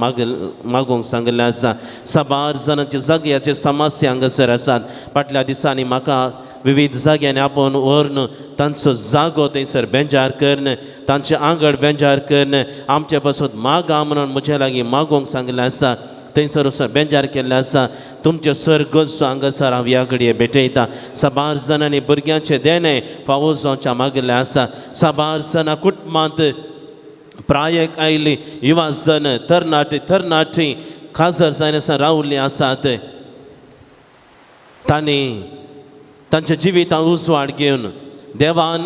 मागोवंक सांगिल्लें आसा. साबार जाणांचे जाग्याचे समस्या हांगासर आसात. फाटल्या दिसांनी म्हाका विविध जाग्यांनी आपोवन व्हरून तांचो जागो थंयसर बेंजार करून तांचें आंगड बेंजार करून आमचे पासून मागा म्हणून म्हज्या लागीं मागोवंक सांगिल्लें आसा. थंयसर वचून बेंजार केल्लें आसा. तुमचे सर गरजो हांगासर हांव ह्या घडये भेटयता. साबार जाणांनी भुरग्यांचें देणें फावो जावच्या मागिल्लें आसा. साबार जाणां कुटुंबांत प्रायक आयिल्ली युवा जन तरणाटे तरणाटी खाजर जायनासतना रावल्लीं आसात. तांणी तांच्या जिवितांत उजवाड घेवन देवान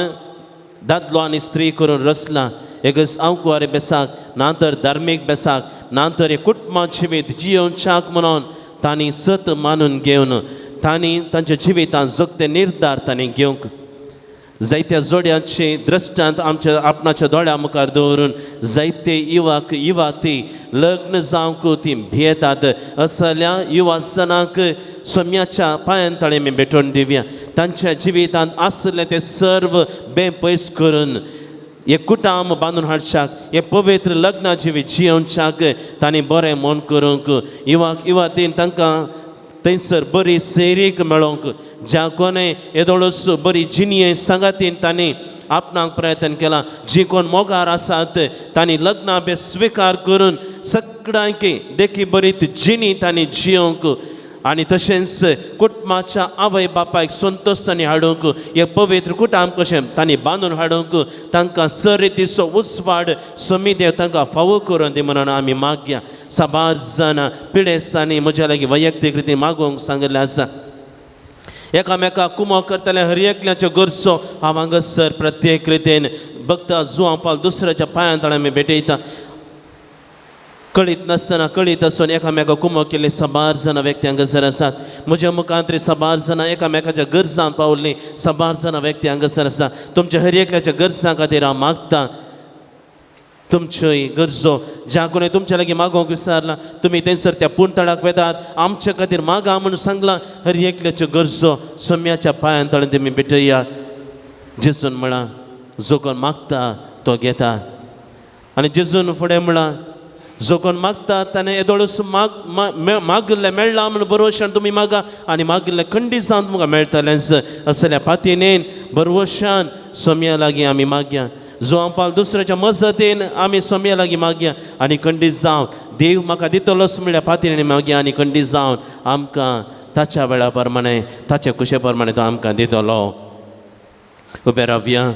दादलो आनी स्त्री करून रचला. एक आंवकुवारी बेसाक ना तर धार्मीक बेसाक ना तर हे कुटुंबा जिवीत जियोवच्याक म्हणून तांणी सत मानून घेवन तांणी तांच्या जिवितांत जगते निर्धार तांणी घेवंक जायत्या जोड्यांचे दृश्टांत आमच्या आपणाच्या दोळ्या मुखार दवरून जायते युवाक युवाती लग्न जावंक ती भियेतात. असल्या युवा जणांक सोम्याच्या पांयां तळे आमी भेटोवन दिवया. तांच्या जिवितांत आसलें तें सर्व बेपयस करून हे कुटाम बांदून हाडच्याक हे पवित्र लग्ना जिवीत जियोवच्याक तांणी बरें मन करूंक युवाक युवातीन तांकां थंयसर बरी सैरीक मेळोवंक ज्या कोणें येदोळूच बरी जिणये सांगातीन तांणी आपणाक प्रयत्न केला. जी कोण मोगार आसात तांणी लग्नां बे स्विकार करून सगळ्यांकी देखी बरी जिणी तांणी जियोवंक आनी तशेंच कुटुंबाच्या आवय बापायक संतोश तांणी हाडूंक हे पवित्र कुटाम कशें तांणी बांदून हाडूंक तांकां सर रितीचो उजवाड समी देव तांकां फावो करून दी म्हणून आमी मागया. साबार जाणां पिडेस्तांनी म्हज्या लागीं वैयक्तीक रितीन मागोवंक सांगिल्लें आसा. एकामेका कुमो करतले हर एकल्याच्यो गरजो हांव हांगासर प्रत्येक रितीन भक्त जुवां पावल दुसऱ्याच्या पांयां तळ्या आमी भेटयता. कळीत नासतना कळीत आसून एकामेका कुमक केल्ले साबार जाणां व्यक्ती हांगासर आसात. म्हज्या मुखांत साबार जाणां एकामेकाच्या गरजांत पावल्लीं साबार जाणां व्यक्ती हांगासर आसा. तुमच्या हर एकल्याच्या गरजां खातीर हांव मागतां. तुमच्योय गरजो ज्या कोणी तुमच्या लागीं मागोवंक विसरला तुमी थंयसर त्या पुणतळाक वेतात आमच्या खातीर मागा म्हूण सांगलां. हर एकल्याच्यो गरजो सोम्याच्या पांयान तळून तुमी भेटया. जेजून म्हळां जो कोण मागता तो घेता. आनी जेजून फुडें म्हळां जो कोण मागता ताणें येदोळूच मागिल्लें मेळ्ळां म्हूण बरोवशान तुमी मागा आनी मागिल्लें खंडीत जावन तुमकां मेळटलेंच. असल्या पातयेन बरवशान सोम्या लागीं आमी मागया. जो आमपाल दुसऱ्याच्या मजतीन आमी सोम्या लागीं मागया आनी खंडीत जावन देव म्हाका दितलोच म्हणल्यार पातयेन मागया आनी खंडीत जावन आमकां ताच्या वेळा प्रमाणे ताच्या कुशे प्रमाणे तो आमकां दितलो. उबे रावया.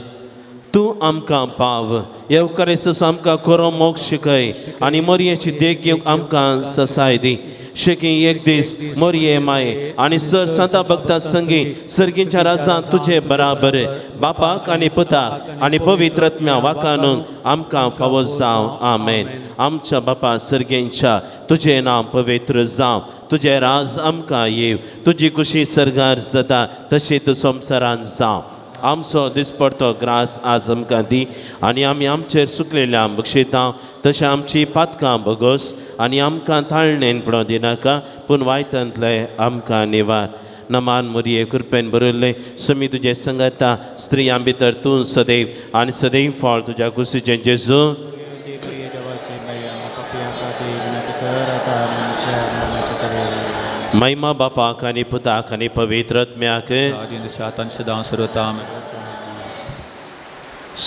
तूं आमकां पाव येवकारेस आमकां खरो मोग शिकय आनी मोरयेची देख घेवंक आमकां ससाय दी. शेकी एक दीस मोरये माये आनी सर संता भक्ता संगी सर्गींच्या राजान तुजे बराबर बापाक आनी पुताक आनी पवित्र आत्म्या वाकानून आमकां फावो जावं. आमेन. आमच्या बापा सर्गींच्या तुजें नांव पवित्र जावं, तुजें राज आमकां येव, तुजी कुशी सर्गार जाता तशी तूं संवसारांत जावं. आमचो दिसपडतो ग्रास आज आमकां दी आनी आमी आमचेर सुकलेल्या बक्षिता तशें आमची पातकां बगोस आनी आमकां ताळणेन पडोवं दिनाका पूण वायटांतले आमकां निवार. नमान मोरये कृपेन बरयल्लें समी तुजें संगता स्त्रियां भितर तूं सदैव आनी सदैव फळ तुज्या कुशीचें जेजू. महिमा बापाक आनी पुताक आनी पवित्र आत्म्याक.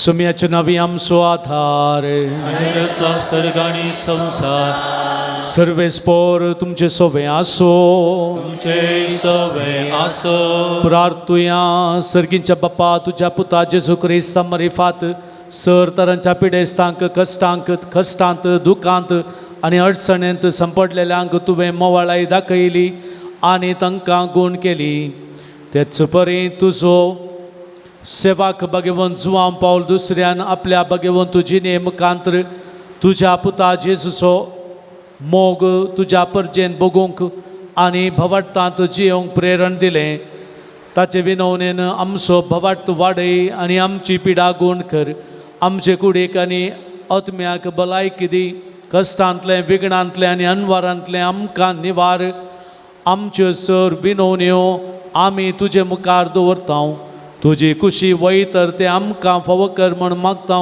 सुम्याचे नवी आमचो आधार सर्गाणी संसार सर्वेस्पोर तुमचे सोवे आसो तुमचे सोवे आसो. प्रार्थुया सर्गींच्या बापा तुज्या पुता जेजू क्रिस्ता मरिफात सर तरांच्या पिडेस्तांक कश्टांक कश्टांत दुखांत आनी अडचणेंत संपडलेल्यांक तुवें मोवाळाय दाखयली आनी तांकां गूण केली. तेच परी तुजो सेवाक भगवंत जुवां पावल दुसऱ्यान आपल्या भगवंत जिणे मुखांतर तुज्या पुता जेजूचो मोग तुज्या परजेन बगूंक आनी भवार्थांत जियोंक प्रेरण दिलें. ताचे विनवणेन आमचो भवार्थ वाडय आनी आमची पिडा गूण कर. आमचे कुडीक आनी आत्म्याक भलायकी दी. कश्टांतलें विघ्नांतलें आनी अनवारांतलें आमकां निवार. आमच्यो सर विनवण्यो आमी तुजे मुखार दवरता. तुजी कुशी वय तर तें आमकां फावो कर म्हूण मागता.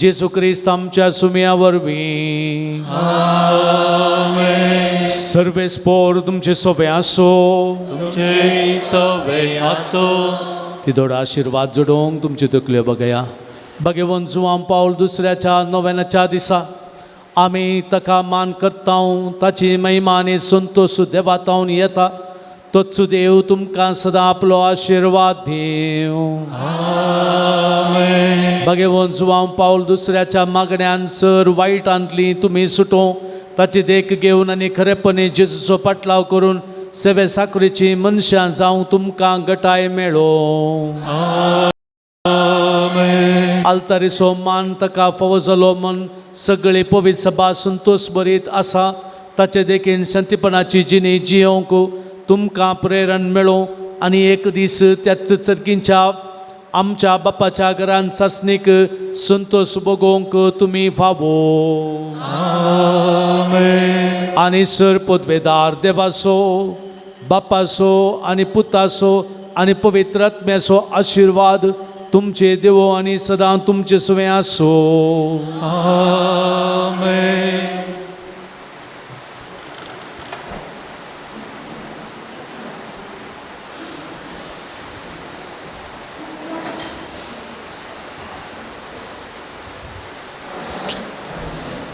जेजू क्रिस्त आमच्या सुम्या वरवीं. सर्वेस्पोर तुमचे सोवे आसो तुमचे सोवे आसो. तिदोड आशिर्वाद जोडोवंक तुमच्यो तकल्यो बघया. भगवंत जुवां पावल दुसऱ्याच्या नव्याच्या दिसा आमी ताका मान करता. ताची महिमा आनी संतोश देवातावन येता. तोच देव तुमकां सदां आपलो आशिर्वाद दिवं. भगवंत जुवां पावल दुसऱ्याच्या मागण्यान सर वायटांतली तुमी सुटों. ताची देख घेवन आनी खरेपणी जेजूचो पाटलाव करून सेवे साकरीची मनशां जावं तुमकां गटाय मेळो. आल्तारीचो मान ताका फावो जालो म्हण सगळी पवित्र सभा संतोश बरीत आसा. ताचे देखीन शांतीपणाची जिणी जियोवंक तुमकां प्रेरण मेळो आनी एक दीस त्याच चरकींच्या आमच्या बापाच्या घरान सासणीक संतोश भोगोवंक तुमी फावो. आनी सर पदवेदार देवाचो बापाचो आनी पुताचो आनी पवित्र आत्म्याचो आशिर्वाद तुमचे देवो आनी सदां तुमचे सुवें आसो.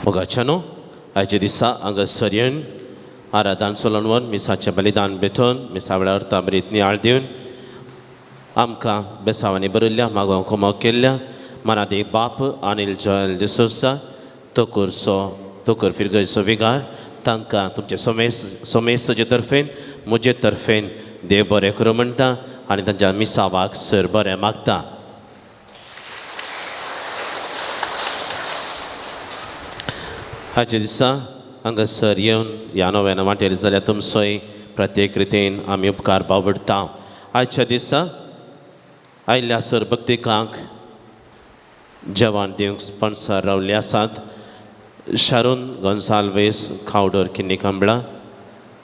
मोगाच्यानो आयच्या दिसा हांगासर येवन आराधन सोलोवन मिसाचें बलिदान भेटोवन मिसा वेळार ताबरीत नियाळ दिवन आमकां बेसांवांनी बरयल्ल्या मागोवंक कुमक केल्ल्या मनादीक बाप अनिल जोयल डिसोसा तोकूरचो तोकूर फिरगयचो विगार तांकां तुमचे सोमेसाचे तर्फेन म्हजे तर्फेन देव बरें करूं म्हणटा आनी तांच्या मिसावाक सर बरें मागता. आयच्या दिसा हांगासर येवन ह्या नव्यान वाटेर जाल्यार तुमचोय प्रत्येक रितीन आमी उपकार बावडटा. आयच्या दिसा आयिल्ल्या सर भक्तिकांक जेवण दिवंक स्पॉन्सर रावल्ले आसात शारून गोन्साल्वेस खावडोर किन्नी कंबळा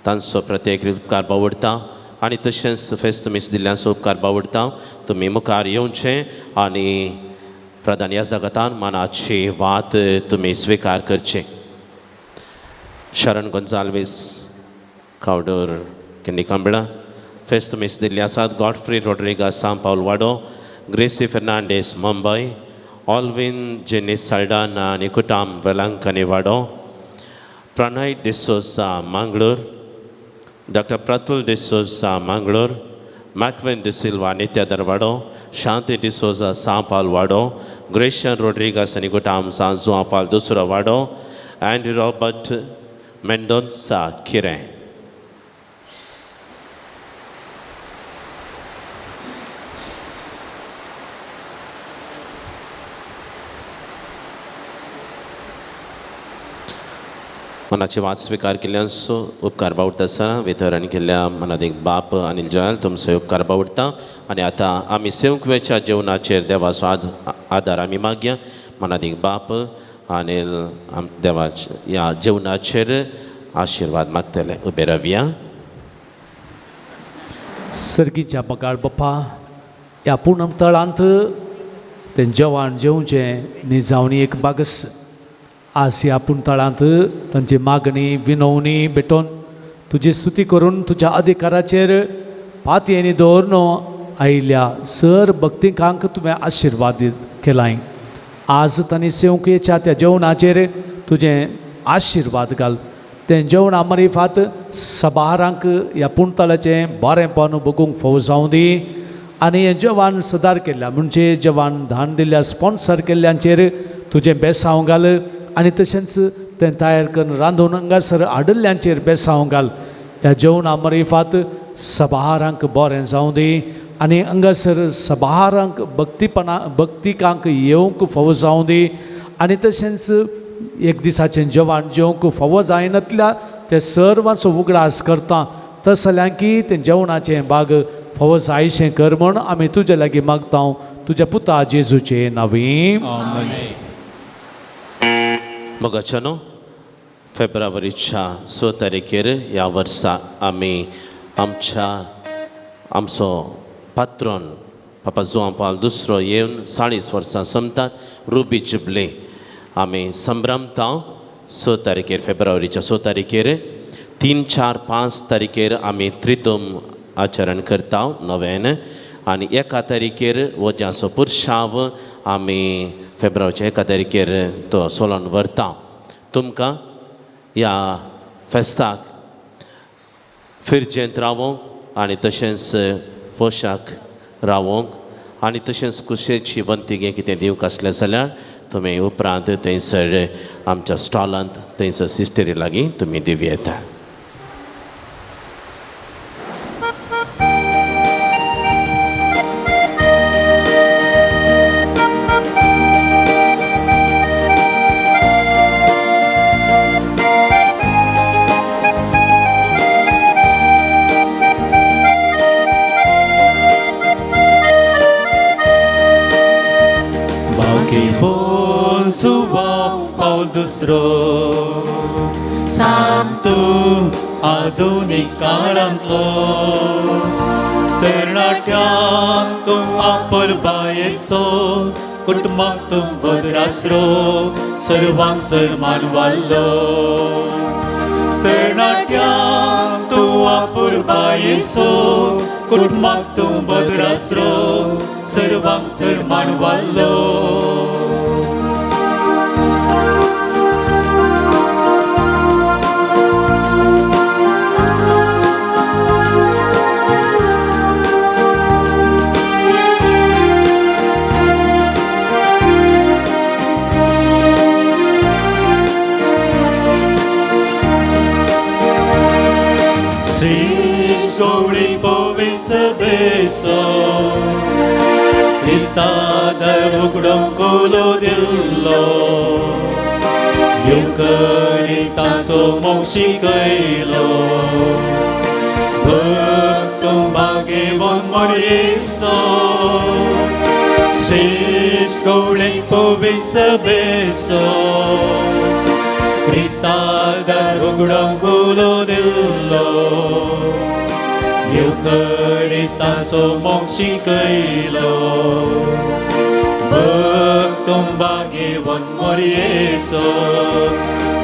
तांचो प्रत्येक उपकार बावडटा आनी तशेंच फेस्त मीस दिल्ल्यांचो उपकार बावडटा. तुमी मुखार येवचें आनी प्रधान ह्या जगतान मनाची वात तुमी स्विकार करचे. शरण गोन्साल्वेस खावडोर किन्नी कंबळा फेस्त मीस दिल्ली आसात Godfrey Rodrigues Sao Paulo Wado, Gracy Fernandes Mumbai, Alvin Jenny Saldanha आनी कुटाम Velankanni Wado, Pranay D'Souza Mangalore, doctor Pratul D'Souza Mangalore, Macvin D'Silva Nityadar Wado, Shanti D'Souza Sao Paulo Wado, Grecian Rodrigues आनी कुटाम सा जुआं पावल दुसरो वाडो, अँड रॉबर्ट मेंडोन्सा किरें. मनाची वाद स्विकार केल्ल्याचो उपकार बावडटा आसा. वितरण केल्ल्या मनादीक बाप अनिल जयाल तुमचो उपकार बावडटा. आनी आतां आमी सेवकवेच्या जेवणाचेर देवाचो आदार आमी मागया. मनादीक बाप अनिल देवाच्या ह्या जेवणाचेर आशिर्वाद मागतले. उबे रावया. सर्गीच्या बगाड बापा ह्या पुनम तळांत तें जेवण जेवचें निजावणी एक बागस. आज ह्या पुणतळांत तांची मागणी विनवणी भेटोवन तुजी स्तुती करून तुज्या अधिकाराचेर पातयेनी दवरून आयिल्ल्या सर भक्तिकांक तुवें आशिर्वाद केलाय. आज तांणी सेवकेच्या त्या जेवणाचेर तुजें आशिर्वाद घाल. तें जेवणा मरिफात सबारांक ह्या पुणतळाचें बरेंपण भोगूंक फावो जावं दी. आनी हें जेवण सदार केल्ल्या म्हणजे जेवण धान दिल्ल्या स्पॉन्सर केल्ल्यांचेर तुजें बेसांव घाल आनी तशेंच तें तयार करून रांदून हांगासर हाडिल्ल्यांचेर बेसांव घाल. ह्या जेवणा मरिफात सबारांक बरें जावं दी आनी हांगासर सबारांक भक्तीपणा भक्तिकांक येवंक फावो जावं दी. आनी तशेंच एक दिसाचें जेवण जेवंक फावो जायनातल्या ते सर्वांचो उगडास करता तस जाल्यार की तें जेवणाचें बाग फावो जायशें कर म्हूण आमी तुजे लागीं मागता तुज्या पुता जेजूचे नांवी. मोगाच्यानो फेब्रुवारीच्या 6 तारखेर ह्या वर्सा आमी आमच्या आमचो पात्रोन पापा जुआं पावल दुसरो येवन 40 वर्सां सोमतात रुबी जुबली आमी संभ्रमता. 6 तारखेर फेब्रुवारीच्या 6 तारखेर 3, 4, 5 तारखेर आमी त्रितम आचरण करता नव्यान आनी 1 तारखेर वज्याचो पुरशाव आमी फेब्रुवारीच्या 1 तारखेर तो सोलोन व्हरता. तुमकां ह्या फेस्ताक फिरजेंत रावोंक आनी तशेंच पोशाक रावोंक आनी तशेंच कुशेची वंती कितें दिवंक आसलें जाल्यार तुमी उपरांत थंयसर आमच्या स्टॉलांत थंयसर सिस्टरी लागीं तुमी दिवं येता. सांतू आधुनीक काळांतलो तरणाट्यांक तूं आपल बायेचो कुटुंबाक तूं बदरासरो सर्वांक सन्मान वाडलो. तरणाट्यांक तूं आपुर बायेचो कुटुंबाक तूं बदरासरो सर्वांक सन्मान वाडलो. क्रिस्तादर उगडोंक कोलो दिल्लो युकरिस्ताचो मोग शिकयलो भक्त भागेवन मोरयेसो श्रेश्ठ गवळी पवित्र सभेचो क्रिस्तादार उगडोंक उलो दिल्लो युकरिस्ताचो मोग शिकयलो भक्त भागेवन मोरयेचो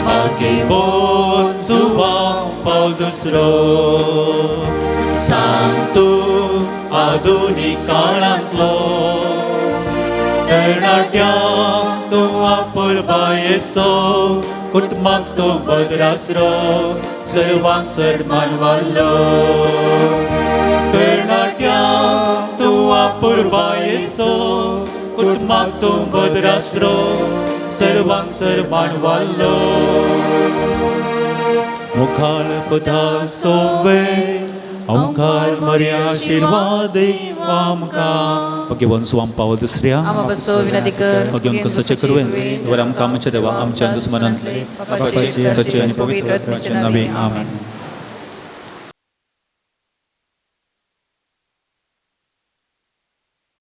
भागेवन जुवांव पावल दुसरो सांग तूं आधुनीक काळांतलो तरणाट्या तूं आपुरबायेचो कुटुंबाक तूं भद्रासरो सर्वांक चड मानवालो तरणाट्या तूं आपुरबायेचो कुटुंबाक तूं भद्रासरो सर्वांक चड मानवालो मुखार पुता सोवे ओंकार मर्या आशिर्वाद आमकां भगवान सुवाम पावल दुसऱ्या आमा बसो विनंती कर भगवान कसचे करुवेन देवा आमकां आमच्या देवा आमच्या दुस्मनांतले बापाचे ताचे आनी पवित्र आत्म्याच्या नावे आमेन.